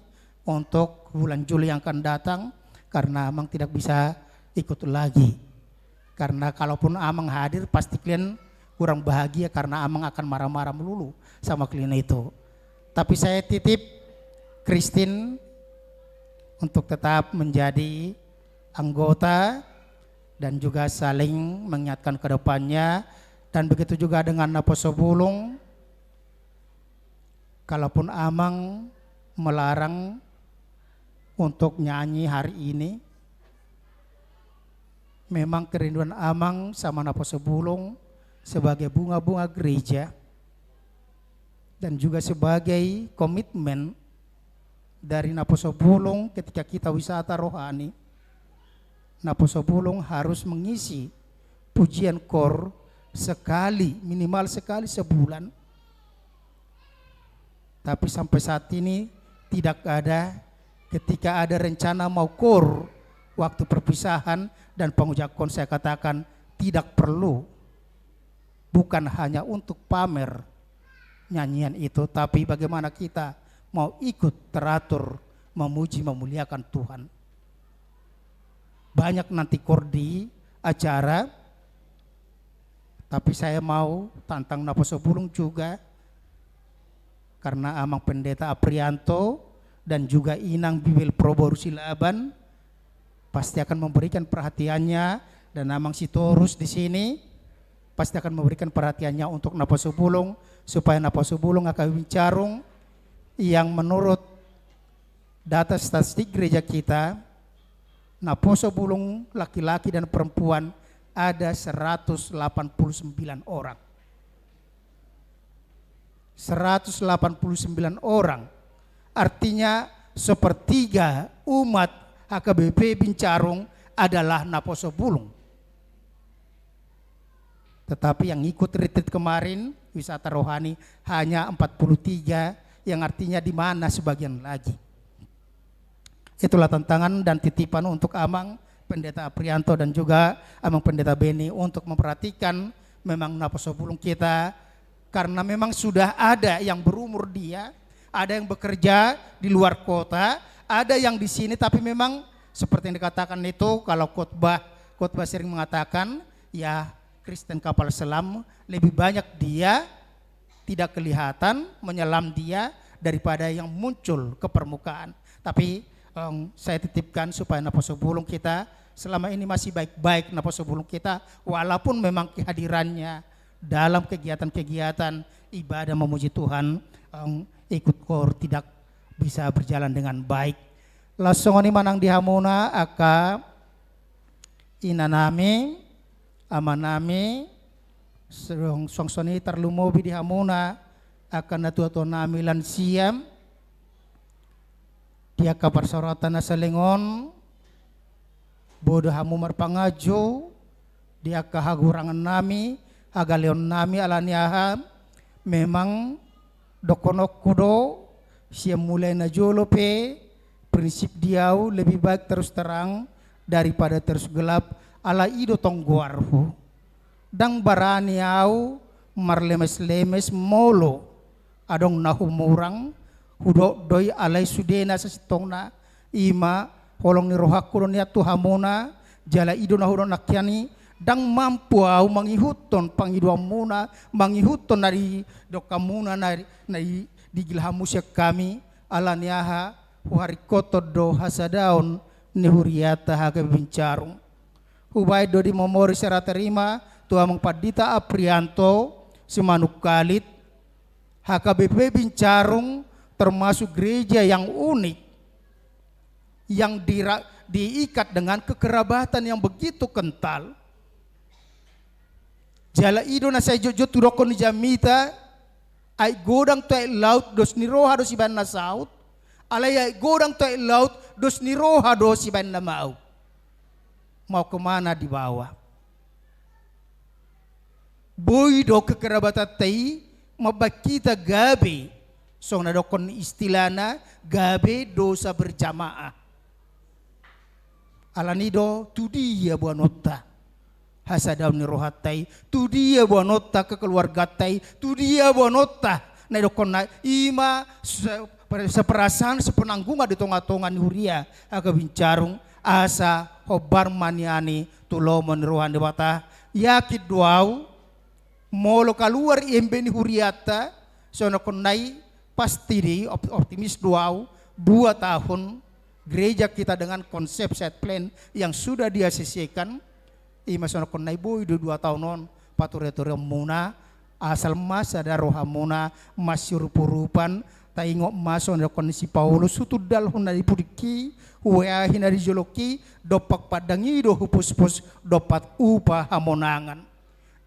untuk bulan Juli yang akan datang, karena Amang tidak bisa ikut lagi. Karena kalaupun Amang hadir, pasti kalian kurang bahagia karena Amang akan marah-marah melulu sama kalian itu. Tapi saya titip Christine untuk tetap menjadi anggota dan juga saling mengingatkan ke depannya. Dan begitu juga dengan naposo bulung, kalaupun Amang melarang untuk nyanyi hari ini, memang kerinduan Amang sama naposo bulung sebagai bunga-bunga gereja dan juga sebagai komitmen dari naposo bulung ketika kita wisata rohani. Naposo bulung harus mengisi pujian koor sekali, minimal sekali sebulan. Tapi sampai saat ini tidak ada, ketika ada rencana mau koor waktu perpisahan dan pengujakan, saya katakan tidak perlu. Bukan hanya untuk pamer nyanyian itu, tapi bagaimana kita mau ikut teratur memuji memuliakan Tuhan. Banyak nanti koor di acara, tapi saya mau tantang naposo bulung juga, karena Amang Pendeta Aprianto dan juga Inang Bibel Proboru Silaban pasti akan memberikan perhatiannya, dan Amang Sitorus di sini pasti akan memberikan perhatiannya untuk naposo bulung, supaya naposo bulung H K B P Bincarung yang menurut data statistik gereja kita, naposo bulung laki-laki dan perempuan ada seratus delapan puluh sembilan orang. Seratus delapan puluh sembilan orang. Artinya, sepertiga umat H K B P Bincarung adalah naposo bulung. Tetapi yang ikut retreat kemarin, wisata rohani, hanya empat puluh tiga, yang artinya di mana sebagian lagi. Itulah tantangan dan titipan untuk Amang Pendeta Aprianto dan juga Amang Pendeta Beni untuk memperhatikan memang naposo bulung kita, karena memang sudah ada yang berumur dia, ada yang bekerja di luar kota, ada yang di sini, tapi memang seperti yang dikatakan itu, kalau khotbah, khotbah sering mengatakan, ya, Kristen kapal selam lebih banyak dia tidak kelihatan, menyelam dia daripada yang muncul ke permukaan. Tapi, em, saya titipkan supaya naposo bulung kita selama ini masih baik-baik, naposo bulung kita, walaupun memang kehadirannya dalam kegiatan-kegiatan ibadah memuji Tuhan, em, ikut koor tidak bisa berjalan dengan baik. Laos songon i ma nang di hamuna angka inanami, amanami, suang, suang songon i tarlumobi di hamuna angka natuatuanami lansia, di angka parsaoranta na saleleng on, boi do hamu marpanganju di angka hagurangannami, hagaleonnami, ala ni aha, memang dohononku do, sian mulai na jolo pe, prinsip di ahu lebih baik terus terang daripada terus gelap, ala i do tong goarhu. Ndang barani ahu marlemeslemes molo adong na humurang, hudok do i, alai sude na sasintongna, i ma holong ni rohangku do nian tu hamuna, jala i do na hudok nangkiningan i, ndang mampu ahu mangihuthon pangidoanmuna, mangihuthon na didok hamuna, na, na di, digil hamu sian hami, ala ni aha, huharingkothon do hasadaon ni huriata H K B P Bincarung. Hubaen do di memori serah terima tu Amang Pandita Aprianto Simanungkalit, H K B P Bincarung termasuk gereja yang unik, yang dira-, diikat dengan kekerabatan yang begitu kental. Jala i do na sai jotjot hudokkon ni jamita, aek godang tu aek laut dos ni roha do sibaen na saut, alai aek godang tu aek laut dos ni roha do sibaen na mauk. Mau kemana dibawa? Boi do kekerabatanta i mambaen hita gabe, songon na didokkon istilahna, gabe dosa berjamaah. Alani do, tu dia boanonta hasadaon ni rohanta i, tu dia boanonta kekeluarganta i, tu dia boanonta na didokkonna i ma se-, per-, seperasaan, sepenanggungan di tongatonga ni huria Hakabinsarung, asa hombar ma nian i tu lomo ni roha ni Debata. Yakin do au, molo kaluar i embe ni hurianta, songon na didokkonna i, pasti do i, op-, optimis do au, dua tahun gereja kita dengan konsep set plan yang sudah diasesikan, i ma songon na didokkonna i, boi do dua tahun on paturetureonmuna, asal ma sada rohamuna masiurupurupan, taingot ma songon na didokkon ni si Paulus, hutundalhon na di pudingki, hueahi na di jolongki, dompak pandang i do hupuspus, dompak upa hamonangan.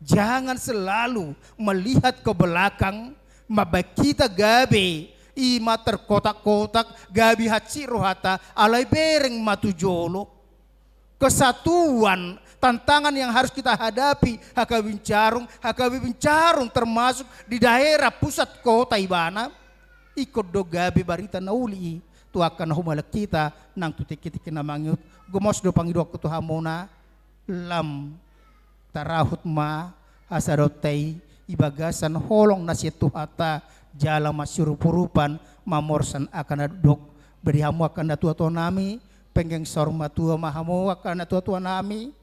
Jangan selalu melihat ke belakang, mambaen hita gabe, i ma terkotak-kotak, gabe hansit rohanta, alai bereng ma tu jolo. Kesatuan, tantangan yang harus kita hadapi, Hakabinsarung, Hakabinsarung termasuk di daerah pusat kota ibana, ingkon do gabe barita na uli i tu angka na humaliang hita nang tu tingki-tingki na mangihut. Gomos do pangidoanku tu hamuna, lam tarahut ma hasadaonta i di bagasan holong na sian Tuhanta, jala masiurupurupan mamorsan angka na dokdok. Ba di hamu angka natuatuanami, penggeng saur matua ma hamu angka natuatuanami,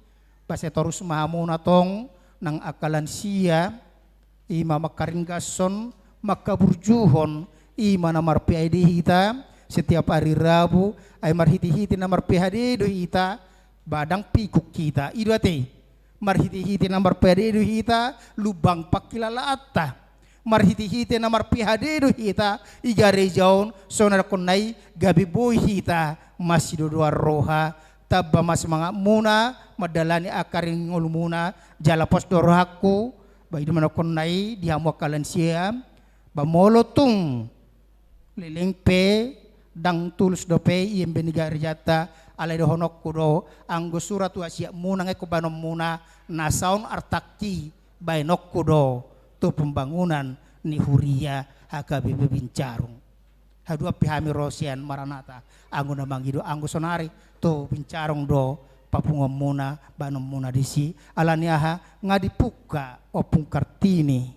ba sai torus ma hamuna tong nang angka lansia, i ma mangkaringgashon, mangkaburjuhon, i ma na mar-P H D hita setiap hari Rabu, ai marhitehite na mar-P H D do hita, ba ndang pikuk hita, i do ate. Marhitehite na mar-P H D do hita, lumbang panghilalaanta. Marhitehite na mar-P H D do hita, di gareja on, songon na didokkon i, gabe boi hita masidodoan roha, tamba ma semangatmuna mandalani angka ari ni ngolumuna. Jala pos do rohangku, ba i do ma na didokkon i, di hamu angka lansia, ba molo tung leleng pe, ndang tulus dope i embe ni garejanta, alai dohononku do, anggo sura tu hasiatmuna nga ingkon baenonmuna, na saon artangki, baenonku do tu pembangunan ni huria H K B P Bincarung. Haduan pe hami ro sian Maranatha, anggo na mangido, anggo saonari tu Bincarung do papunguanmuna, baenonmuna disi. Alani aha? Nga dipungka Ompung Kartini,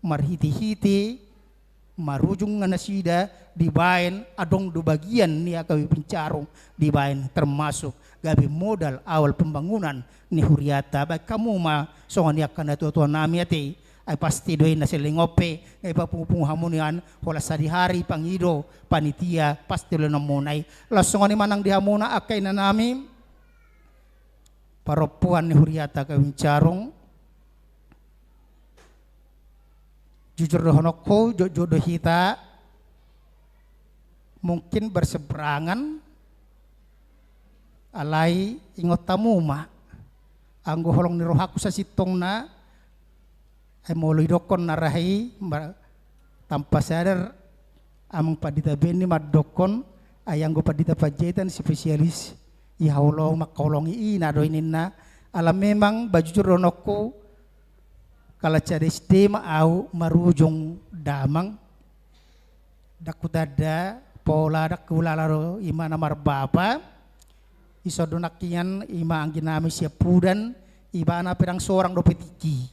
marhitehite marujung nasida dibaen, adong do bagian ni H K B P Bincarung dibaen, termasuk gabe modal awal pembangunan ni huriata. Baen hamu ma songon i angka natuatuanami ate, ai pasti do i na saleleng on pe nga dipapungupungu hamu nian, holan sadihari pangido panitia pasti do lehononmuna i. Laos songon i ma nang di hamuna angka inanami, parompuan ni huriata H K B Bincarung. Jujur dohononku, jotjot do hita mungkin berseberangan, alai ingot hamu ma, anggo holong ni rohangku sasintongna, ai molo didokkon na rahi, tanpa sadar, Amang Pandita Benny mandokkon, ai anggo Pandita Panjaitan spesialis, i haholongi, mangkaholongi ina do i ninna. Ala memang, ba jujur dohononku, kalas sada S D ma au marujung damang. Ndang hutanda pola, ndang hulala do i ma na marbapa. Dison do nangkiningan i ma angginami Siampudan, ibana pe ndang sorang dope tingki.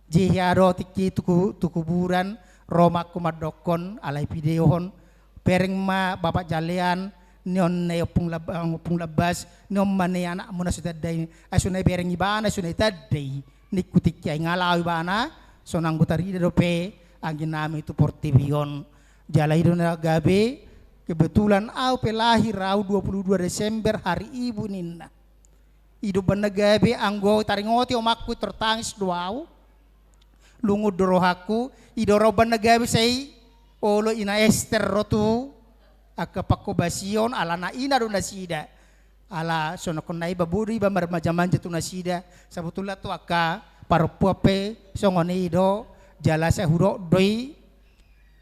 Jei hea do tingki tu ku-, tu kuburan, ro ma au mandokkon, alai videohon, bereng ma Bapak Jalean, nion na i Ompung Lab-, Ompung Lambas, nion ma na i anakmu na so tanda i, ai so na i bereng ibana, so na i tanda i. Ningku tingki ai nga lao ibana, so nanggo tarida dope angginami tu portibi on. Jala i do na gabe, kebetulan au pe lahir au dua puluh dua Desember, hari Ibu ninna. I do umbahen na gabe anggo taringoti omakku, tertangis do au. Lungun do rohangku, i do ra umbahen na gabe sai olo ina Ester ro tu angka panghobasion, alana ina do nasida. Ala songon na didokkon i, ba boi do iba marmanjamanja tu nasida. Sabotulna tu angka parompuan pe songon i do, jala sai hudok do i,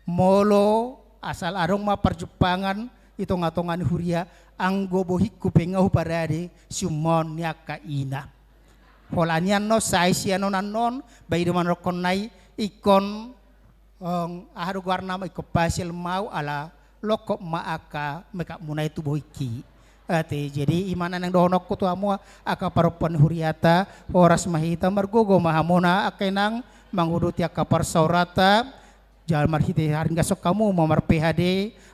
molo asal adong ma parjumpangan di tonga-tonga ni huria, anggo bohingku pe nga huparade siummaon ni angka ina. Holan i annon, sai sian on annon, ba i do mandokkon nai, ingkon, ong, aha do goarna, ma ingkon pasel ma au ala longkop ma angka make up muna i tu bohingki. Ate, jadi i ma na naeng dohononku tu hamu angka parompuan ni huriata, horas ma hita margogo ma hamuna angka inang manguduti angka parsaoranta, jala marhite haringgason hamu ma mar-P H D,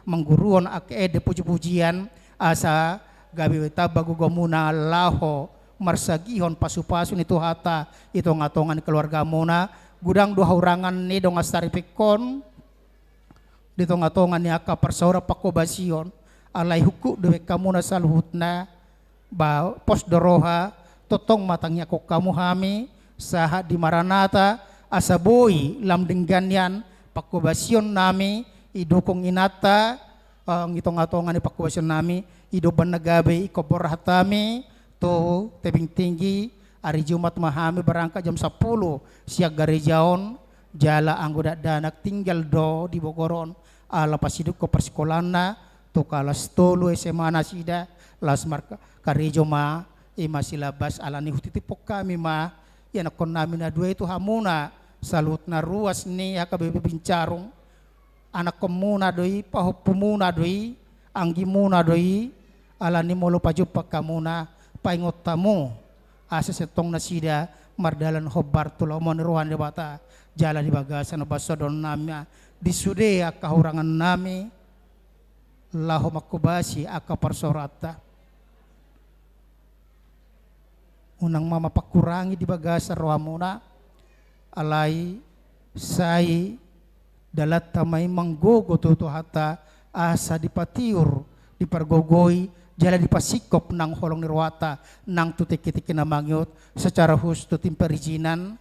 mangguruhon angka ende puji-pujian, asa gabe tamba gogo muna laho marsagihon pasu-pasu ni Tuhanta di tonga-tonga ni keluarga muna, godang do hahurangan ni dongan saripeon di tonga-tonga ni angka parsaoran panghobasion, alai hungkuk do baen hamuna saluhutna, ba pos do roha, tongtong ma tangiangkon hamu hami, sahat di Maranatha, asa boi lam denggan nian panghobasion nami, didukung inanta, eh, di tonga-tonga ni panghobasion nami, di umbahen na gabe ingkon borhat hami tu tebing tinggi, ari Jumat ma hami berangkat jam sampulu sian gareja on, jala anggo dakdanak tinggal do di Bogor on, ala pasidungkon parsikolaanna, tu kalas tolu S M A nasida, laos markarejo ma, i ma Silaban, alani hutitiphon hami ma ianakhon nami na dua i tu hamuna, saluhutna ruas ni H K B P Bincarung, anakhon muna do i, pahompu muna do i, anggi muna do i, alani molo pajumpang hamuna, paingot hamu, asa sai tong nasida mardalan hombar tu lomo ni roha ni Debata, jala di bagasan pasondolon nami, di sude angka hahurangan nami, laho manghobasi angka parsaoranta. Unang ma mangkurangi di bagasan rohamuna, alai sai dalanta ma i manggogo tu Tuhanta, asa dipatiur, dipargogoi, jala dipasingkop nang holong ni rohanta, nang tu tingki-tingki na mangihut, secara khusus tu tim perizinan,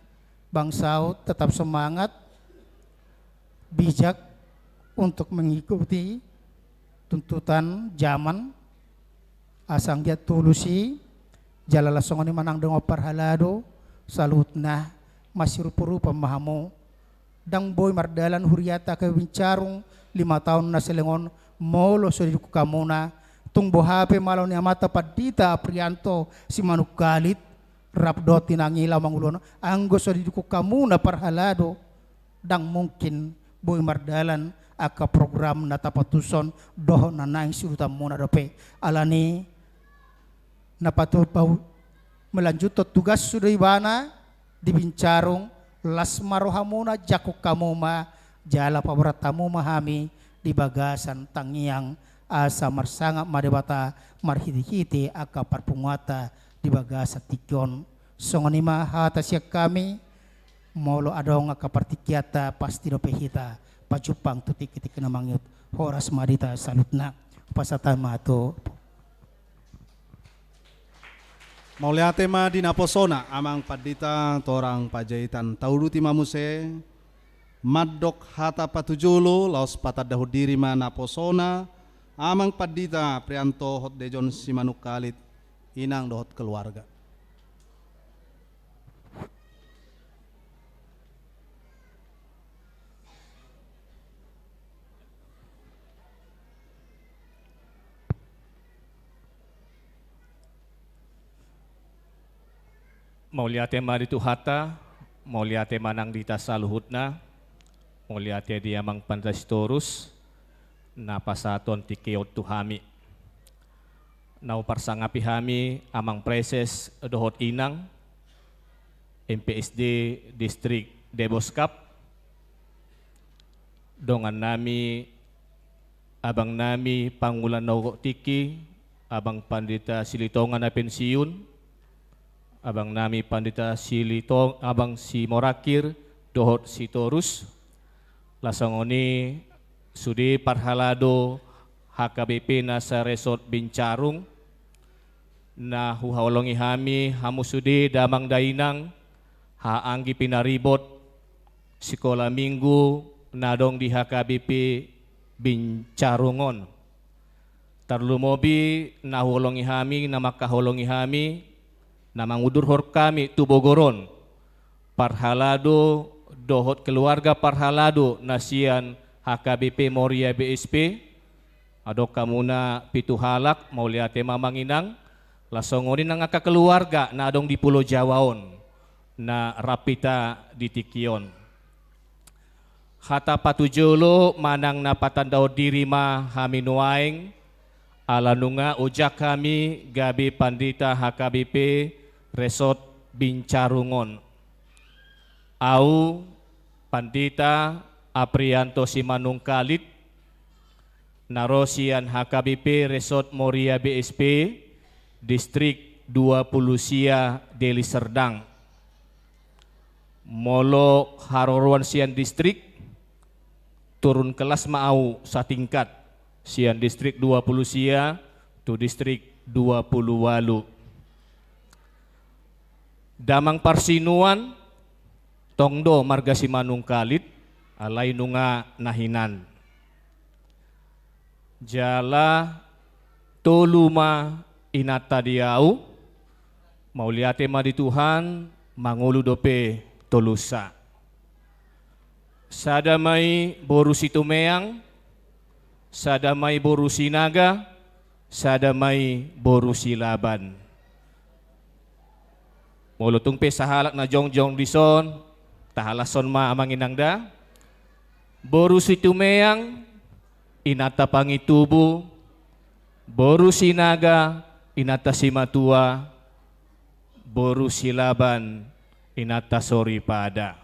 Bang Saud, tetap semangat, bijak untuk mengikuti tuntutan zaman, asa anggiat tulus i, jala laos songon i ma nang dongan parhalado, saluhutna masirupa-rupa ma hamu, ndang boi mardalan huriata H K B Bincarung lima taon na saleleng on, molo so didukung hamuna, tung boha pe malo ni amanta Pandita Aprianto Simanungkalit, rap dohot inang i laho mangulahon, anggo so didukung hamuna parhalado, ndang mungkin boi mardalan angka program na tapatushon dohot na naeng siudutanmuna dope. Alani na patupa melanjuthon tugashu do ibana di Bincarung, las ma rohamuna, jangkon hamu ma, jala paborhat hamu ma hami di bagasan tangiang, asa marsangap ma Debata marhite-hite angka parpunguanta di bagasan tingki on. Songon i ma hata sian hami, molo adong angka partingkianta pasti dope hita pajumpang tu tingki-tingki na mangihut. Horas ma di hita saluhutna. Hupasahat ma tu. Mauliate ma di naposona, Amang Pandita Torang Panjaitan. Tauduti ma muse, mandok hata patujolo, laos patandahon diri ma naposona, Amang Pandita Aprianto Hotdejon Simanungkalit, inang dohot keluarga. Mauliate ma di Tuhanta, mauliate ma nang di hita saluhutna, mauliate di Amang Pandita Sitorus, na pasahathon tingki on tu hami. Na huparsangapi hami Amang Praeses dohot Inang, M P S D Distrik Deboskap, dongan nami, abang nami Pangula na ugot tingki, Abang Pandita Silitonga na pensiun, abang nami Pandita Silito-, Abang Simorangkir, dohot Sitorus, laos songon i sude parhalado H K B P na sa-resort Bincarung, na huhaholongi hami hamu sude damang dainang, haha anggi pinaribot, sikola minggu na adong di H K B P Bincarung on. Tarlumobi na huholongi hami, na mangkaholongi hami, na mangudurhon hami tu Bogor on. parhalado dohot keluarga parhalado na sian H K B P Moria B S P, adong hamuna pitu halak, mauliate ma Amang Inang, laos songon i nang angka keluarga na adong di Pulo Jawa on, na rap hita di tingki on. Hata patujolo manang na patandahon diri ma hami nuaeng, ala nunga ojak hami gabe pandita H K B P Resort Bincarung on. Au Pandita Aprianto Simanungkalit, na ro sian H K B P Resort Moria B S P, Distrik dua puluh sia Deli Serdang. Molo haroroan sian distrik, turun kelas ma au satingkat, sian distrik dua puluh sia tu distrik dua puluh ualu. Damang parsinuan, tong do marga Simanungkalit, alai nunga na hinan. Jala tolu ma inanta di au, mauliate ma di Tuhan, mangolu dope tolusa. Sada ma i boru Situmeang, sada ma i boru Sinaga, sada ma i boru Silaban. Molo tung pe sahalak na jongjong dison, tahalashon ma Amang Inang da. Boru Situmeang, inanta Pangitubu, boru Sinaga, inanta Simatua, boru Silaban, inanta Soripada.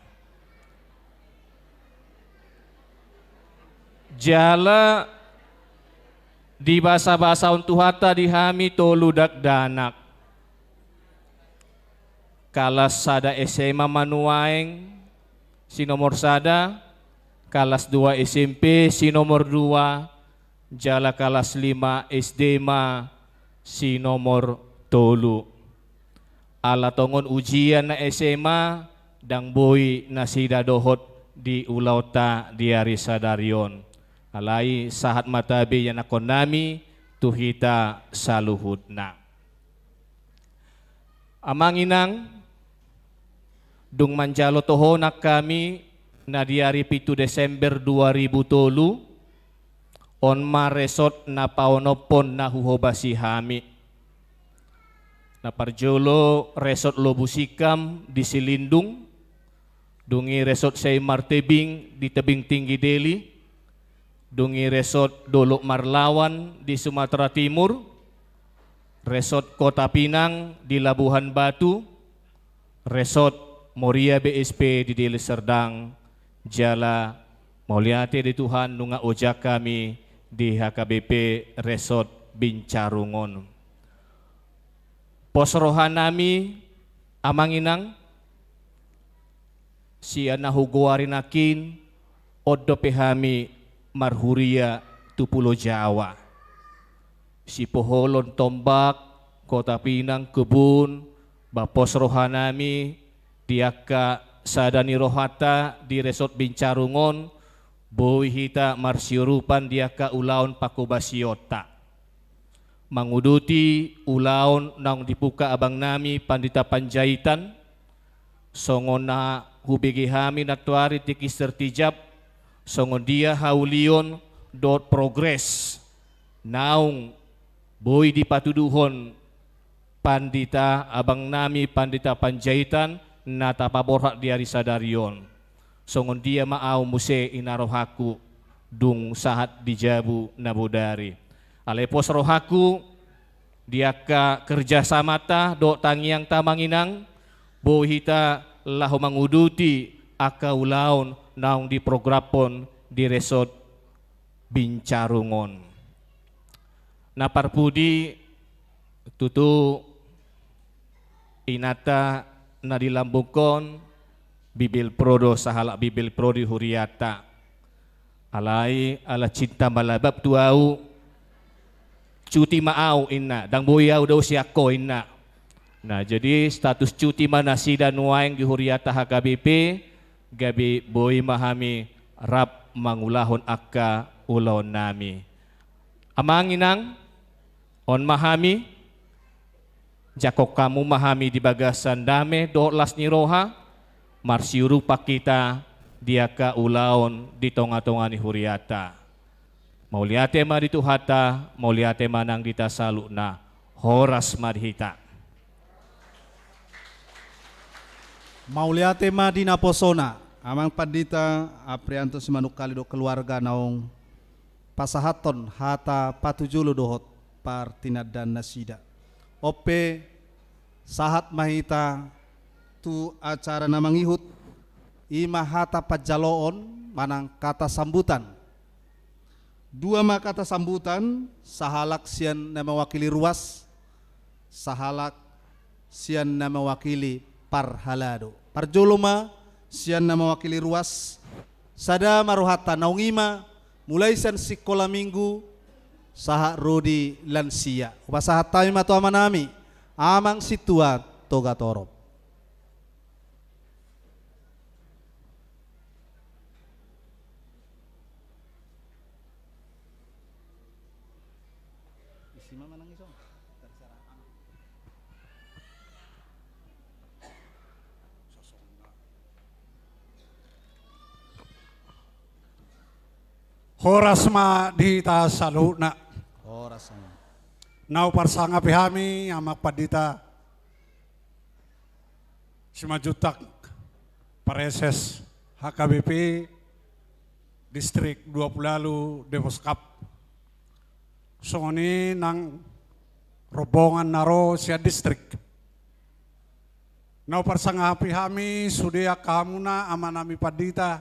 Jala dibasabasahon Tuhanta di hami tolu dakdanak. Kalas sada S M A ma nuaeng si nomor sada, kalas dua S M P si nomor dua, jala kalas lima S D ma si nomor tolu. Ala tongon ujian na S M A, ndang boi nasida dohot di ulaonta di ari sadari on. Alai sahat ma tabe ianakhonnami tu hita saluhutna. Amang Inang, dung manjalo tohonan hami na di ari pitu Desember dua ribu tolu, on ma resort na paonomhon na huhobasi hami. Na parjolo resort Lobu Sikam di Silindung, dung i resort Sei Martebing di Tebing Tinggi Deli, dung i resort Dolok Marlawan di Sumatera Timur, resort Kota Pinang di Labuhan Batu, resort Moria B S P di Deli Serdang, jala mauliate di Tuhan nunga ojak hami di H K B P Resort Bincarung on. Pos rohanami, Amang Inang, sian na hugoari nangkin, on dope hami marhuria tu Pulo Jawa. Sipoholon tombak, Kota Pinang, kebun, ba pos rohanami di angka sada ni rohanta di Resort Bincarung on, boi hita marsiurupan di angka ulaon panghobasionta. Manguduti ulaon naung dibuka abangnami Pandita Panjaitan, songon na hubege hami nantoari tingki sertijab, songon dia haulion dohot progres naung boi dipatuduhon Pandita abangnami Pandita Panjaitan na tapaborhat di ari sadari on. Songon dia ma au muse ina rohangku dung sahat di jabu na bodari. Alai pos rohangku di angka kerjasamanta dohot tangiangta, Amang Inang, boi hita laho manguduti angka ulaon naung diprogramhon di Resort Bincarung on. Na parpudi, tutu inanta na di lambungkon, Bibelvrouw do, sahalak Bibelvrouw di hurianta. Alai ala cinta malabab tu au, cuti ma au inna, ndang boi au dao sian ho inna. Nah, jadi status cuti ma nasida nuaeng di hurianta H K B P, gabe boi ma hami rap mangulahon angka ulaonnami. Amang Inang, on ma hami, jangkon hamu ma hami di bagasan dame dohot las ni roha, Marsiurupan hita di angka ulaon di tonga-tonga ni huriata. Mauliate ma di Tuhanta, mauliate ma nang di hita saluhutna. Horas ma di hita. Mauliate ma di naposona, Amang Pandita Aprianto Simanungkalit dohot keluarga naung pasahathon hata patujolo dohot partinandaan nasida. On pe, sahat ma hita tu acara na mangihut, i ma hata panjaloon manang kata sambutan. Dua ma kata sambutan, sahalak sian na mewakili ruas, sahalak sian na mewakili parhalado. Parjolo ma sian na mewakili ruas, sada ma rohanta, naung i ma mulai sian sikola minggu sahat ro di lansia. Hupasahat hami ma tu amanami, Amang Sintua Togatorop. Horas ma di hita saluhutna. Horas ma. Na huparsangapi hami, Amang Pandita Simanjuntak, Praeses H K B P Distrik dua pulu ualu Depok Sukab. Songon i nang rombongan na ro sian distrik. Na huparsangapi hami sude angka hamuna amanami pandita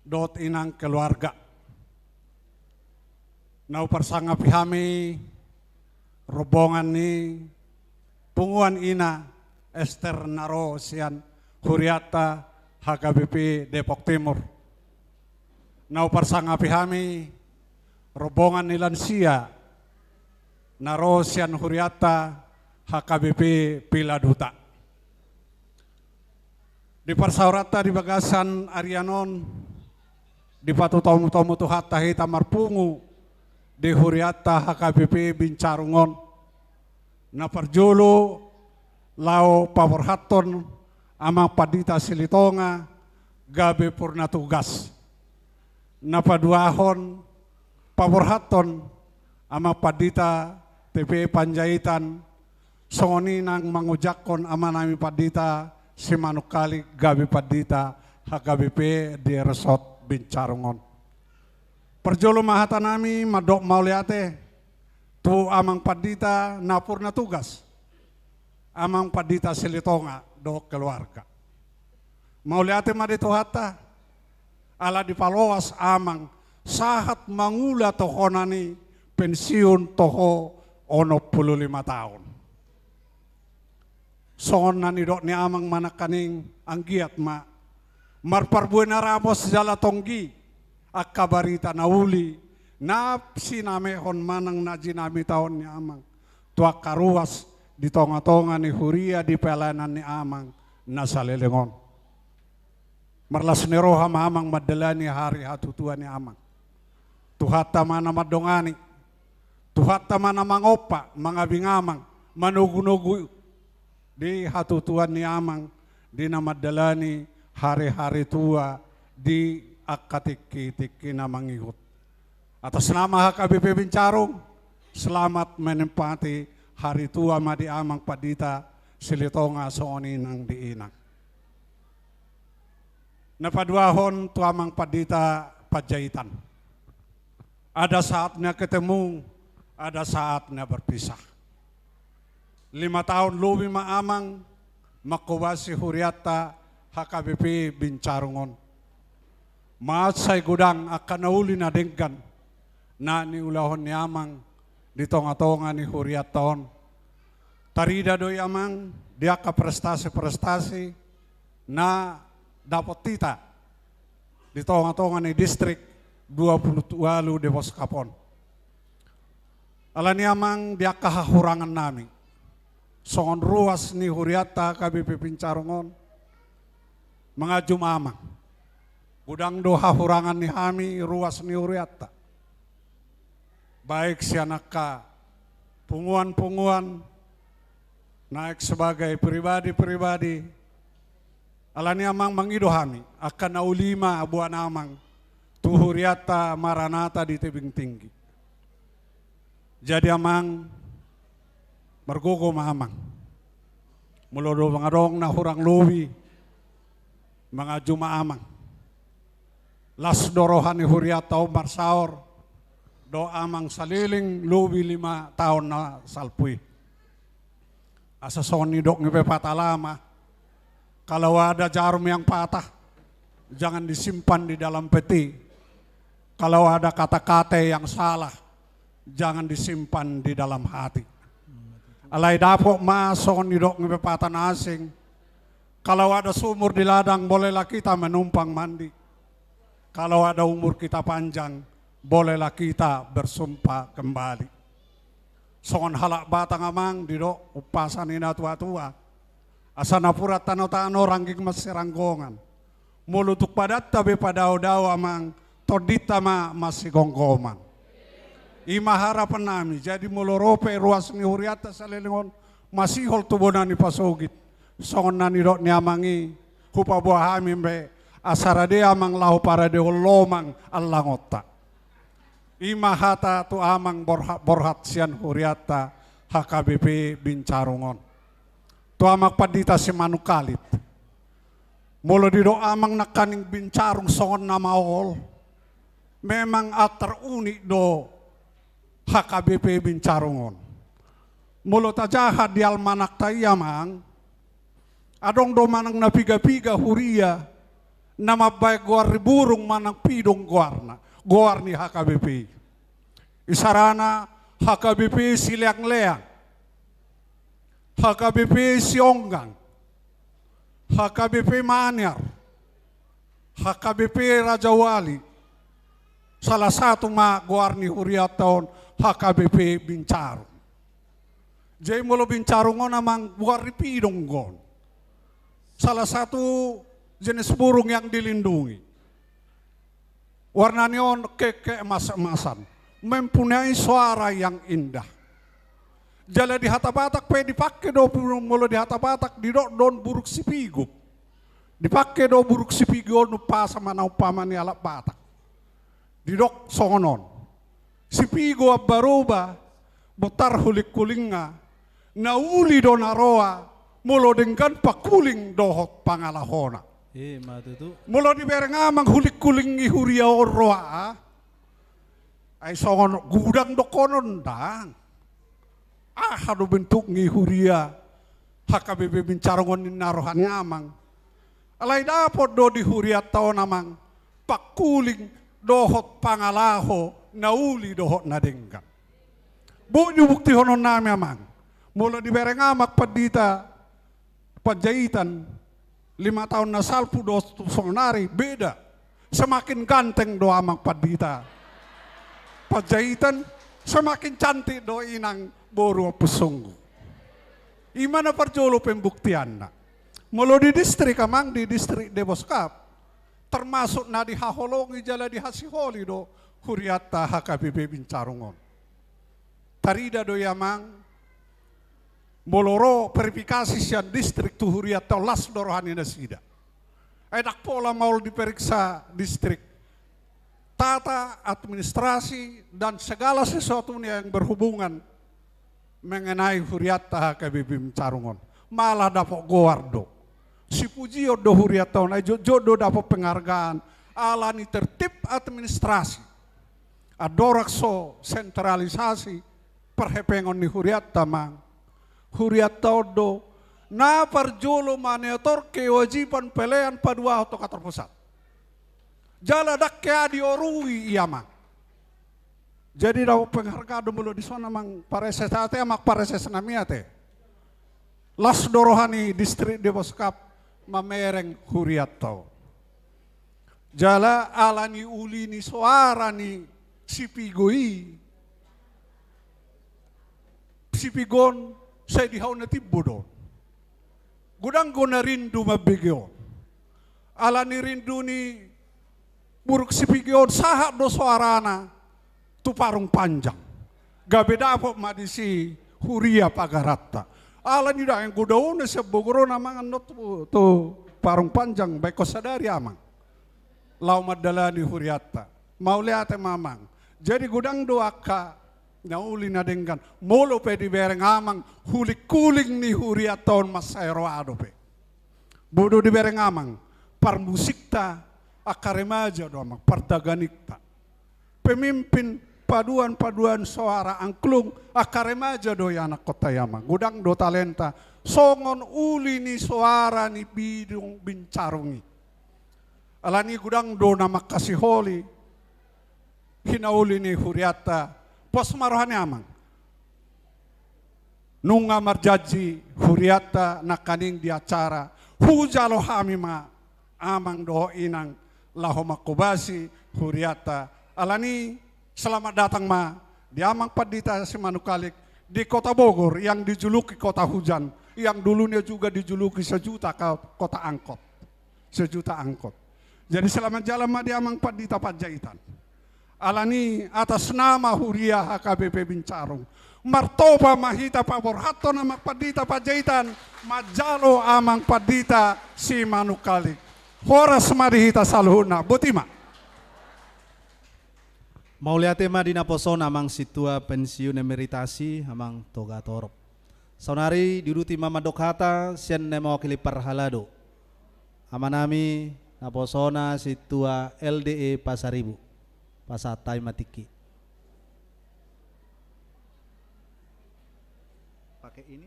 dohot inang keluarga. Na huparsangapi hami rombongan ni punguan ina Ester na ro sian hurianta H K B P Depok Timur. Na huparsangapi hami rombongan ni lansia na ro sian hurianta H K B P Piladuta. Di parsaoranta di bagasan arian on, dipatutomutomu Tuhanta hita marpungu di hurianta H K B P Bincarung on. Na parjolo laho paborhathon Amang Pandita Silitonga gabe purna tugas. Na paduahon paborhathon Amang Pandita T P Panjaitan, songon i nang mangojakhon amanami pandita Simanungkalit gabe pandita H K B P di Resort Bincarung on. Parjolo ma hatanami mandok mauliate tu Amang Pandita na purna tugas, Amang Pandita Silitonga dohot keluarga. Mauliate ma di Tuhanta, ala dipaloas Amang sahat mangula tohona ni pensiun toho onom pulu lima taon. Songon na nidok ni Amang ma nangkaning, anggiat ma marparbue na ramos jala tonggi angka barita na uli na sinamehon manang na jinamitaon ni Amang tu angka ruas di tongatonga ni huria di pelayanan ni Amang na saleleng on. Marlas ni roha ma Amang mandalani ari hatutuan ni Amang. Tuhanta ma na mandongani, Tuhanta ma na mangompa, mangabing Amang, manogunogu di hatutuan ni Amang di na mandalani ari-ari tua di angka tingki-tingki na mangihut. Atas nama H K B P Bincarung, selamat menempati hari tua ma di Amang Pandita Silitonga songon i nang di Inang. Na paduahon tu Amang Pandita Panjaitan. Ada saatnya ketemu, ada saatnya berpisah. Lima taon lobi ma Amang manghobasi hurianta H K B P Bincarung on. Mansai godang angka na uli na denggan na niulahon ni Amang di tongatonga ni hurianta on. Tarida do i Amang di angka prestasi-prestasi na dapot hita di tongatonga ni distrik dua pulu ualu Depok Sukab on. Alani Amang di angka hahurangannami songon ruas ni hurianta H K B P Bincarung on, manganjum Amang. Godang do hahurangan ni hami ruas ni hurianta, baik sian angka punguan-punguan, naeng sebagai pribadi-pribadi, Alani amang mangido hami, angka na uli ma boan amang tu hurianta Maranatha di Tebing Tinggi. Jadi amang, margogo ma amang. Molo do mangadong na hurang lobi, manganju ma amang. Las do roha ni hurianta on marsaor dohot amang saleleng lobi lima taon na salpu i. Asa songon nidok ni pepatah lama, kalau ada jarum yang patah, jangan disimpan di dalam peti. Kalau ada kata-kata yang salah, jangan disimpan di dalam hati. Alai dapot ma songon nidok ni pepatah na asing, kalau ada sumur di ladang, bolehlah kita menumpang mandi. Kalau ada umur kita panjang, bolehlah kita bersumpah kembali. Songon halak Batak amang, didok umpasa ni natua-tua, asa napuran tanotano rangging masiranggongan. Molo tung badanta be padaodao amang, tondinta ma masigomgoman. I ma harapan nami. Jadi molo ro pe ruas ni hurianta saleleng on masihol tu bona ni pasogit, songon na nidok ni amang i, hupaboa hami be asa rade amang laho paradehon lomang allangonta. I ma hata tu amang borhat-borhat sian hurianta H K B P Bincarung on. Tu amang pandita Simanungkalit. Molo didok amang nangkaning Bincarung songon na maol, memang antar unik do H K B P Bincarung on. Molo tajaha di almanakta i amang, adong do manang na piga-piga huria na mambaen goar ni burung manang pidong goarna, goar ni H K B P i. Isarana H K B P Sileangleang, H K B P Sionggang, H K B P Maniar, H K B P Rajawali. Salah satu ma goar ni hurianta on H K B P Bincarung. Jadi molo Bincarung on amang goar ni pidong on. Salah satu jenis burung yang dilindungi. Warnani on kekemas-emasan, mempunyai suara yang indah. Jala di hata Batak pe dipake do, molo di hata Batak didok do on burung sipigo. Dipake do burung sipigo on umpasa manang umpama ni halak Batak. Didok songon on. Sipigo ambaroba, bontar hulingkulingna, na uli do na roa, molo denggan pangkuling dohot pangalahona. I ma tutu. Molo dibereng amang hulingkuling ni huria on roa, ai songon gudang dohonon ndang. Aha do bentuk ni huria H K B P Bincarung on ninna roha ni amang. Alai dapot do di hurianta on amang pangkuling dohot pangalaho na uli dohot na denggan. Boi dibuktihonon nami amang. Molo dibereng amang pandita Panjaitan lima taon na salpu dohot tu sonari beda. Semakin ganteng do amang pandita Panjaitan, semakin cantik do inang boru Ompusunggu. I ma na parjolo pembuktianna. Molo di distrik amang, di distrik Deboskap, termasuk na dihaholongi jala dihasiholi do hurianta H K B P Bincarung on. Tarida do i amang, molo ro verifikasi sian distrik tu hurianta on las do roha ni nasida. Ai ndang pola maol diperiksa distrik. Tata administrasi dan segala sesuatunya yang berhubungan mengenai hurianta H K B P Bincarung on. Malah dapot goar do. Sipujion do hurianta on, ai jotjot do dapot penghargaan. Alani tertib administrasi. Andorang so sentralisasi parhepengon ni hurianta amang. Hurianta on do na parjolo maniator kewajiban pelean paduahon tu kantor pusat. Jala ndang hea diorui i amang. Jadi dapot penghargaan do molo dison amang pareses ate, amang pareses nami ate. Las do roha ni distrik Deboskap mamereng hurianta on. Jala alani uli ni soara ni sipigo i. Sipigo on sai di hau na timbo do on. Godang do na rindu mambege on. Alani rindu ni burung sipigo on sahat do soarana tu Parung Panjang. Gabe dapot ma disi huria pagaranta. Alani dang godang do na sian Bogor on amang annon tu, tu parung panjang baen ho sadari amang, laho mandalani hurianta. Mauliate ma amang. Jadi godang do angka na uli na denggan, molo pe dibereng amang, hulinghuling ni hurianta on mansai roa dope. Boi do dibereng amang, parmusikta angka remaja do amang, partaganikta. Pemimpin paduan-paduan soara angklung, angka remaja do ianakhonta i amang. Godang do talenta songon uli ni soara ni Bidung Bincarung i. Alani godang do na mangkasiholi hinauli ni hurianta. Pos ma roha ni amang. Nunga marjanji hurianta nangkaning di acara, hujalo hami ma amang dohot inang laho manghobasi hurianta. Alani, selamat datang ma di amang pandita Simanungkalit di kota Bogor yang dijuluki kota hujan, yang dulunya juga dijuluki sejuta ka-, kota angkot. Sejuta angkot. Jadi selamat jalan ma di amang pandita Panjaitan. Alani atas nama huria H K B P Bincarung, martoba ma hita paborhathon amang pandita Panjaitan, manjalo amang pandita Simanungkalit. Horas ma di hita saluhutna. Boti ma. Mauliate ma di naposo on amang sintua pensiun emeritasi, amang Togatorop. Saonari diuduti ma mandok hata sian na mewakili parhalado. Amanami naposona sintua L D E Pasaribu. Pasahat hami ma tingki. Pakai ini.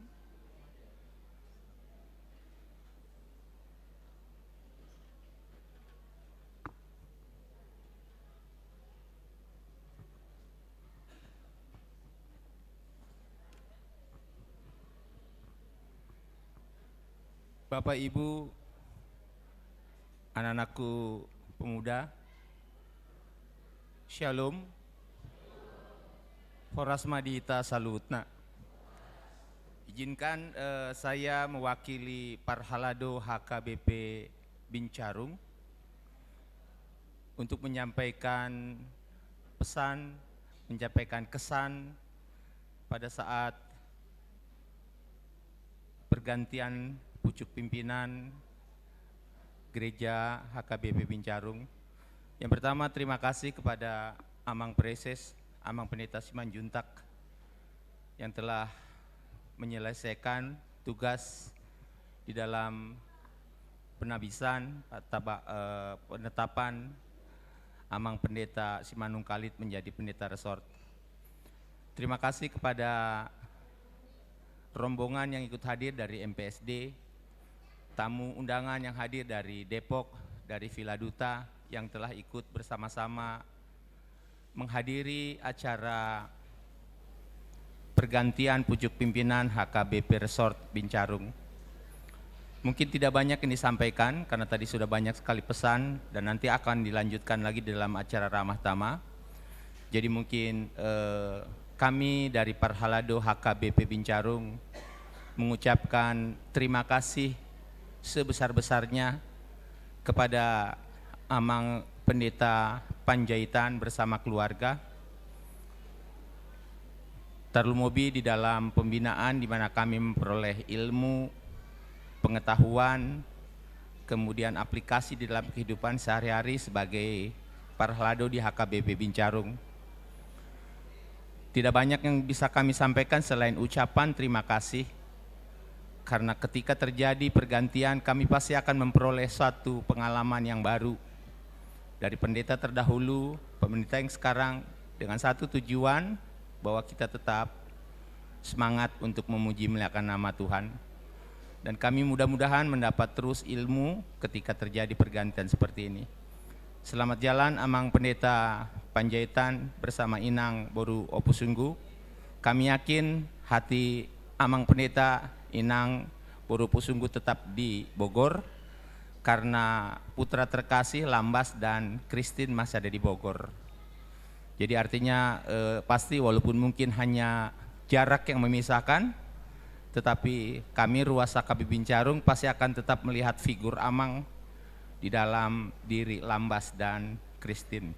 Bapak, Ibu, anak-anakku pemuda, Shalom. Horas ma di hita saluhutna. Izinkan, eh, saya mewakili Parhalado H K B P Bincarung untuk menyampaikan pesan, menyampaikan kesan pada saat pergantian pucuk pimpinan Gereja H K B P Bincarung. Yang pertama, terima kasih kepada Amang Praeses, Amang Pendeta Simanjuntak, yang telah menyelesaikan tugas di dalam penabisan, taba-, eh, penetapan Amang Pendeta Simanungkalit menjadi pendeta resort. Terima kasih kepada rombongan yang ikut hadir dari M P S D, tamu undangan yang hadir dari Depok, dari Villa Duta, yang telah ikut bersama-sama menghadiri acara pergantian pucuk pimpinan H K B P Resort Bincarung. Mungkin tidak banyak yang disampaikan karena tadi sudah banyak sekali pesan dan nanti akan dilanjutkan lagi dalam acara ramah tamah. Jadi mungkin, eh, kami dari Parhalado H K B P Bincarung mengucapkan terima kasih sebesar-besarnya kepada Amang Pendeta Panjaitan bersama keluarga, terlebih di dalam pembinaan di mana kami memperoleh ilmu, pengetahuan, kemudian aplikasi di dalam kehidupan sehari-hari sebagai parhalado di H K B P Bincarung. Tidak banyak yang bisa kami sampaikan selain ucapan terima kasih, karena ketika terjadi pergantian, kami pasti akan memperoleh suatu pengalaman yang baru dari pendeta terdahulu, pendeta yang sekarang, dengan satu tujuan, bahwa kita tetap semangat untuk memuji memuliakan nama Tuhan. Dan kami mudah-mudahan mendapat terus ilmu ketika terjadi pergantian seperti ini. Selamat jalan Amang Pendeta Panjaitan bersama Inang Boru Ompusunggu. Kami yakin hati Amang Pendeta, Inang Boru Ompusunggu tetap di Bogor karena putra terkasih Lambas dan Christine masih ada di Bogor. Jadi artinya, eh, pasti walaupun mungkin hanya jarak yang memisahkan, tetapi kami Ruas H K B P Bincarung pasti akan tetap melihat figur Amang di dalam diri Lambas dan Christine.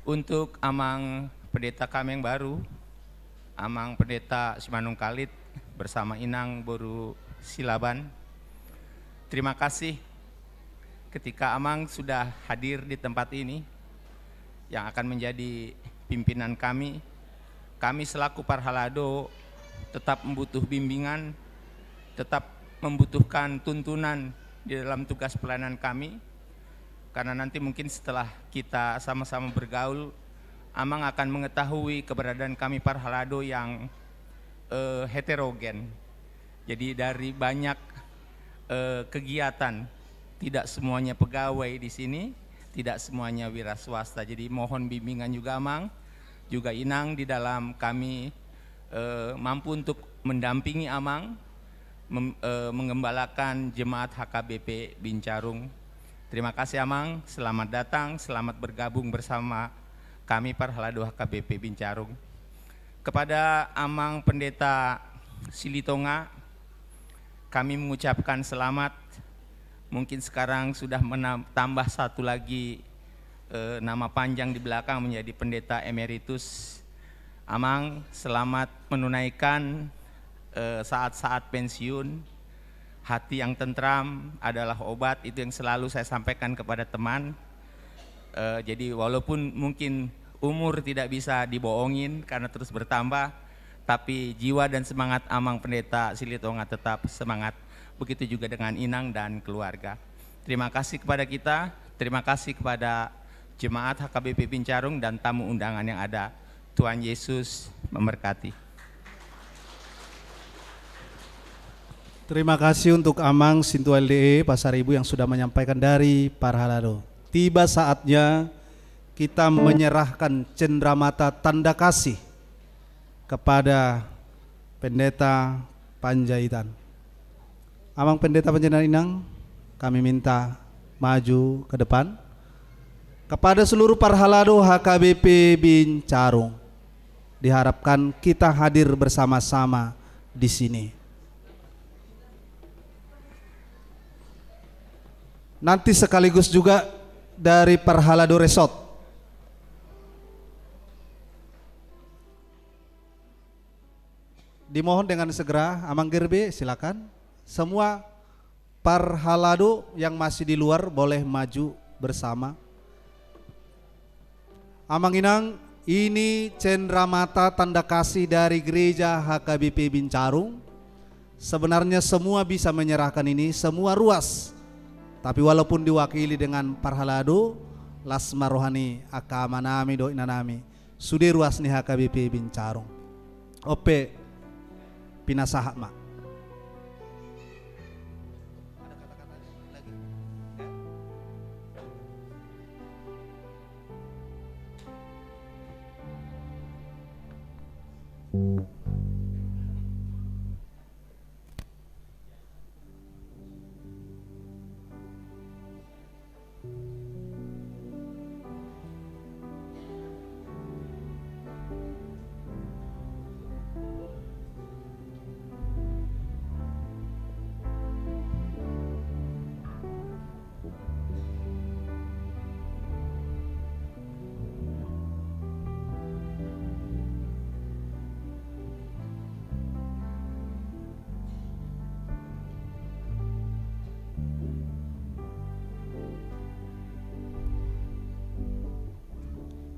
Untuk Amang Pendeta kami yang baru, Amang Pendeta Simanungkalit bersama Inang Boru Silaban, Terima kasih ketika Amang sudah hadir di tempat ini yang akan menjadi pimpinan kami. Kami selaku parhalado tetap membutuh bimbingan, tetap membutuhkan tuntunan di dalam tugas pelayanan kami. Karena nanti mungkin setelah kita sama-sama bergaul, Amang akan mengetahui keberadaan kami parhalado yang, eh, heterogen. Jadi dari banyak, eh, kegiatan, tidak semuanya pegawai di sini, tidak semuanya wira swasta. Jadi mohon bimbingan juga Amang, juga Inang di dalam kami, eh, mampu untuk mendampingi Amang mem-, eh, menggembalakan jemaat H K B P Bincarung. Terima kasih Amang, selamat datang, selamat bergabung bersama kami parhalado H K B P Bincarung. Kepada Amang Pendeta Silitonga, kami mengucapkan selamat. Mungkin sekarang sudah menam-, tambah satu lagi, eh, nama panjang di belakang menjadi Pendeta Emeritus. Amang, selamat menunaikan, eh, saat-saat pensiun. Hati yang tentram adalah obat, itu yang selalu saya sampaikan kepada teman. Eh, jadi walaupun mungkin umur tidak bisa dibohongin karena terus bertambah, tapi jiwa dan semangat Amang Pendeta Silitonga tetap semangat. Begitu juga dengan Inang dan keluarga. Terima kasih kepada kita, terima kasih kepada jemaat H K B P Bincarung dan tamu undangan yang ada. Tuhan Yesus memberkati. Terima kasih untuk Amang Sintua L D E Pasaribu yang sudah menyampaikan dari parhalado. Tiba saatnya kita menyerahkan cendramata tanda kasih kepada Pendeta Panjaitan. Amang Pendeta Panjaitan, Inang, kami minta maju ke depan. Kepada seluruh parhalado H K B P Bincarung, diharapkan kita hadir bersama-sama di sini. Nanti sekaligus juga dari parhalado Resort. Dimohon dengan segera, Amang Gerbe, silakan. Semua parhalado yang masih di luar boleh maju bersama. Amang Inang, ini cendramata tanda kasih dari gereja H K B P Bincarung. Sebenarnya semua bisa menyerahkan ini, semua ruas. Tapi walaupun diwakili dengan parhalado, las ma roha ni angka amanami dohot inanami. Sude ruas ni H K B P Bincarung. On pe pinasahat ma.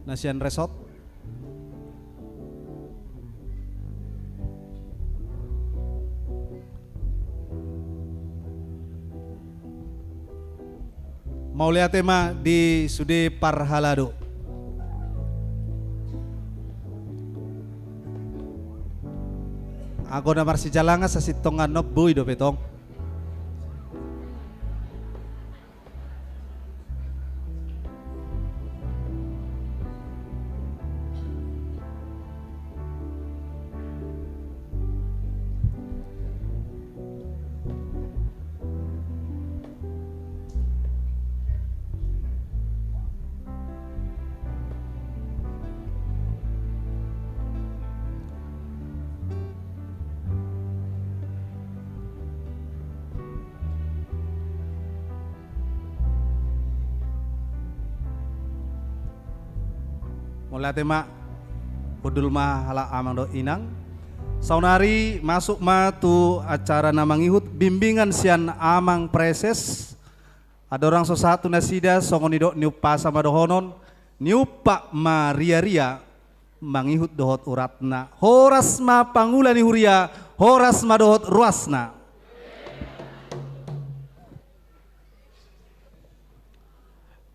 Na sian Resort. Mauliate ma di sude parhalado. Anggo na marsijalangan sasintongna on boi dope tong. Mauliate ma, hundul ma halak amang dohot inang. Saonari masuk ma tu acara na mangihut bimbingan sian Amang Praeses. Andorang so sahat tu nasida, songon nidok ni umpasa ma dohonon, niumpak ma riaria, mangihut dohot uratna. Horas ma pangula ni huria, horas ma dohot ruasna.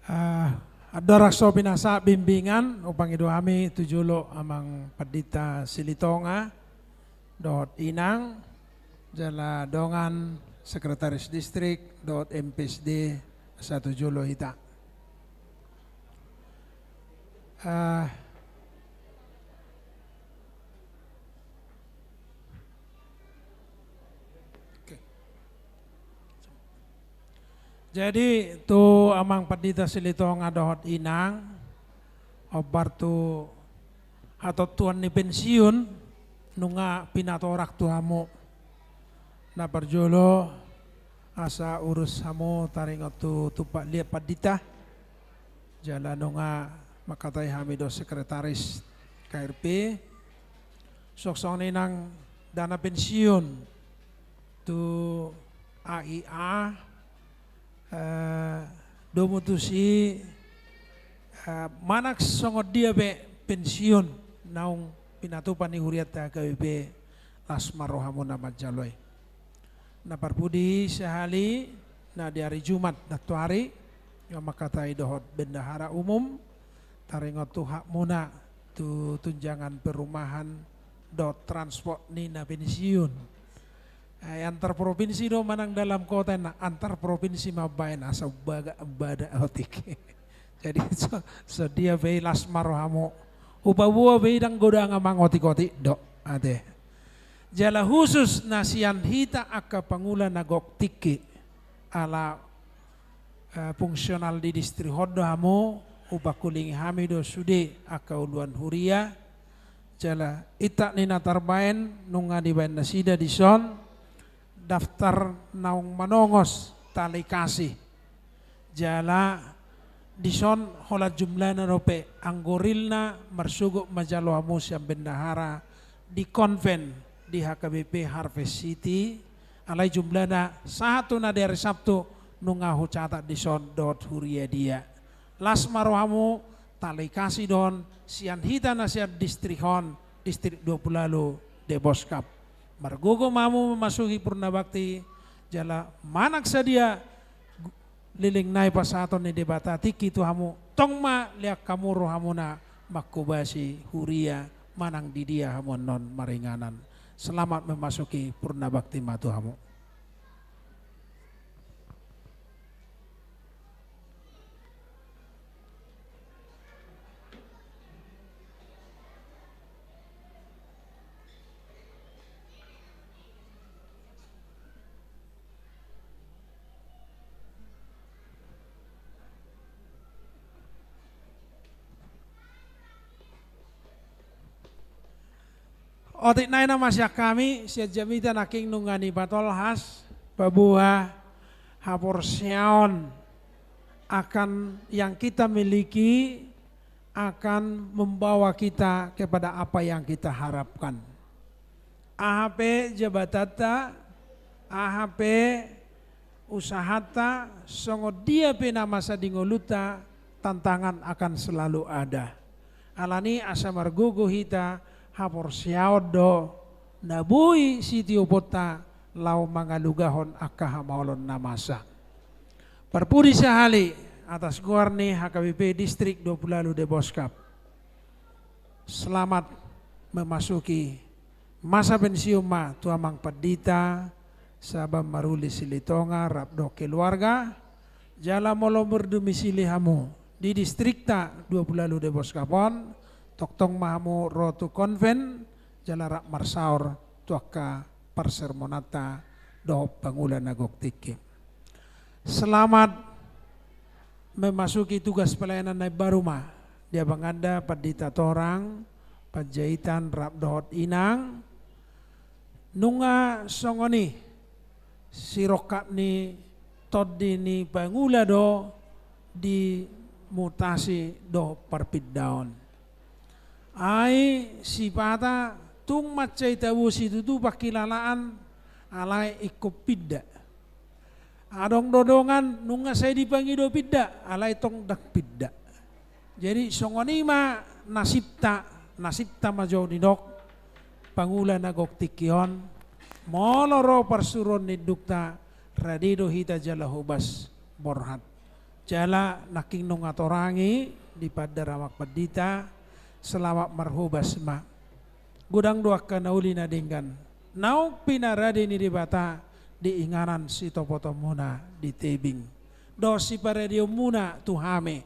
Ah, andorang so pinasahat bimbingan, hupangido hami tu jolo Amang Pandita Silitonga dohot Inang, jala dongan Sekretaris Distrik dohot M P S D, asa tu jolo hita. Ah, oke. Jadi, tu Amang Pandita Silitonga dohot Inang, hombar tu hatontuan ni pensiun, nunga pinatorak tu hamu. Na parjolo, asa urus hamu taringot tu tumpak liat pandita, jala nunga mangkatai hami do sekretaris K R P, songon i nang dana pensiun tu A I A, eh, domu tusi, eh, manang songon dia pe pensiun naung pinatupa ni hurianta H K B P, las ma rohamuna manjalo i. Na parpudi sahali, na di ari Jumat nantoari, nga mangkatai dohot bendahara umum, taringot tu hakmuna tu tunjangan perumahan dohot transport ni na pensiun. Eh, antar provinsi do manang dalam kota, na antar provinsi ma baen, asa umbaga, umbada otik. Jadi, so, so dia pe i las ma rohamu. Hupaboa pe i ndang godang mangotik-otik do, ate. Jala khusus na sian hita angka pangula na gok tingki, ala, eh, fungsional di distrik on do hamu, hupangkulingi hami do sude angka uluan huria, jala intak ni na tarbaen nunga dibaen nasida dison, daftar naung manongos tali kasih. Jala dison holan jumlahna dope, anggo realna marsogot manjalo hamu sian bendahara di konven di H K B P Harvest City, alai jumlahna sahat tu na di ari Sabtu nunga hucatat dison dohot huria dia. Las ma rohamu, tali kasih do on sian hita na sian distrik on, Distrik Dua Pulu Ualu Deboskap. Margogo ma hamu memasuki purna bakti, jala manang sadia leleng nai pasahaton ni Debata tingki tu hamu, tong ma lean hamu rohamuna manghobasi huria manang di dia hamu annon maringanan. Selamat memasuki purna bakti ma tu hamu. Otik nai na masiak hami, sian jamita nangkin nunga dipatolhas, paboa haporseaon akan yang kita miliki akan membawa kita kepada apa yang kita harapkan. Aha pe jabatanta, aha pe usahanta, songon dia pe na masa di ngolunta, tantangan akan selalu ada. Alani asa margogo hita, haporseaon do na boi sitioponta laho mangalugahon angka hamaolon na masa. Parpudi sahali, atas goar ni H K B P Distrik Dua Pulu Ualu Deboskap. Selamat memasuki masa pensiun ma tu Amang Pandita Saban Maruli Silitonga rap dohot keluarga, jala molo mardomisili hamu di distrikta Dua Pulu Ualu Deboskap on, tongtong ma hamu ro tu konven, jala rap marsaor tu angka parsermonanta dohot pangula na gok tingki. Selamat memasuki tugas pelayanan na imbaru ma di abanganda Pandita Torang Panjaitan rap dohot Inang. Nunga songon i sirongkap ni tondi ni pangula do di mutasi dohot parpindaon. Ai sipata Tung mansai tabosi tutu pangkilalaan, alai ingkon pinda. Adong do dongan nunga sai dipangido pinda, alai tong ndang pinda. Jadi songon i ma nasibta, nasibta ma jo didok pangula na gok tingki on. Molo ro parsuruon ni indukta, rade do hita jala hobas borhat. Jala nangkin nunga torang i di pandar amang pandita, selamat marhobas ma. Godang do angka na uli na denggan naung pinarade ni Debata di inganan sitopotonmuna di Tebing dohot siparadeonmuna tu hami.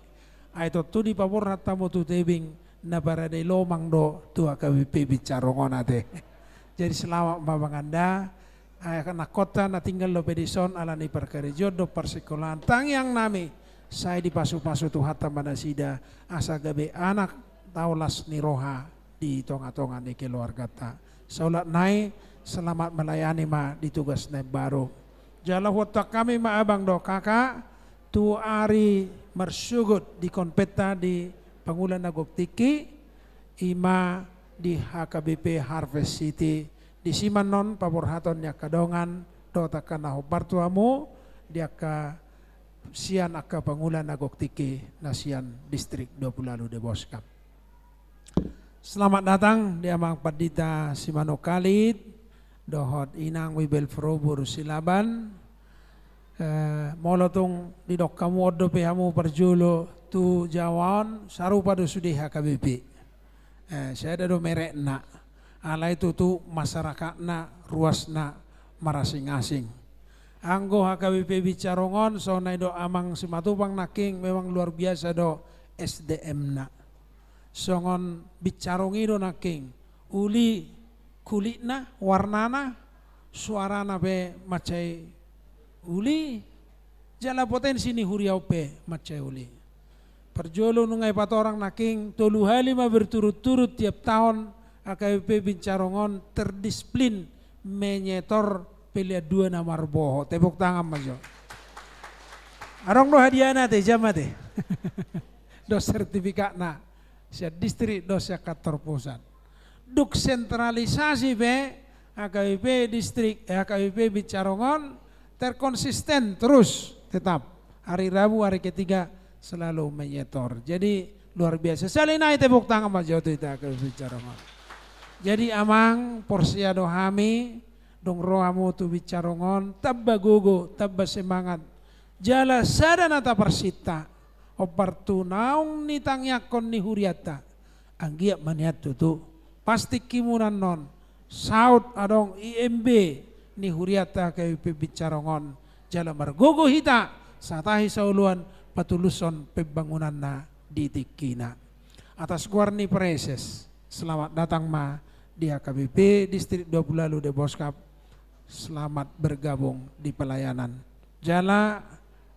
Ai tontu dipaborhat hamu tu Tebing, na parade lomang do tu H K B P Bincarong on ate. Jadi selamat ma amang anda. Ai angka anakkonta na tinggal dope dison ala ni parkarejoan dohot parsingkolaan, tangiang nami sai dipasupasu Tuhanta ma nasida asa gabe anak taulas ni roha di tongatonga ni keluargata. Saulak nai, selamat melayani ma di tugas na imbaru. Jala huontuhon hami ma abang dohot kakak tu ari marsogot di konventa di pangula na gok tingki, i ma di H K B P Harvest City. Disi ma annon paborhaton ni angka dongan dohot angka na hombar tu hamu di angka sian angka pangula na gok tingki na sian Distrik Dua Pulu Ualu Deboskap. Selamat datang di amang pandita Simanungkalit dohot inang Wibelvroe boru Silaban. Eh, molo tung didok hamu on dope hamu parjolo tu Jawa on, sarupa do sude H K B P. Eh, sada do merekna. Alai tutu masyarakatna, ruasna marasingasing. Anggo H K B P Bincarong on, songon na nidok amang Simatupang nangkin, memang luar biasa do S D M-na. Songon Bincarong i do nangkin, uli kulitna, warnana, suarana pe mansai uli, jala potensi ni huria on pe mansai uli. Parjolo nunga ipatorang nangkin, tolu hali ma berturut-turut tiap taon H K B P Bincarong on terdisiplin menyetor pelean dua na marboho. Tepuk tangan ma jo. Adong do hadiahna ate, jam ate. Dohot sertifikatna sian distrik dohot sian kantor pusat. Dung sentralisasi pe H K B P distrik, eh, H K B P Bincarong on terkonsisten terus, tetap hari Rabu, hari Ketiga selalu menyetor. Jadi luar biasa. Sahali nai tepuk tangan ma jo tu hita H K B P Bincarong on. Jadi amang, porsea do hami, dung ro hamu tu Bincarong on, tamba gogo, tamba semangat. Jala sada na taparsinta, hombar tu naung nitangiangkon ni hurianta, anggiat ma nian tutu, pasti himuna annon saut adong I M B ni hurianta H K B P Bincarong on, jala margogo hita satahi saoloan patulushon pembangunanna di tingkina. Atas goar ni Praeses, selamat datang ma di H K B P Distrik Dua Pulu Ualu Deboskap. Selamat bergabung di pelayanan. Jala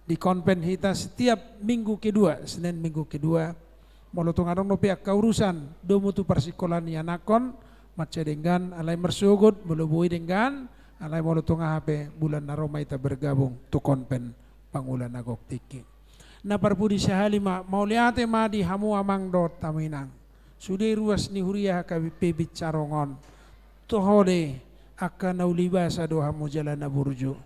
di konven hita setiap minggu kedua, Senin minggu kedua, molo tung adong dope angka urusan, domu tu parsingkolaan ni anakkon, mansai denggan, alai marsogot, molo boi denggan, alai molo tung aha pe, bulan na ro ma hita bergabung tu konven pangula na gok tingki. Na parpudi sahali ma, mauliate ma di hamu amang dohot hamu inang, sude ruas ni huria H K B P Bincarong on. Toho do, angka na uli basa do hamu jala na burju.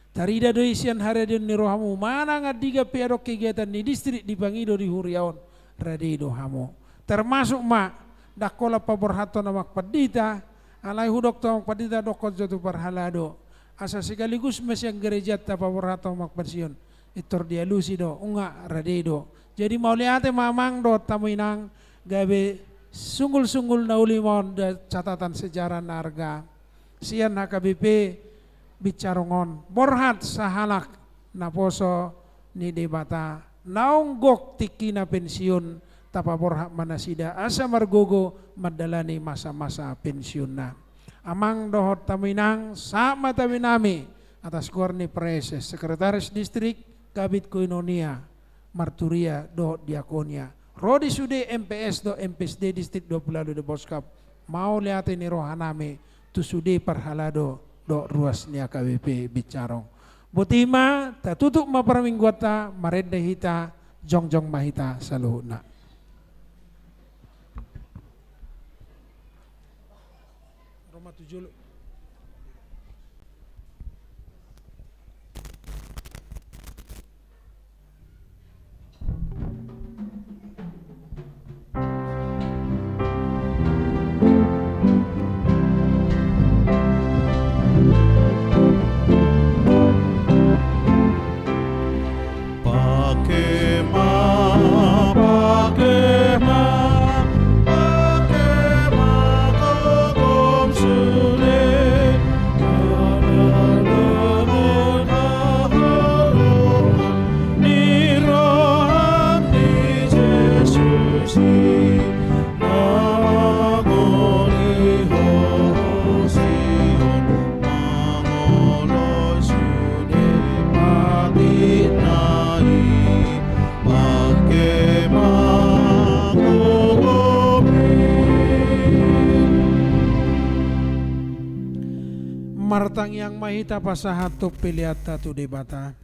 Tarida do i sian haradeon ni rohamu, manang andigan pe adong kegiatan ni distrik dipangido di huria on, rade do hamu. Termasuk ma, ndang holan paborhathon amang pandita, alai hudok tu amang pandita, dokkon jo tu parhalado. Asa sekaligus ma sian gerejanta paborhathon amang pensiun. Pintor dialusi do, nunga rade do. Jadi mauliate ma amang dohot hamu inang, gabe sunggul-sunggul na uli ma on da catatan sejarah na arga. Sian H K B P Bincarong on, borhat sahalak naposo ni Debata, naung gok tingkina pensiun, tapaborhat ma nasida asa margogo mandalani masa-masa pensiunna. Amang dohot hamu inang, sahat ma tabe nami atas goar ni Praeses, Sekretaris Distrik, Kabid Koinonia, Marturia dohot Diakonia, ro di sude M P S dohot M P S D Distrik Dua Pulu Ualu Deboskap, mauliate ni roha nami tu sude parhalado dohot ruas ni H K B P Bincarong. Boti ma, tatutup ma parmingguanta, marende hita, jongjong ma hita saluhutna. Matu jolo. Pake ma, pake ma, pake ma gogom sude, mananamhon haholongan ni roha ni Jesus i. Na mangoli ho Sion, mangoloi sude patikna i, pake ma gogom i. Martangiang ma hita pasahathon peleanta tu Debata.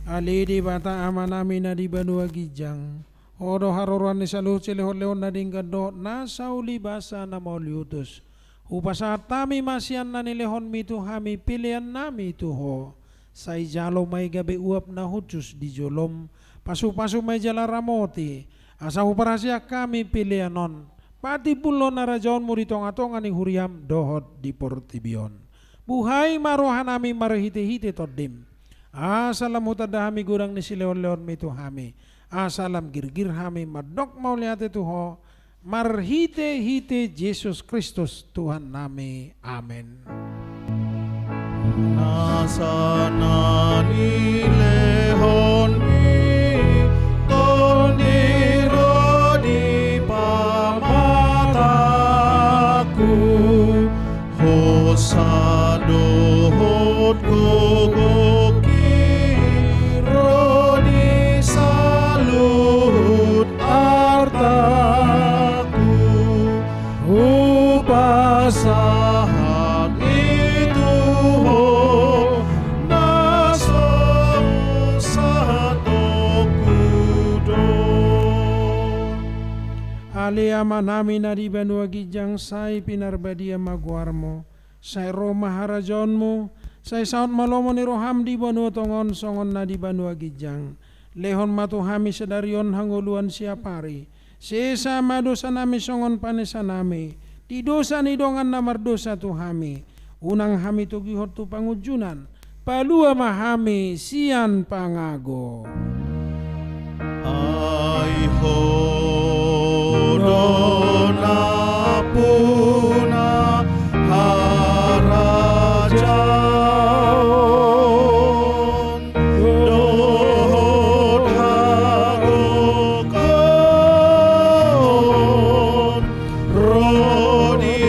Ale Debata Amanami na di banua ginjang, Ho do haroroan ni saluhut silehonlehon na denggan dohot nasa ulibasa na mauliutus. Hupasahat hami ma sian na nilehonmi tu hami peleannami tu Ho. Sai jalo ma i gabe uap na hushus di jolom, pasupasu ma i jala ramoti, asa huparhaseang hami pelean on patimbulhon harajaonmu di tongatonga ni huriam dohot di portibi on. Buhai ma rohanami marhitehite Tondim, asa lam hutanda hami godang ni silehonlehonmi tu hami, asa lam girgir hami mandok mauliate tu Ho, marhitehite Jesus Kristus Tuhannami. Amen. Nasa na nilehonmi Tondi ro di pamatangku, hosa dohot gogongki ro di saluhut artaku. Hupasahat i tu Ho na so sahatongku do. Ale Amanami na di banua ginjang, sai pinarbadia ma goarmu. Sai ro ma harajaonmu. Sai saut ma lomo ni roham di banua tonga on songon na di banua ginjang. Lehon ma tu hami sadari on hangoluan siapari. Sesa ma dosanami songon panesanami di dosa ni dongan na mardosa tu hami. Unang hami togihon tu pangunjunan. Palua ma hami sian pangago. Ai Ho do nampuna harajaon dohot hagogoon ro di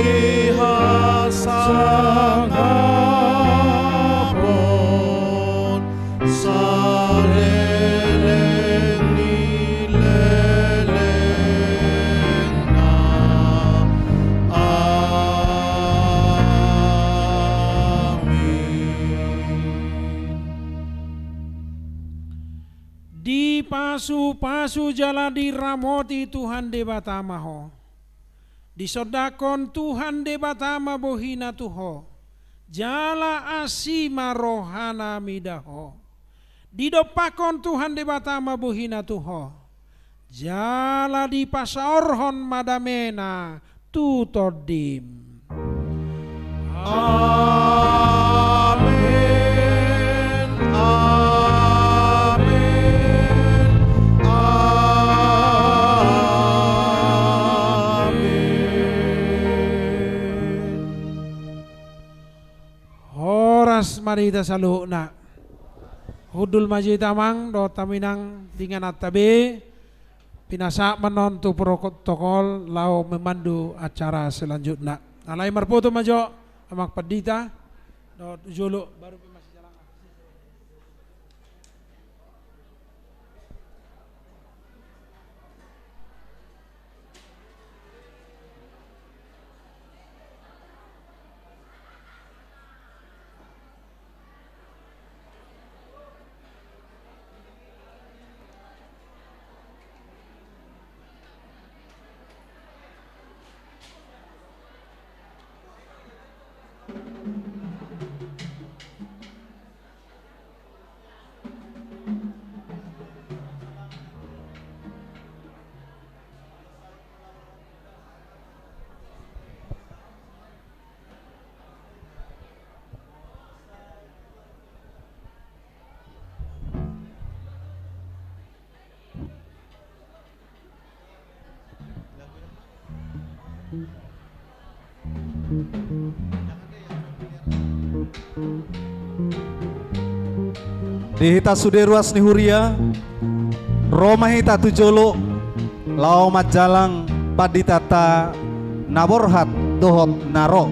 hasangapon saleleng ni lelengna. Amin. Dipasupasu jala diramoti Tuhan Debata ma ho. Disondangkon Tuhan Debata ma bohina tu ho, jala asi ma rohana mida ho. Didompakkon Tuhan Debata ma bohina tu ho, jala dipasaorhon ma damena tu tondim. Amen, amen, amen. Horas ma di hita saluhutna. Hundul ma jo hita amang dohot hamu inang di ingananta be. Pinasahat ma annon tu protokol laho memandu acara selanjutna. Alai marpoto ma jo amang pandita dohot tu jolo baru pe masih jalan. Di hita sude ruas ni huria, ro ma hita tu jolo, laho manjalang panditanta na borhat dohot na ro.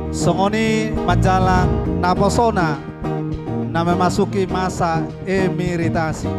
Songon i manjalang naposona na memasuki masa emeritasi.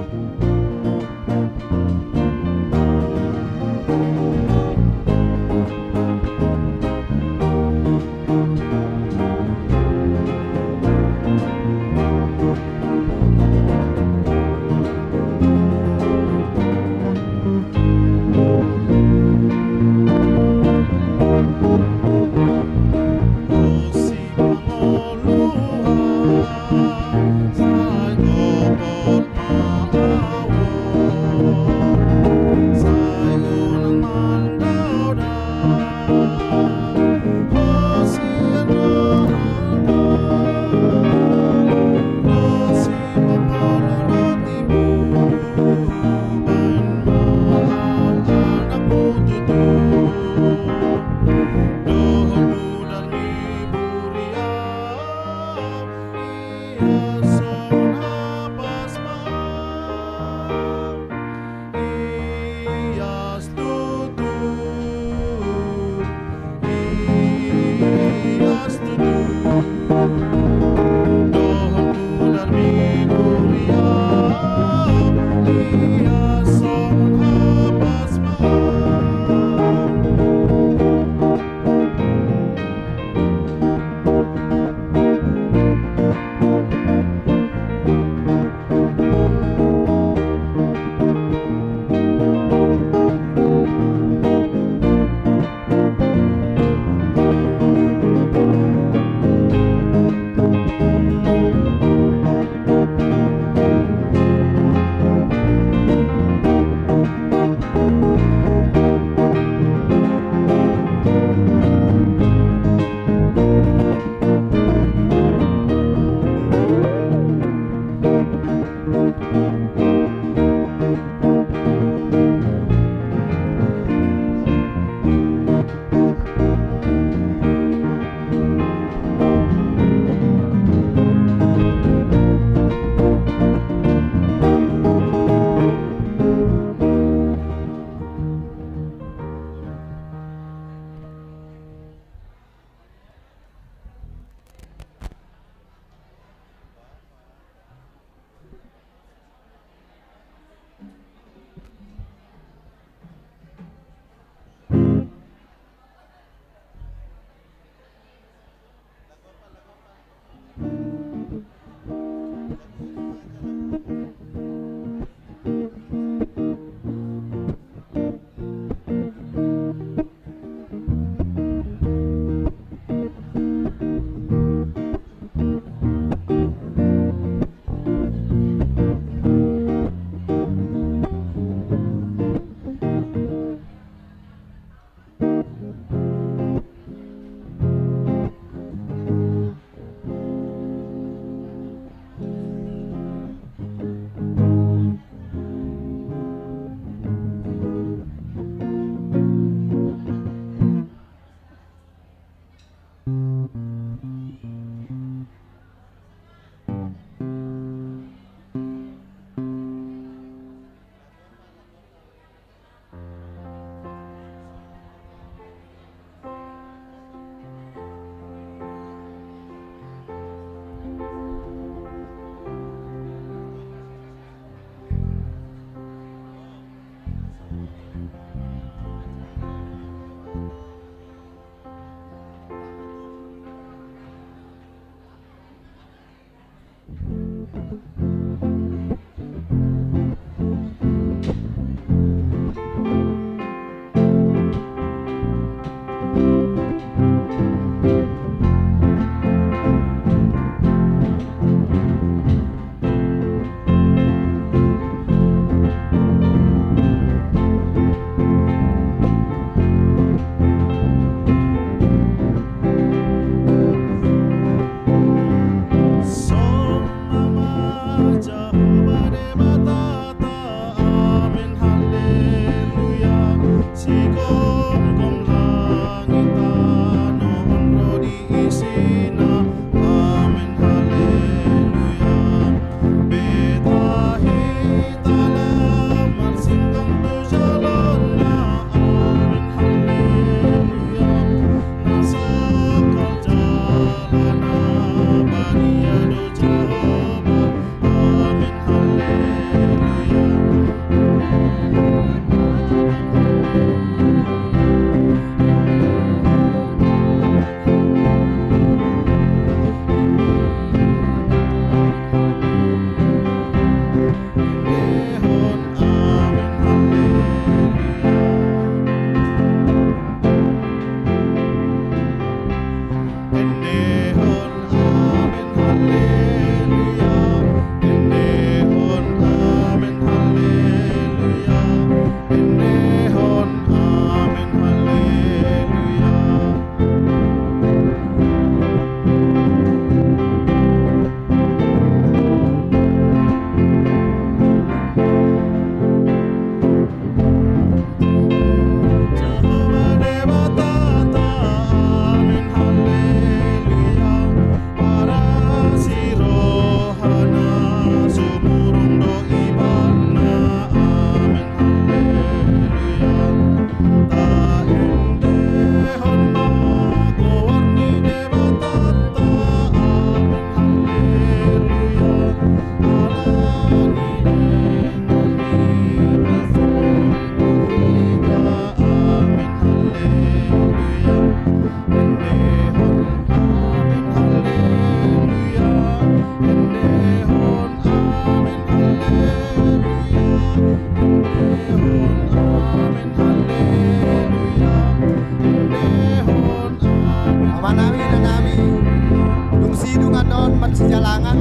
Sijalangan,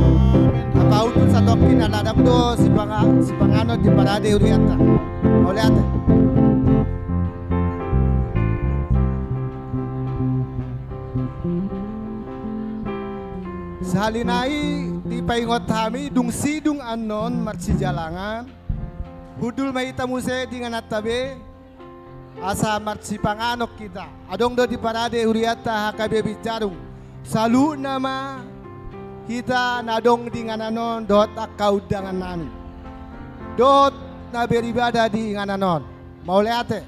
apa utul satongkin na ladang do sipanga-, sipanganon di parade hurianta. Mauliate. Sahali nai dipaingot hami dung sidung annon marsijalangan, hundul ma hita muse di ingananta be, asa marsipanganon hita. Adong do di parade hurianta H K B Binjarung. Saluhutna ma hita na adong di inganan on dohot angka undangan nami dohot na beribadah di inganan on. Mauliate.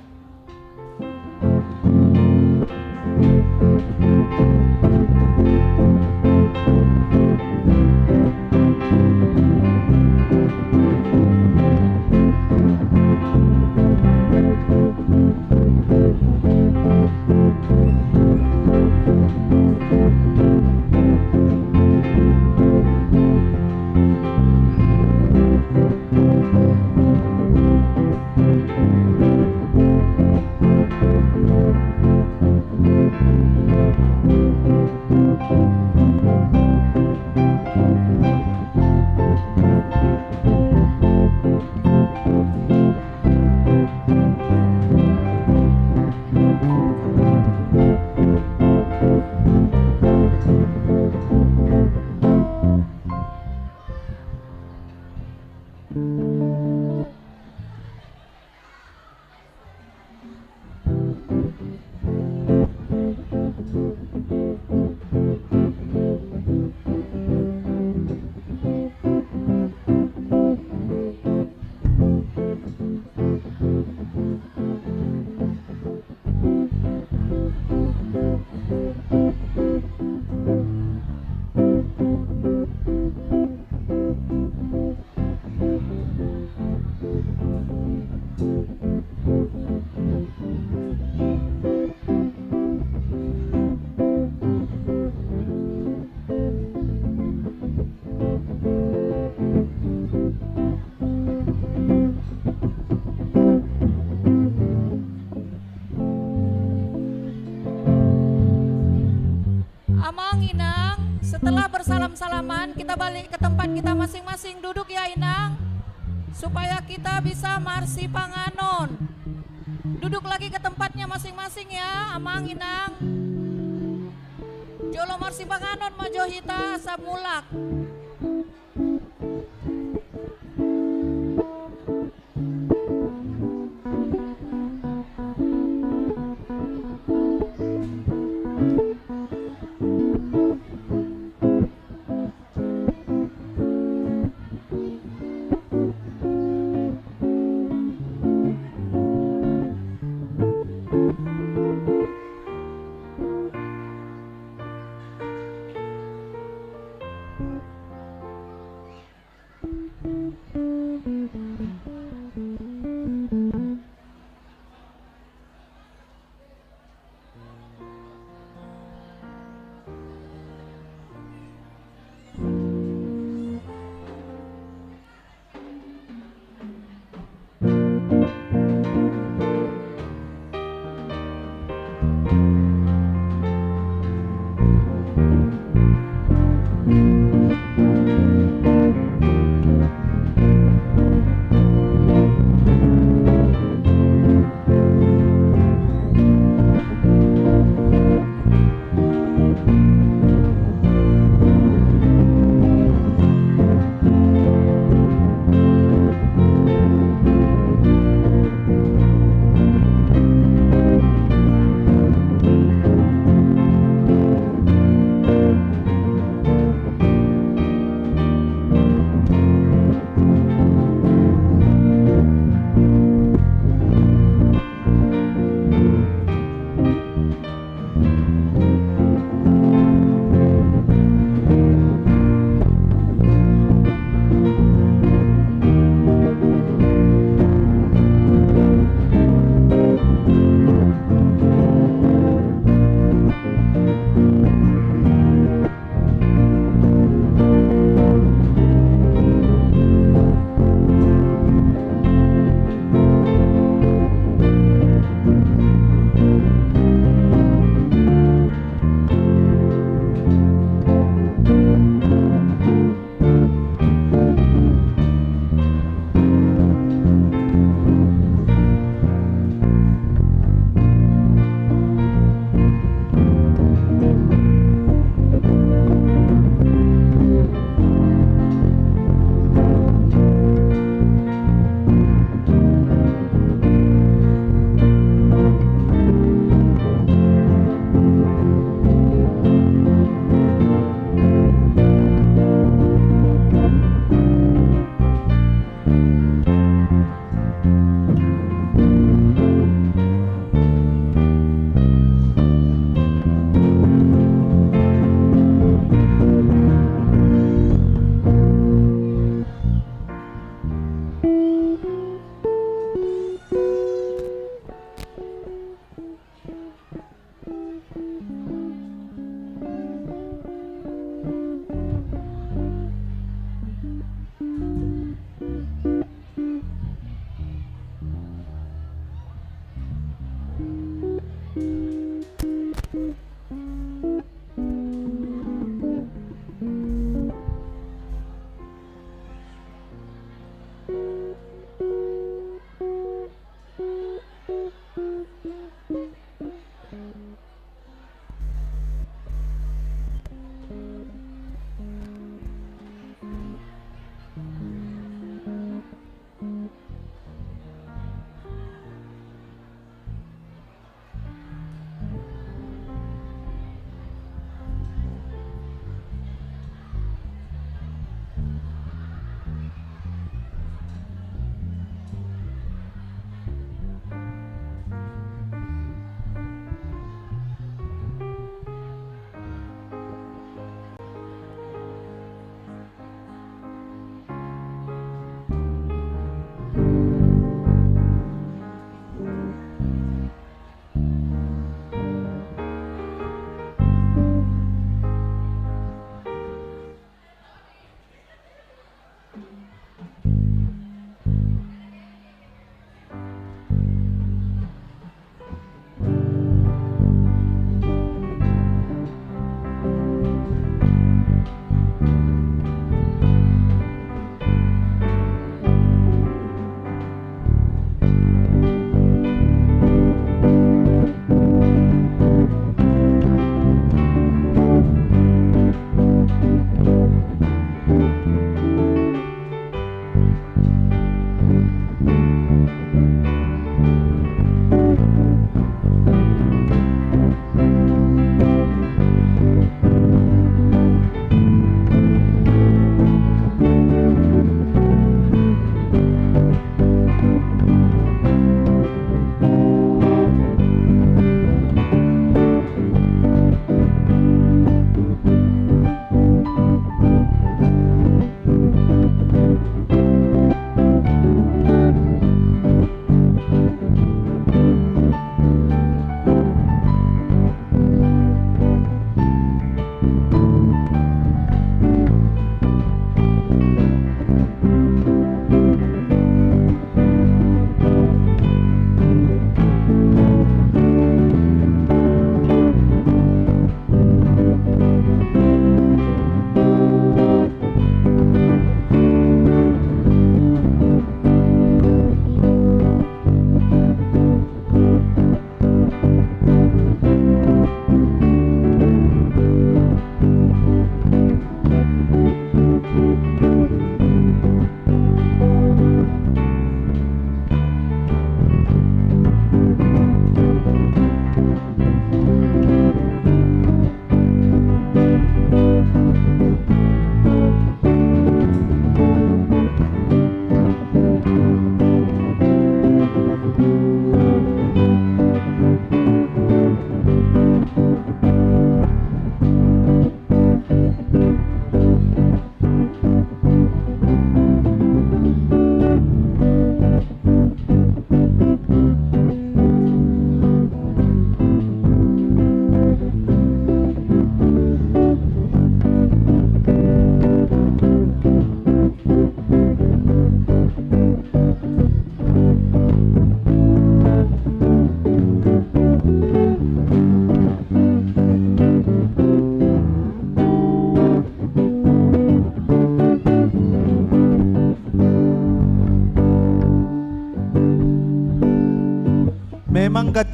Amang, Inang, setelah bersalam-salaman, kita balik ke tempat kita masing-masing. Duduk ya, Inang, supaya kita bisa marsipanganon. Duduk lagi ke tempatnya masing-masing ya, Amang, Inang. Jolo marsipanganon ma jo hita asa mulak.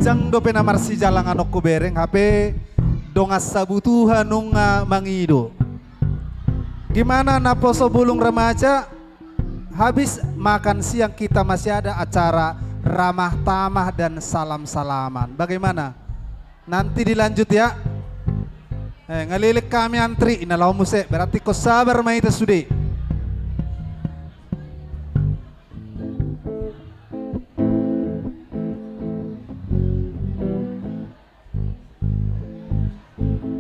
Ndang dope na marsijalangan on hubereng, hape dongan sabutuha nunga mangido. Gimana naposo bulung remaja? Habis makan siang kita masih ada acara ramah tamah dan salam-salaman. Bagaimana? Nanti dilanjut ya. Eh, nga leleng hami antri, na laho muse, berarti ingkon sabar ma hita sude.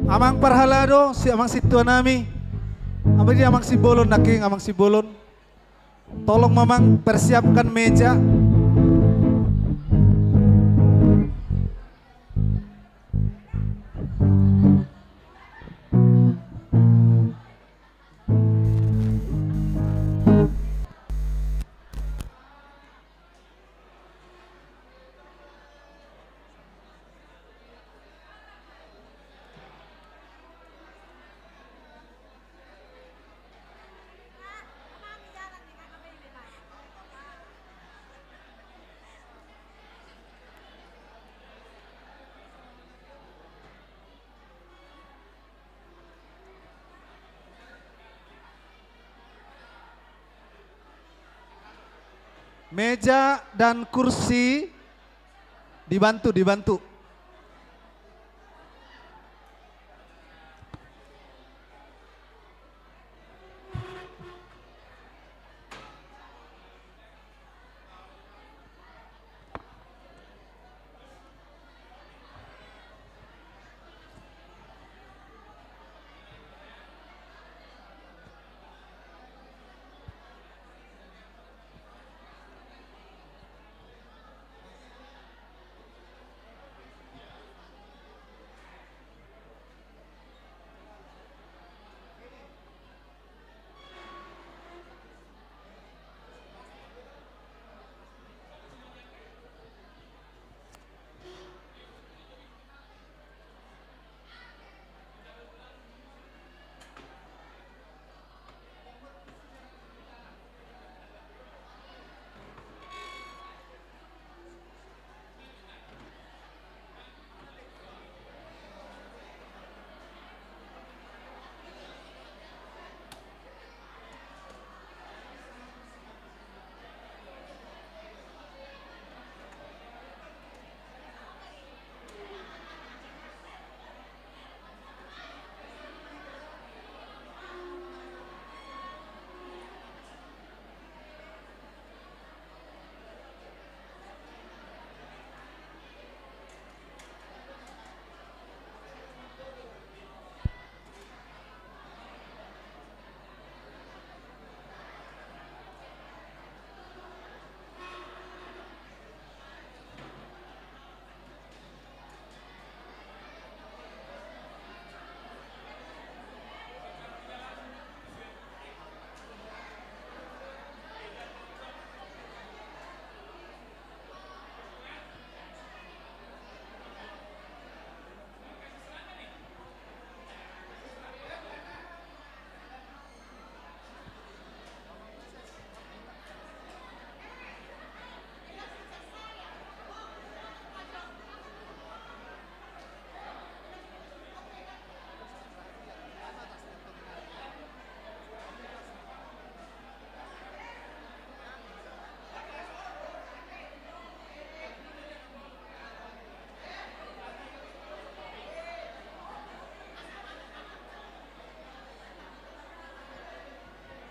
Amang parhalado, si amang sintua nami. Amang di amang Simbolon, nangkin amang Simbolon. Tolong ma amang persiapkan meja. Meja dan kursi dibantu, dibantu.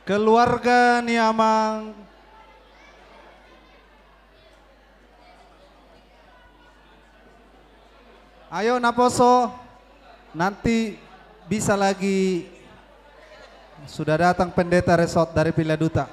Keluarga ni amang. Ayo naposo, nanti bisa lagi, sudah datang pendeta resort dari Villa Duta.